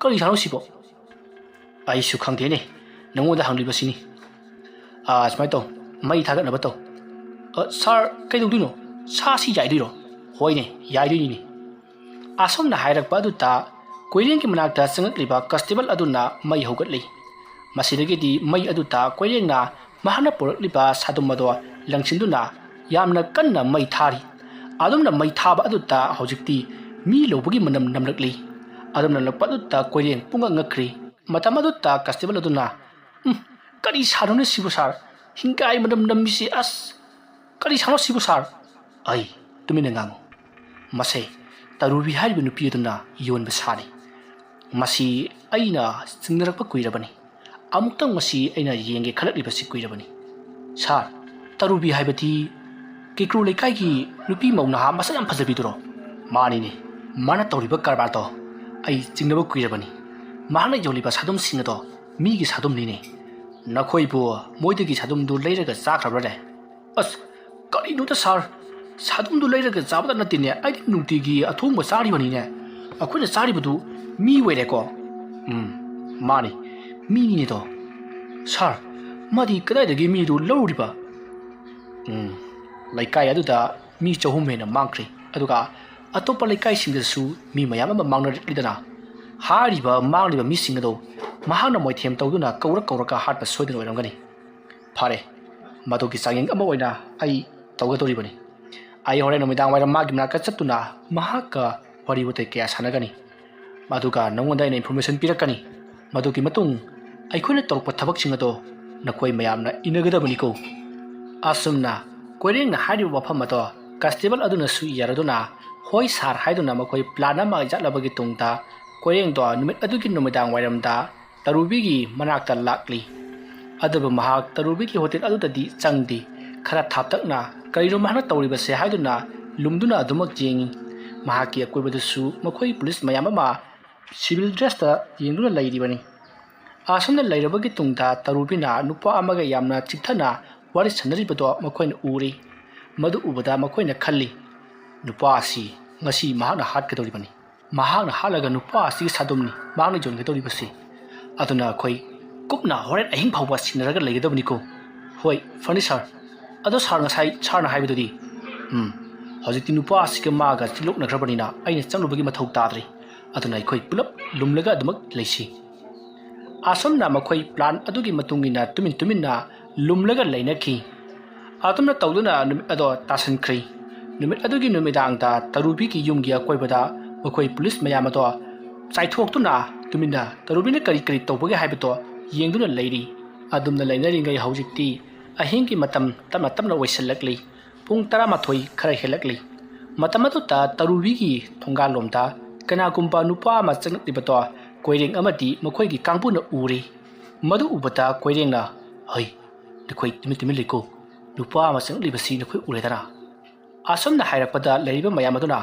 ꯀꯔꯤ ꯁꯥꯅꯣ ꯁꯤꯕꯣ?" "ꯑꯩꯁꯨ ꯈꯪꯗꯦꯅꯦ, ꯅꯉꯣꯟꯗ ꯍꯪꯂꯤꯕꯁꯤꯅꯤ꯫ ꯑ, ꯁꯨꯃꯥꯏꯅ ꯇꯧ, ꯃꯩ ꯊꯥꯒꯠꯅꯕ ꯇꯧ"꯫ "ꯑ, ꯁꯥꯔ, ꯀꯩꯗꯧꯗꯣꯏꯅꯣ? ꯁꯥꯁꯤ ꯌꯥꯏꯗꯣꯏꯔꯣ?" "ꯍꯣꯏꯅꯦ, ꯌꯥꯏꯗꯣꯏꯅꯤꯅꯦ"꯫ ꯑꯁꯨꯝꯅ ꯍꯥꯏꯔꯛꯄ ꯑꯗꯨꯗ ꯀꯣꯏꯔꯦꯡꯒꯤ ꯃꯅꯥꯛꯇ ꯆꯪꯉꯛꯂꯤꯕ ꯀꯟꯁꯇꯦꯕꯜ ꯑꯗꯨꯅ ꯃꯩ ꯍꯧꯒꯠꯂꯤ꯫ ꯃꯁꯤꯗꯒꯤꯗꯤ ꯃꯩ ꯑꯗꯨꯗ ꯀꯣꯏꯔꯦꯡꯅ ꯃꯍꯥꯛꯅ ꯄꯨꯔꯛꯂꯤꯕ ꯁꯥꯗꯣꯝ ꯑꯗꯣ ꯂꯪꯁꯤꯟꯗꯨꯅ ꯌꯥꯝꯅ ꯀꯟꯅ ꯃꯩ ꯊꯥꯔꯤ꯫ ꯑꯗꯨꯝꯅ ꯃꯩ ꯊꯥꯕ ꯑꯗꯨꯗ ꯍꯧꯖꯤꯛꯇꯤ ꯃꯤ ꯂꯧꯕꯒꯤ ꯃꯅꯝ ꯅꯝꯂꯛꯂꯤ꯫ ꯑꯗꯨꯝꯅ ꯅꯝꯂꯛꯄ ꯑꯗꯨꯗ ꯀꯣꯏꯔꯦꯡ ꯄꯨꯡꯉꯛ ꯉꯛꯈ꯭ꯔꯤ꯫ ꯃꯇꯝ ꯑꯗꯨꯗ ꯀꯟꯁꯇꯦꯕꯜ ꯑꯗꯨꯅ, "ꯎꯝ, ꯀꯔꯤ ꯁꯥꯔꯅꯣ ꯁꯤꯕꯨ ꯁꯥꯔ? ꯍꯤꯡꯒꯥꯏ ꯃꯅꯝ ꯅꯝꯃꯤꯁꯤ, ꯑꯁ, ꯀꯔꯤ ꯁꯥꯔꯅꯣ ꯁꯤꯕꯨ ꯁꯥꯔ?" "ꯑꯩ, ꯇꯨꯃꯤꯟꯅ ꯉꯥꯡꯉꯨ꯫ ꯃꯁꯦ ꯇꯔꯨꯕꯤ ꯍꯥꯏꯔꯤꯕ ꯅꯨꯄꯤ ꯑꯗꯨꯅ ꯌꯣꯟꯕ ꯁꯥꯅꯤ꯫ ꯃꯁꯤ ꯑꯩꯅ ꯆꯤꯡꯅꯔꯛꯄ ꯀꯨꯏꯔꯕꯅꯤ꯫ ꯑꯃꯨꯛꯇꯪ ꯃꯁꯤ ꯑꯩꯅ ꯌꯦꯡꯒꯦ ꯈꯜꯂꯛꯂꯤꯕꯁꯤ ꯀꯨꯏꯔꯕꯅꯤ꯫ ꯁꯥꯔ, ꯇꯔꯨꯕꯤ ꯍꯥꯏꯕꯗꯤ ꯀꯦꯀ꯭ꯔꯨ ꯂꯩꯀꯥꯏꯒꯤ ꯅꯨꯄꯤ ꯃꯧ ꯅꯍꯥ ꯃꯁꯛ ꯌꯥꯝ ꯐꯖꯕꯤꯗꯨꯔꯣ?" "ꯃꯥꯅꯤꯅꯦ, ꯃꯥꯅ ꯇꯧꯔꯤꯕ ꯀꯔꯕꯥꯔꯗꯣ ꯑꯩ ꯆꯤꯡꯅꯕ ꯀꯨꯏꯔꯕꯅꯤ꯫ ꯃꯍꯥꯛꯅ ꯌꯣꯜꯂꯤꯕ ꯁꯥꯗꯨꯝꯁꯤꯡ ꯑꯗꯣ ꯃꯤꯒꯤ ꯁꯥꯗꯨꯝꯅꯤꯅꯦ꯫ ꯅꯈꯣꯏꯕꯨ ꯃꯣꯏꯗꯒꯤ ꯁꯥꯗꯨꯝꯗꯨ ꯂꯩꯔꯒ ꯆꯥꯈ꯭ꯔꯕ꯭ꯔꯅꯦ?" "ꯑꯁ, ꯀꯔꯤꯅꯣꯗ ꯁꯥꯔ, ꯁꯥꯗꯨꯝꯗꯨ ꯂꯩꯔꯒ ꯆꯥꯕꯗ ꯅꯠꯇꯦꯅꯦ, ꯑꯩꯗꯤ ꯅꯨꯡꯇꯤꯒꯤ ꯑꯊꯣꯡꯕ ꯆꯥꯔꯤꯕꯅꯤꯅꯦ꯫ ꯑꯩꯈꯣꯏꯅ ꯆꯥꯔꯤꯕꯗꯨ ꯃꯤ ꯑꯣꯏꯔꯦꯀꯣ?" "ꯎꯝ, ꯃꯥꯅꯤ, ꯃꯤꯅꯤꯅꯦꯗꯣ꯫ ꯁꯥꯔ, ꯃꯥꯗꯤ ꯀꯗꯥꯏꯗꯒꯤ ꯃꯤꯗꯨ ꯂꯧꯔꯨꯔꯤꯕ?" "ꯎꯝ, ꯂꯩꯀꯥꯏ ꯑꯗꯨꯗ ꯃꯤ ꯆꯍꯨꯝ ꯍꯦꯟꯅ ꯃꯥꯡꯈ꯭ꯔꯦ, ꯑꯗꯨꯒ ꯑꯇꯣꯞꯄ ꯂꯩꯀꯥꯏꯁꯤꯡꯗꯁꯨ ꯃꯤ ꯃꯌꯥꯝ ꯑꯃ ꯃꯥꯡꯅꯔꯛꯂꯤꯗꯅ꯫ ꯍꯥꯏꯔꯤꯕ ꯃꯥꯡꯂꯤꯕ ꯃꯤꯁꯤꯡ ꯑꯗꯨ ꯃꯍꯥꯛꯅ ꯃꯣꯏꯊꯦꯝ ꯇꯧꯗꯨꯅ ꯀꯧꯔ ꯀꯧꯔꯒ ꯍꯥꯠꯄ ꯁꯣꯏꯗꯅ ꯑꯣꯏꯔꯝꯒꯅꯤ꯫ ꯐꯔꯦ, ꯃꯗꯨꯒꯤ ꯆꯥꯡꯌꯦꯡ ꯑꯃ ꯑꯣꯏꯅ ꯑꯩ ꯇꯧꯒꯗꯧꯔꯤꯕꯅꯤ꯫ ꯑꯩ ꯍꯣꯔꯦꯟ ꯅꯨꯃꯤꯗꯥꯡ ꯋꯥꯏꯔꯝ ꯃꯥꯒꯤ ꯃꯅꯥꯛꯇ ꯆꯠꯇꯨꯅ ꯃꯍꯥꯛꯀ ꯋꯥꯔꯤ ꯋꯥꯇꯥꯏ ꯀꯌꯥ ꯁꯥꯟꯅꯒꯅꯤ꯫ ꯑꯗꯨꯒ ꯅꯉꯣꯟꯗ ꯑꯩꯅ ꯏꯟꯐꯣꯔꯃꯦꯁꯟ ꯄꯤꯔꯛꯀꯅꯤ꯫ ꯃꯗꯨꯒꯤ ꯃꯇꯨꯡ ꯑꯩꯈꯣꯏꯅ ꯇꯧꯔꯛꯄ ꯊꯕꯛꯁꯤꯡ ꯑꯗꯣ ꯅꯈꯣꯏ ꯃꯌꯥꯝꯅ ꯏꯟꯅꯒꯗꯕꯅꯤꯀꯣ꯫" ꯑꯁꯨꯝꯅ ꯀꯣꯏꯔꯦꯡꯅ ꯍꯥꯏꯔꯤꯕ ꯋꯥꯐꯝ ꯑꯗꯣ ꯀꯟꯁꯇꯦꯕꯜ ꯑꯗꯨꯅꯁꯨ ꯌꯥꯔꯗꯨꯅ "ꯍꯣꯏ ꯁꯥꯔ" ꯍꯥꯏꯗꯨꯅ ꯃꯈꯣꯏ ꯄ꯭ꯂꯥꯟ ꯑꯃ ꯌꯥꯠꯂꯕꯒꯤ ꯇꯨꯡꯗ ꯀꯣꯏꯔꯦꯡꯗꯣ ꯅꯨꯃꯤꯠ ꯑꯗꯨꯒꯤ ꯅꯨꯃꯤꯗꯥꯡ ꯋꯥꯏꯔꯝꯗ ꯇꯔꯨꯕꯤꯒꯤ ꯃꯅꯥꯛꯇ ꯂꯥꯛꯂꯤ꯫ ꯑꯗꯨꯕꯨ ꯃꯍꯥꯛ ꯇꯔꯨꯕꯤꯒꯤ ꯍꯣꯇꯦꯜ ꯑꯗꯨꯗꯗꯤ ꯆꯪꯗꯦ꯫ ꯈꯔ ꯊꯥꯞꯇꯛꯅ ꯀꯔꯤꯅꯣ ꯃꯍꯥꯛꯅ ꯇꯧꯔꯤꯕꯁꯦ ꯍꯥꯏꯗꯨꯅ ꯂꯨꯝꯗꯨꯅ ꯑꯗꯨꯃꯛ ꯌꯦꯡꯏ꯫ ꯃꯍꯥꯛꯀꯤ ꯑꯀꯣꯏꯕꯗꯁꯨ ꯃꯈꯣꯏ ꯄꯨꯂꯤꯁ ꯃꯌꯥꯝ ꯑꯃ ꯁꯤꯚꯤꯜ ꯗ꯭ꯔꯦꯁꯇ ꯌꯦꯡꯗꯨꯅ ꯂꯩꯔꯤꯕꯅꯤ꯫ ꯑꯁꯨꯝꯅ ꯂꯩꯔꯕꯒꯤ ꯇꯨꯡꯗ ꯇꯔꯨꯕꯤꯅ ꯅꯨꯄꯥ ꯑꯃꯒ ꯌꯥꯝꯅ ꯆꯤꯛꯊꯅ ꯋꯥꯔꯤ ꯁꯥꯟꯅꯔꯤꯕꯗꯣ ꯃꯈꯣꯏꯅ ꯎꯔꯤ꯫ ꯃꯗꯨ ꯎꯕꯗ ꯃꯈꯣꯏꯅ ꯈꯜꯂꯤ, "ꯅꯨꯄꯥ ꯑꯁꯤ ꯉꯁꯤ ꯃꯍꯥꯛꯅ ꯍꯥꯠꯀꯗꯧꯔꯤꯕꯅꯤ꯫ ꯃꯍꯥꯛꯅ ꯍꯥꯠꯂꯒ ꯅꯨꯄꯥ ꯑꯁꯤꯒꯤ ꯁꯥꯗꯨꯝꯅꯤ ꯃꯍꯥꯛꯅ ꯌꯣꯟꯒꯗꯧꯔꯤꯕꯁꯤ꯫" ꯑꯗꯨꯅ ꯑꯩꯈꯣꯏ ꯀꯨꯞꯅ ꯍꯣꯔꯦꯟ ꯑꯍꯤꯡ ꯐꯥꯎꯕ ꯁꯤꯟꯅꯔꯒ ꯂꯩꯒꯗꯕꯅꯤꯀꯣ꯫ "ꯍꯣꯏ, ꯐꯅꯤ ꯁꯥꯔ꯫ ꯑꯗꯣ ꯁꯥꯔ, ꯉꯁꯥꯏ ꯁꯥꯔꯅ ꯍꯥꯏꯕꯗꯨꯗꯤ?" "ꯎꯝ, ꯍꯧꯖꯤꯛꯇꯤ ꯅꯨꯄꯥ ꯑꯁꯤꯒ ꯃꯥꯒ ꯆꯤꯂꯣꯛꯅꯈ꯭ꯔꯕꯅꯤꯅ ꯑꯩꯅ ꯆꯪꯂꯨꯕꯒꯤ ꯃꯊꯧ ꯇꯥꯗ꯭ꯔꯦ꯫ ꯑꯗꯨꯅ ꯑꯩꯈꯣꯏ ꯄꯨꯂꯞ ꯂꯨꯝꯂꯒ ꯑꯗꯨꯃꯛ ꯂꯩꯁꯤ꯫" ꯑꯁꯨꯝꯅ ꯃꯈꯣꯏ ꯄ꯭ꯂꯥꯟ ꯑꯗꯨꯒꯤ ꯃꯇꯨꯡ ꯏꯟꯅ ꯇꯨꯃꯤꯟ ꯇꯨꯃꯤꯟꯅ ꯂꯨꯝꯂꯒ ꯂꯩꯅꯈꯤ꯫ ꯑꯗꯨꯝꯅ ꯇꯧꯗꯨꯅ ꯅꯨꯃꯤꯠ ꯑꯗꯣ ꯇꯥꯁꯟꯈ꯭ꯔꯤ꯫ ꯅꯨꯃꯤꯠ ꯑꯗꯨꯒꯤ ꯅꯨꯃꯤꯗꯥꯡꯗ ꯇꯔꯨꯕꯤꯒꯤ ꯌꯨꯝꯒꯤ ꯑꯀꯣꯏꯕꯗ ꯃꯈꯣꯏ ꯄꯨꯂꯤꯁ ꯃꯌꯥꯝ ꯑꯗꯣ ꯆꯥꯏꯊꯣꯛꯇꯨꯅ ꯇꯨꯃꯤꯟꯅ ꯇꯔꯨꯕꯤꯅ ꯀꯔꯤ ꯀꯔꯤ ꯇꯧꯕꯒꯦ ꯍꯥꯏꯕꯗꯣ ꯌꯦꯡꯗꯨꯅ ꯂꯩꯔꯤ꯫ ꯑꯗꯨꯝꯅ ꯂꯩꯅꯔꯤꯉꯩ ꯍꯧꯖꯤꯛꯇꯤ ꯑꯍꯤꯡꯒꯤ ꯃꯇꯝ ꯇꯞꯅ ꯇꯞꯅ ꯑꯣꯏꯁꯤꯜꯂꯛꯂꯤ꯫ ꯄꯨꯡ ꯇꯔꯥꯃꯥꯊꯣꯏ ꯈꯔ ꯍꯦꯜꯂꯛꯂꯤ꯫ ꯃꯇꯝ ꯑꯗꯨꯗ ꯇꯔꯨꯕꯤꯒꯤ ꯊꯣꯡꯒꯥꯜꯂꯣꯝꯗ ꯀꯅꯥꯒꯨꯝꯕ ꯅꯨꯄꯥ ꯑꯃ ꯆꯪꯂꯛꯂꯤꯕꯗꯣ ꯀꯣꯏꯔꯦꯡ ꯑꯃꯗꯤ ꯃꯈꯣꯏꯒꯤ ꯀꯥꯡꯕꯨꯅ ꯎꯔꯤ꯫ ꯃꯗꯨ ꯎꯕꯗ ꯀꯣꯏꯔꯦꯡꯅ, "ꯍꯩ, ꯅꯈꯣꯏ ꯇꯨꯃꯤꯟ ꯇꯨꯃꯤꯟ ꯂꯩꯀꯣ, ꯅꯨꯄꯥ ꯑꯃ ꯆꯪꯂꯛꯂꯤꯕꯁꯤ ꯅꯈꯣꯏ ꯎꯔꯦꯗꯅ?" ꯑꯁꯨꯝꯅ ꯍꯥꯏꯔꯛꯄꯗ ꯂꯩꯔꯤꯕ ꯃꯌꯥꯝ ꯑꯗꯨꯅ,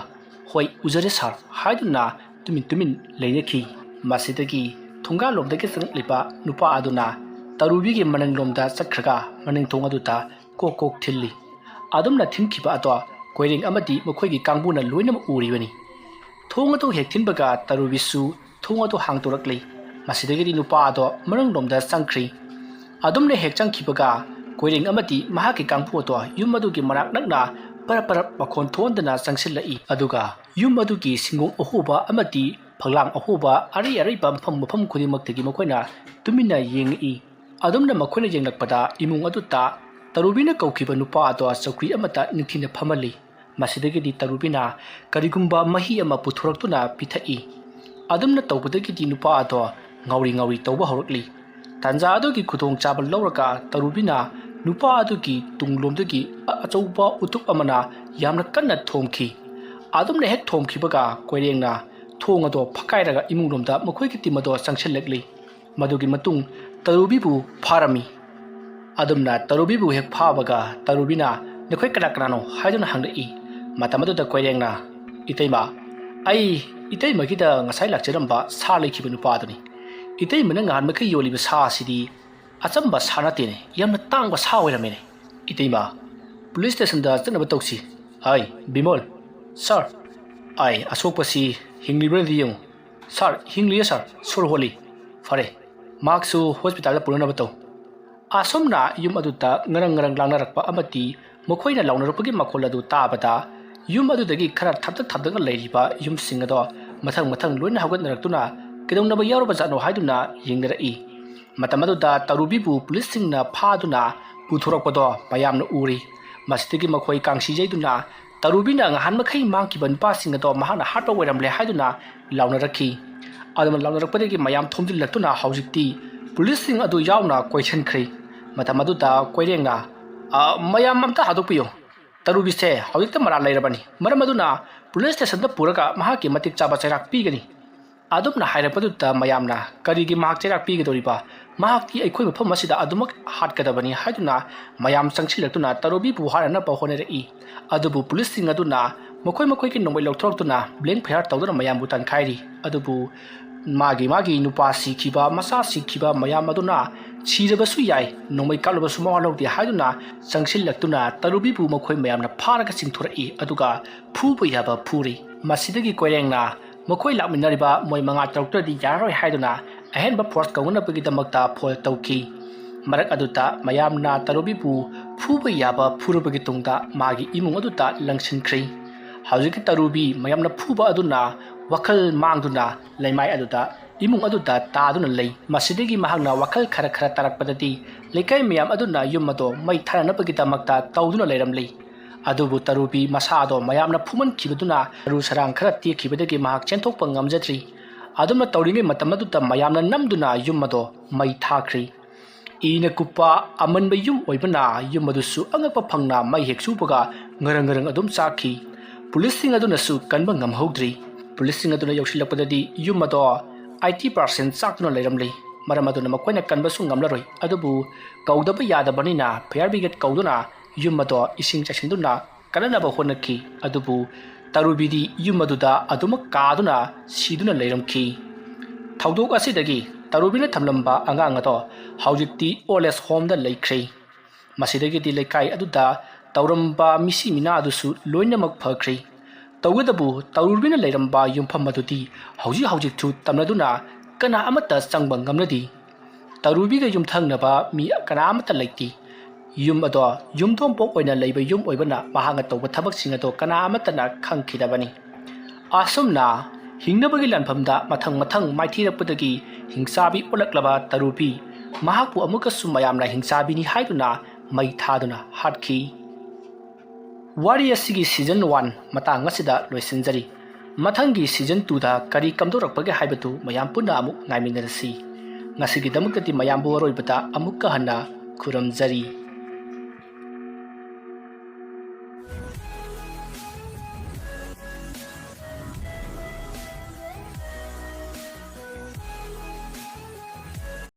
"ꯍꯣꯏ, ꯎꯖꯔꯦ ꯁꯥꯔ" ꯍꯥꯏꯗꯨꯅ ꯇꯨꯃꯤꯟ ꯇꯨꯃꯤꯟ ꯂꯩꯅꯈꯤ꯫ ꯃꯁꯤꯗꯒꯤ ꯊꯣꯡꯒꯥꯜꯂꯣꯝꯗꯒꯤ ꯆꯪꯂꯛꯂꯤꯕ ꯅꯨꯄꯥ ꯑꯗꯨꯅ ꯇꯔꯨꯕꯤꯒꯤ ꯃꯅꯤꯡꯂꯣꯝꯗ ꯆꯠꯈ꯭ꯔꯒ ꯃꯅꯤꯡ ꯊꯣꯡ ꯑꯗꯨꯗ ꯀꯣꯛ ꯀꯣꯛ ꯊꯤꯜꯂꯤ꯫ ꯑꯗꯨꯝꯅ ꯊꯤꯟꯈꯤꯕ ꯑꯗꯣ ꯀꯣꯏꯔꯦꯡ ꯑꯃꯗꯤ ꯃꯈꯣꯏꯒꯤ ꯀꯥꯡꯕꯨꯅ ꯂꯣꯏꯅꯃꯛ ꯎꯔꯤꯕꯅꯤ꯫ ꯊꯣꯡ ꯑꯗꯨ ꯍꯦꯛ ꯊꯤꯟꯕꯒ ꯇꯔꯨꯕꯤꯁꯨ ꯊꯣꯡ ꯑꯗꯨ ꯍꯥꯡꯗꯣꯔꯛꯂꯤ꯫ ꯃꯁꯤꯗꯒꯤꯗꯤ ꯅꯨꯄꯥ ꯑꯗꯣ ꯃꯅꯨꯡꯂꯣꯝꯗ ꯆꯪꯈ꯭ꯔꯤ꯫ ꯑꯗꯨꯝꯅ ꯍꯦꯛ ꯆꯪꯈꯤꯕꯒ ꯀꯣꯏꯔꯦꯡ ꯑꯃꯗꯤ ꯃꯍꯥꯛꯀꯤ ꯀꯥꯡꯕꯨ ꯑꯗꯣ ꯌꯨꯝ ꯑꯗꯨꯒꯤ ꯃꯅꯥꯛ ꯅꯛꯅ ꯄꯔꯞ ꯄꯔꯞ ꯃꯈꯣꯟ ꯊꯣꯛꯍꯟꯗꯅ ꯆꯪꯁꯤꯜꯂꯛꯏ꯫ ꯑꯗꯨꯒ ꯌꯨꯝ ꯑꯗꯨꯒꯤ ꯁꯤꯡꯒꯣꯡ ꯑꯍꯣꯕ ꯑꯃꯗꯤ ꯐꯛꯂꯥꯡ ꯑꯍꯣꯕ ꯑꯔꯩ ꯑꯔꯩꯕ ꯃꯐꯝ ꯃꯐꯝ ꯈꯨꯗꯤꯡꯃꯛꯇꯒꯤ ꯃꯈꯣꯏꯅ ꯇꯨꯃꯤꯟꯅ ꯌꯦꯡꯉꯛꯏ꯫ ꯑꯗꯨꯝꯅ ꯃꯈꯣꯏꯅ ꯌꯦꯡꯂꯛꯄꯗ ꯏꯃꯨꯡ ꯑꯗꯨꯗ ꯇꯔꯨꯕꯤꯅ ꯀꯧꯈꯤꯕ ꯅꯨꯄꯥ ꯑꯗꯣ ꯆꯧꯀ꯭ꯔꯤ ꯑꯃꯗ ꯅꯤꯡꯊꯤꯅ ꯐꯝꯍꯜꯂꯤ꯫ ꯃꯁꯤꯗꯒꯤꯗꯤ ꯇꯔꯨꯕꯤꯅ ꯀꯔꯤꯒꯨꯝꯕ ꯃꯍꯤ ꯑꯃ ꯄꯨꯊꯣꯔꯛꯇꯨꯅ ꯄꯤꯊꯛꯏ꯫ ꯑꯗꯨꯝꯅ ꯇꯧꯕꯗꯒꯤꯗꯤ ꯅꯨꯄꯥ ꯑꯗꯣ ꯉꯥꯎꯔꯤ ꯉꯥꯎꯔꯤ ꯇꯧꯕ ꯍꯧꯔꯛꯂꯤ꯫ ꯇꯥꯟꯖꯥ ꯑꯗꯨꯒꯤ ꯈꯨꯗꯣꯡꯆꯥꯕ ꯂꯧꯔꯒ ꯇꯔꯨꯕꯤꯅ ꯅꯨꯄꯥ ꯑꯗꯨꯒꯤ ꯇꯨꯡꯂꯣꯝꯗꯒꯤ ꯑꯆꯧꯕ ꯎꯇꯨꯞ ꯑꯃꯅ ꯌꯥꯝꯅ ꯀꯟꯅ ꯊꯣꯝꯈꯤ꯫ ꯑꯗꯨꯝꯅ ꯍꯦꯛ ꯊꯣꯝꯈꯤꯕꯒ ꯀꯣꯏꯔꯦꯡꯅ ꯊꯣꯡ ꯑꯗꯣ ꯐꯛꯀꯥꯏꯔꯒ ꯏꯃꯨꯡꯂꯣꯝꯗ ꯃꯈꯣꯏꯒꯤ ꯇꯤꯝ ꯑꯗꯣ ꯆꯪꯁꯤꯜꯂꯛꯂꯤ꯫ ꯃꯗꯨꯒꯤ ꯃꯇꯨꯡ ꯇꯔꯨꯕꯤꯕꯨ ꯐꯥꯔꯝꯃꯤ꯫ ꯑꯗꯨꯝꯅ ꯇꯔꯨꯕꯤꯕꯨ ꯍꯦꯛ ꯐꯥꯕꯒ ꯇꯔꯨꯕꯤꯅ, "ꯅꯈꯣꯏ ꯀꯅꯥ ꯀꯅꯥꯅꯣ?" ꯍꯥꯏꯗꯨꯅ ꯍꯪꯂꯛꯏ꯫ ꯃꯇꯝ ꯑꯗꯨꯗ ꯀꯣꯏꯔꯦꯡꯅ, "ꯏꯇꯩꯃ, ꯑꯩ ꯏꯇꯩꯃꯒꯤꯗ ꯉꯁꯥꯏ ꯂꯥꯛꯆꯔꯝꯕ ꯁꯥ ꯂꯩꯈꯤꯕ ꯅꯨꯄꯥꯗꯨꯅꯤ꯫ ꯏꯇꯩꯃꯅ ꯉꯍꯥꯟ ꯃꯈꯩ ꯌꯣꯜꯂꯤꯕ ꯁꯥ ꯑꯁꯤꯗꯤ ꯑꯆꯝꯕ ꯁꯥ ꯅꯠꯇꯦꯅꯦ, ꯌꯥꯝꯅ ꯇꯥꯡꯕ ꯁꯥ ꯑꯣꯏꯔꯝꯃꯦꯅꯦ꯫ ꯏꯇꯩꯃ, ꯄꯨꯂꯤꯁ ꯁ꯭ꯇꯦꯁꯟꯗ ꯆꯠꯅꯕ ꯇꯧꯁꯤ꯫ ꯑꯩ, ꯕꯤꯃꯣꯜ, ꯁꯥꯔ, ꯑꯩ ꯑꯁꯣꯛꯄꯁꯤ ꯍꯤꯡꯂꯤꯕ꯭ꯔꯗꯤ ꯌꯦꯡꯉꯨ꯫ ꯁꯥꯔ, ꯍꯤꯡꯂꯤꯌꯦ ꯁꯥꯔ, ꯁꯣꯔ ꯍꯣꯜꯂꯤ꯫ ꯐꯔꯦ, ꯃꯍꯥꯛꯁꯨ ꯍꯣꯁꯄꯤꯇꯥꯜꯗ ꯄꯨꯅꯅꯕ ꯇꯧ꯫" ꯑꯁꯨꯝꯅ ꯌꯨꯝ ꯑꯗꯨꯗ ꯉꯔꯪ ꯉꯔꯪ ꯂꯥꯡꯅꯔꯛꯄ ꯑꯃꯗꯤ ꯃꯈꯣꯏꯅ ꯂꯥꯎꯅꯔꯛꯄꯒꯤ ꯃꯈꯣꯜ ꯑꯗꯨ ꯇꯥꯕꯗ ꯌꯨꯝ ꯑꯗꯨꯗꯒꯤ ꯈꯔ ꯊꯥꯞꯇꯛ ꯊꯥꯞꯇꯛꯅ ꯂꯩꯔꯤꯕ ꯌꯨꯝꯁꯤꯡ ꯑꯗꯣ ꯃꯊꯪ ꯃꯊꯪ ꯂꯣꯏꯅ ꯍꯧꯒꯠꯅꯔꯛꯇꯨꯅ ꯀꯩꯗꯧꯅꯕ ꯌꯥꯎꯔꯕꯖꯥꯠꯅꯣ ꯍꯥꯏꯗꯨꯅ ꯌꯦꯡꯅꯔꯛꯏ꯫ ꯃꯇꯝ ꯑꯗꯨꯗ ꯇꯔꯨꯕꯤꯕꯨ ꯄꯨꯂꯤꯁꯁꯤꯡꯅ ꯐꯥꯗꯨꯅ ꯄꯨꯊꯣꯔꯛꯄꯗꯣ ꯃꯌꯥꯝꯅ ꯎꯔꯤ꯫ ꯃꯁꯤꯗꯒꯤ ꯃꯈꯣꯏ ꯀꯥꯡꯁꯤ ꯌꯩꯗꯨꯅ ꯇꯔꯨꯕꯤꯅ ꯉꯍꯥꯟ ꯃꯈꯩ ꯃꯥꯡꯈꯤꯕ ꯅꯨꯄꯥꯁꯤꯡ ꯑꯗꯣ ꯃꯍꯥꯛꯅ ꯍꯥꯠꯄ ꯑꯣꯏꯔꯝꯂꯦ ꯍꯥꯏꯗꯨꯅ ꯂꯥꯎꯅꯔꯛꯈꯤ꯫ ꯑꯗꯨꯃꯥꯏꯅ ꯂꯥꯎꯅꯔꯛꯄꯗꯒꯤ ꯃꯌꯥꯝ ꯊꯣꯝꯖꯤꯜꯂꯛꯇꯨꯅ ꯍꯧꯖꯤꯛꯇꯤ ꯄꯨꯂꯤꯁꯁꯤꯡ ꯑꯗꯨ ꯌꯥꯎꯅ ꯀꯣꯏꯁꯤꯟꯈ꯭ꯔꯦ꯫ ꯃꯇꯝ ꯑꯗꯨꯗ ꯀꯣꯏꯔꯦꯡꯅ, "ꯑ, ꯃꯌꯥꯝ ꯑꯝꯇ ꯍꯥꯠꯇꯣꯛꯄꯤꯌꯨ, ꯇꯔꯨꯕꯤꯁꯦ ꯍꯧꯖꯤꯛꯇ ꯃꯔꯥꯜ ꯂꯩꯔꯕꯅꯤ, ꯃꯔꯝ ꯑꯗꯨꯅ ꯄꯨꯂꯤꯁ ꯁ꯭ꯇꯦꯁꯟꯗ ꯄꯨꯔꯒ ꯃꯍꯥꯛꯀꯤ ꯃꯇꯤꯛ ꯆꯥꯕ ꯆꯩꯔꯥꯛ ꯄꯤꯒꯅꯤ"꯫ ꯑꯗꯨꯝꯅ ꯍꯥꯏꯔꯛꯄꯗꯨꯗ ꯃꯌꯥꯝꯅ, "ꯀꯔꯤꯒꯤ ꯃꯍꯥꯛ ꯆꯩꯔꯥꯛ ꯄꯤꯒꯗꯧꯔꯤꯕ? ꯃꯍꯥꯛꯇꯤ ꯑꯩꯈꯣꯏ ꯃꯐꯝ ꯑꯁꯤꯗ ꯑꯗꯨꯃꯛ ꯍꯥꯠꯀꯗꯕꯅꯤ" ꯍꯥꯏꯗꯨꯅ ꯃꯌꯥꯝ ꯆꯪꯁꯤꯜꯂꯛꯇꯨꯅ ꯇꯔꯨꯕꯤꯕꯨ ꯍꯥꯠꯅꯅꯕ ꯍꯣꯠꯅꯔꯛꯏ꯫ ꯑꯗꯨꯕꯨ ꯄꯨꯂꯤꯁꯁꯤꯡ ꯑꯗꯨꯅ ꯃꯈꯣꯏ ꯃꯈꯣꯏꯒꯤ ꯅꯣꯡꯃꯩ ꯂꯧꯊꯣꯔꯛꯇꯨꯅ blank fire ꯇꯧꯗꯨꯅ ꯃꯌꯥꯝꯕꯨ ꯇꯥꯟꯈꯥꯏꯔꯤ꯫ ꯑꯗꯨꯕꯨ ꯃꯥꯒꯤ ꯃꯥꯒꯤ ꯅꯨꯄꯥ ꯁꯤꯈꯤꯕ, ꯃꯆꯥ ꯁꯤꯈꯤꯕ ꯃꯌꯥꯝ ꯑꯗꯨꯅ ꯁꯤꯔꯕꯁꯨ ꯌꯥꯏ, ꯅꯣꯡꯃꯩ ꯀꯥꯞꯂꯕꯁꯨ ꯃꯋꯥ ꯂꯧꯗꯦ ꯍꯥꯏꯗꯨꯅ ꯆꯪꯁꯤꯜꯂꯛꯇꯨꯅ ꯇꯔꯨꯕꯤꯕꯨ ꯃꯈꯣꯏ ꯃꯌꯥꯝꯅ ꯐꯥꯔꯒ ꯆꯤꯡꯊꯣꯔꯛꯏ꯫ ꯑꯗꯨꯒ ꯐꯨꯕ ꯌꯥꯕ ꯐꯨꯔꯤ꯫ ꯃꯁꯤꯗꯒꯤ ꯀꯣꯏꯔꯦꯡꯅ ꯃꯈꯣꯏ ꯂꯥꯛꯃꯤꯟꯅꯔꯤꯕ ꯃꯣꯏ ꯃꯉꯥ ꯇꯔꯨꯛꯇꯗꯤ ꯌꯥꯔꯔꯣꯏ ꯍꯥꯏꯗꯨꯅ ꯑꯍꯦꯟꯕ force ꯀꯧꯅꯅꯕꯒꯤꯗꯃꯛꯇ ꯐꯣꯟ ꯇꯧꯈꯤ꯫ ꯃꯔꯛ ꯑꯗꯨꯗ ꯃꯌꯥꯝꯅ ꯇꯔꯨꯕꯤꯕꯨ ꯐꯨꯕ ꯌꯥꯕ ꯐꯨꯔꯕꯒꯤ ꯇꯨꯡꯗ ꯃꯥꯒꯤ ꯏꯃꯨꯡ ꯑꯗꯨꯗ ꯂꯪꯁꯤꯟꯈ꯭ꯔꯦ꯫ ꯍꯧꯖꯤꯛꯀꯤ ꯇꯔꯨꯕꯤ ꯃꯌꯥꯝꯅ ꯐꯨꯕ ꯑꯗꯨꯅ ꯋꯥꯈꯜ ꯃꯥꯡꯗꯨꯅ ꯂꯩꯃꯥꯏ ꯑꯗꯨꯗ, ꯏꯃꯨꯡ ꯑꯗꯨꯗ ꯇꯥꯗꯨꯅ ꯂꯩ꯫ ꯃꯁꯤꯗꯒꯤ ꯃꯍꯥꯛꯅ ꯋꯥꯈꯜ ꯈꯔ ꯈꯔ ꯇꯥꯔꯛꯄꯗꯗꯤ ꯂꯩꯀꯥꯏ ꯃꯌꯥꯝ ꯑꯗꯨꯅ ꯌꯨꯝ ꯑꯗꯣ ꯃꯩ ꯊꯥꯅꯅꯕꯒꯤꯗꯃꯛꯇ ꯇꯧꯗꯨꯅ ꯂꯩꯔꯝꯂꯤ꯫ ꯑꯗꯨꯕꯨ ꯇꯔꯨꯕꯤ ꯃꯁꯥꯗꯣ ꯃꯌꯥꯝꯅ ꯐꯨꯃꯟꯈꯤꯕꯗꯨꯅ ꯇꯔꯨ ꯁꯔꯥꯡ ꯈꯔ ꯇꯦꯛꯈꯤꯕꯗꯒꯤ ꯃꯍꯥꯛ ꯆꯦꯟꯊꯣꯛꯄ ꯉꯝꯖꯗ꯭ꯔꯤ꯫ ꯑꯗꯨꯝꯅ ꯇꯧꯔꯤꯉꯩ ꯃꯇꯝ ꯑꯗꯨꯗ ꯃꯌꯥꯝꯅ ꯅꯝꯗꯨꯅ ꯌꯨꯝ ꯑꯗꯣ ꯃꯩ ꯊꯥꯈ꯭ꯔꯤ꯫ ꯏꯅ ꯀꯨꯞꯄ ꯑꯃꯟꯕ ꯌꯨꯝ ꯑꯣꯏꯕꯅ ꯌꯨꯝ ꯑꯗꯨꯁꯨ ꯑꯉꯛꯄ ꯐꯪꯅ ꯃꯩ ꯍꯦꯛ ꯆꯨꯕꯒ ꯉꯔꯪ ꯉꯔꯪ ꯑꯗꯨꯝ ꯆꯥꯛꯈꯤ꯫ ꯄꯨꯂꯤꯁꯁꯤꯡ ꯑꯗꯨꯅꯁꯨ ꯀꯟꯕ ꯉꯝꯍꯧꯗ꯭ꯔꯤ꯫ ꯄꯨꯂꯤꯁꯁꯤꯡ ꯑꯗꯨꯅ ꯌꯧꯁꯤꯜꯂꯛꯄꯗꯗꯤ ꯌꯨꯝ ꯑꯗꯣ eighty percent ꯆꯥꯛꯇꯨꯅ ꯂꯩꯔꯝꯂꯤ꯫ ꯃꯔꯝ ꯑꯗꯨꯅ ꯃꯈꯣꯏꯅ ꯀꯟꯕꯁꯨ ꯉꯝꯂꯔꯣꯏ꯫ ꯑꯗꯨꯕꯨ ꯀꯧꯗꯕ ꯌꯥꯗꯕꯅꯤꯅ fire brigade ꯀꯧꯗꯨꯅ ꯌꯨꯝ ꯑꯗꯣ ꯏꯁꯤꯡ ꯆꯥꯏꯁꯤꯟꯗꯨꯅ ꯀꯟꯅꯅꯕ ꯍꯣꯠꯅꯈꯤ꯫ ꯑꯗꯨꯕꯨ ꯇꯔꯨꯕꯤꯗꯤ ꯌꯨꯝ ꯑꯗꯨꯗ ꯑꯗꯨꯃꯛ ꯀꯥꯗꯨꯅ ꯁꯤꯗꯨꯅ ꯂꯩꯔꯝꯈꯤ꯫ ꯊꯧꯗꯣꯛ ꯑꯁꯤꯗꯒꯤ ꯇꯔꯨꯕꯤꯅ ꯊꯝꯂꯝꯕ ꯑꯉꯥꯡ ꯑꯗꯣ ꯍꯧꯖꯤꯛꯇꯤ old age homeꯗ ꯂꯩꯈ꯭ꯔꯦ꯫ ꯃꯁꯤꯗꯒꯤꯗꯤ ꯂꯩꯀꯥꯏ ꯑꯗꯨꯗ ꯇꯧꯔꯝꯕ ꯃꯤꯁꯤ ꯃꯤꯅꯥ ꯑꯗꯨꯁꯨ ꯂꯣꯏꯅꯃꯛ ꯐꯈ꯭ꯔꯦ꯫ ꯇꯧꯕꯇꯕꯨ ꯇꯔꯨꯕꯤꯅ ꯂꯩꯔꯝꯕ ꯌꯨꯝꯐꯝ ꯑꯗꯨꯗꯤ ꯍꯧꯖꯤꯛ ꯍꯧꯖꯤꯛꯁꯨ ꯇꯝꯅꯗꯨꯅ ꯀꯅꯥ ꯑꯃꯠꯇ ꯆꯪꯕ ꯉꯝꯅꯗꯦ꯫ ꯇꯔꯨꯕꯤꯒ ꯌꯨꯝꯊꯪꯅꯕ ꯃꯤ ꯀꯅꯥ ꯑꯃꯠꯇ ꯂꯩꯇꯦ꯫ ꯌꯨꯝ ꯑꯗꯣ ꯌꯨꯝꯊꯣꯡꯄꯣꯛ ꯑꯣꯏꯅ ꯂꯩꯕ ꯌꯨꯝ ꯑꯣꯏꯕꯅ ꯃꯍꯥꯛꯅ ꯇꯧꯕ ꯊꯕꯛꯁꯤꯡ ꯑꯗꯣ ꯀꯅꯥ ꯑꯃꯠꯇꯅ ꯈꯪꯈꯤꯗꯕꯅꯤ꯫ ꯑꯁꯨꯝꯅ ꯍꯤꯡꯅꯕꯒꯤ ꯂꯥꯟꯐꯝꯗ ꯃꯊꯪ ꯃꯊꯪ ꯃꯥꯏꯊꯤꯔꯛꯄꯗꯒꯤ ꯍꯤꯡꯆꯥꯕꯤ ꯑꯣꯜꯂꯛꯂꯕ ꯇꯔꯨꯕꯤ ꯃꯍꯥꯛꯄꯨ ꯑꯃꯨꯛꯀꯁꯨ ꯃꯌꯥꯝꯅ ꯍꯤꯡꯆꯥꯕꯤꯅꯤ ꯍꯥꯏꯗꯨꯅ ꯃꯩ ꯊꯥꯗꯨꯅ ꯍꯥꯠꯈꯤ꯫ ꯋꯥꯔꯤ ꯑꯁꯤꯒꯤ season one ꯃꯇꯥꯡ ꯑꯁꯤꯗ ꯂꯣꯏꯁꯤꯟꯖꯔꯤ꯫ ꯃꯊꯪꯒꯤ season twoꯗ ꯀꯔꯤ ꯀꯝꯗꯧꯔꯛꯄꯒꯦ ꯍꯥꯏꯕꯗꯨ ꯃꯌꯥꯝ ꯄꯨꯟꯅ ꯑꯃꯨꯛ ꯉꯥꯏꯃꯤꯟꯅꯔꯁꯤ꯫ ꯉꯁꯤꯒꯤꯗꯃꯛꯇꯗꯤ ꯃꯌꯥꯝꯕꯨ ꯑꯔꯣꯏꯕꯗ ꯑꯃꯨꯛꯀ ꯍꯟꯅ ꯈꯨꯔꯨꯝꯖꯔꯤ꯫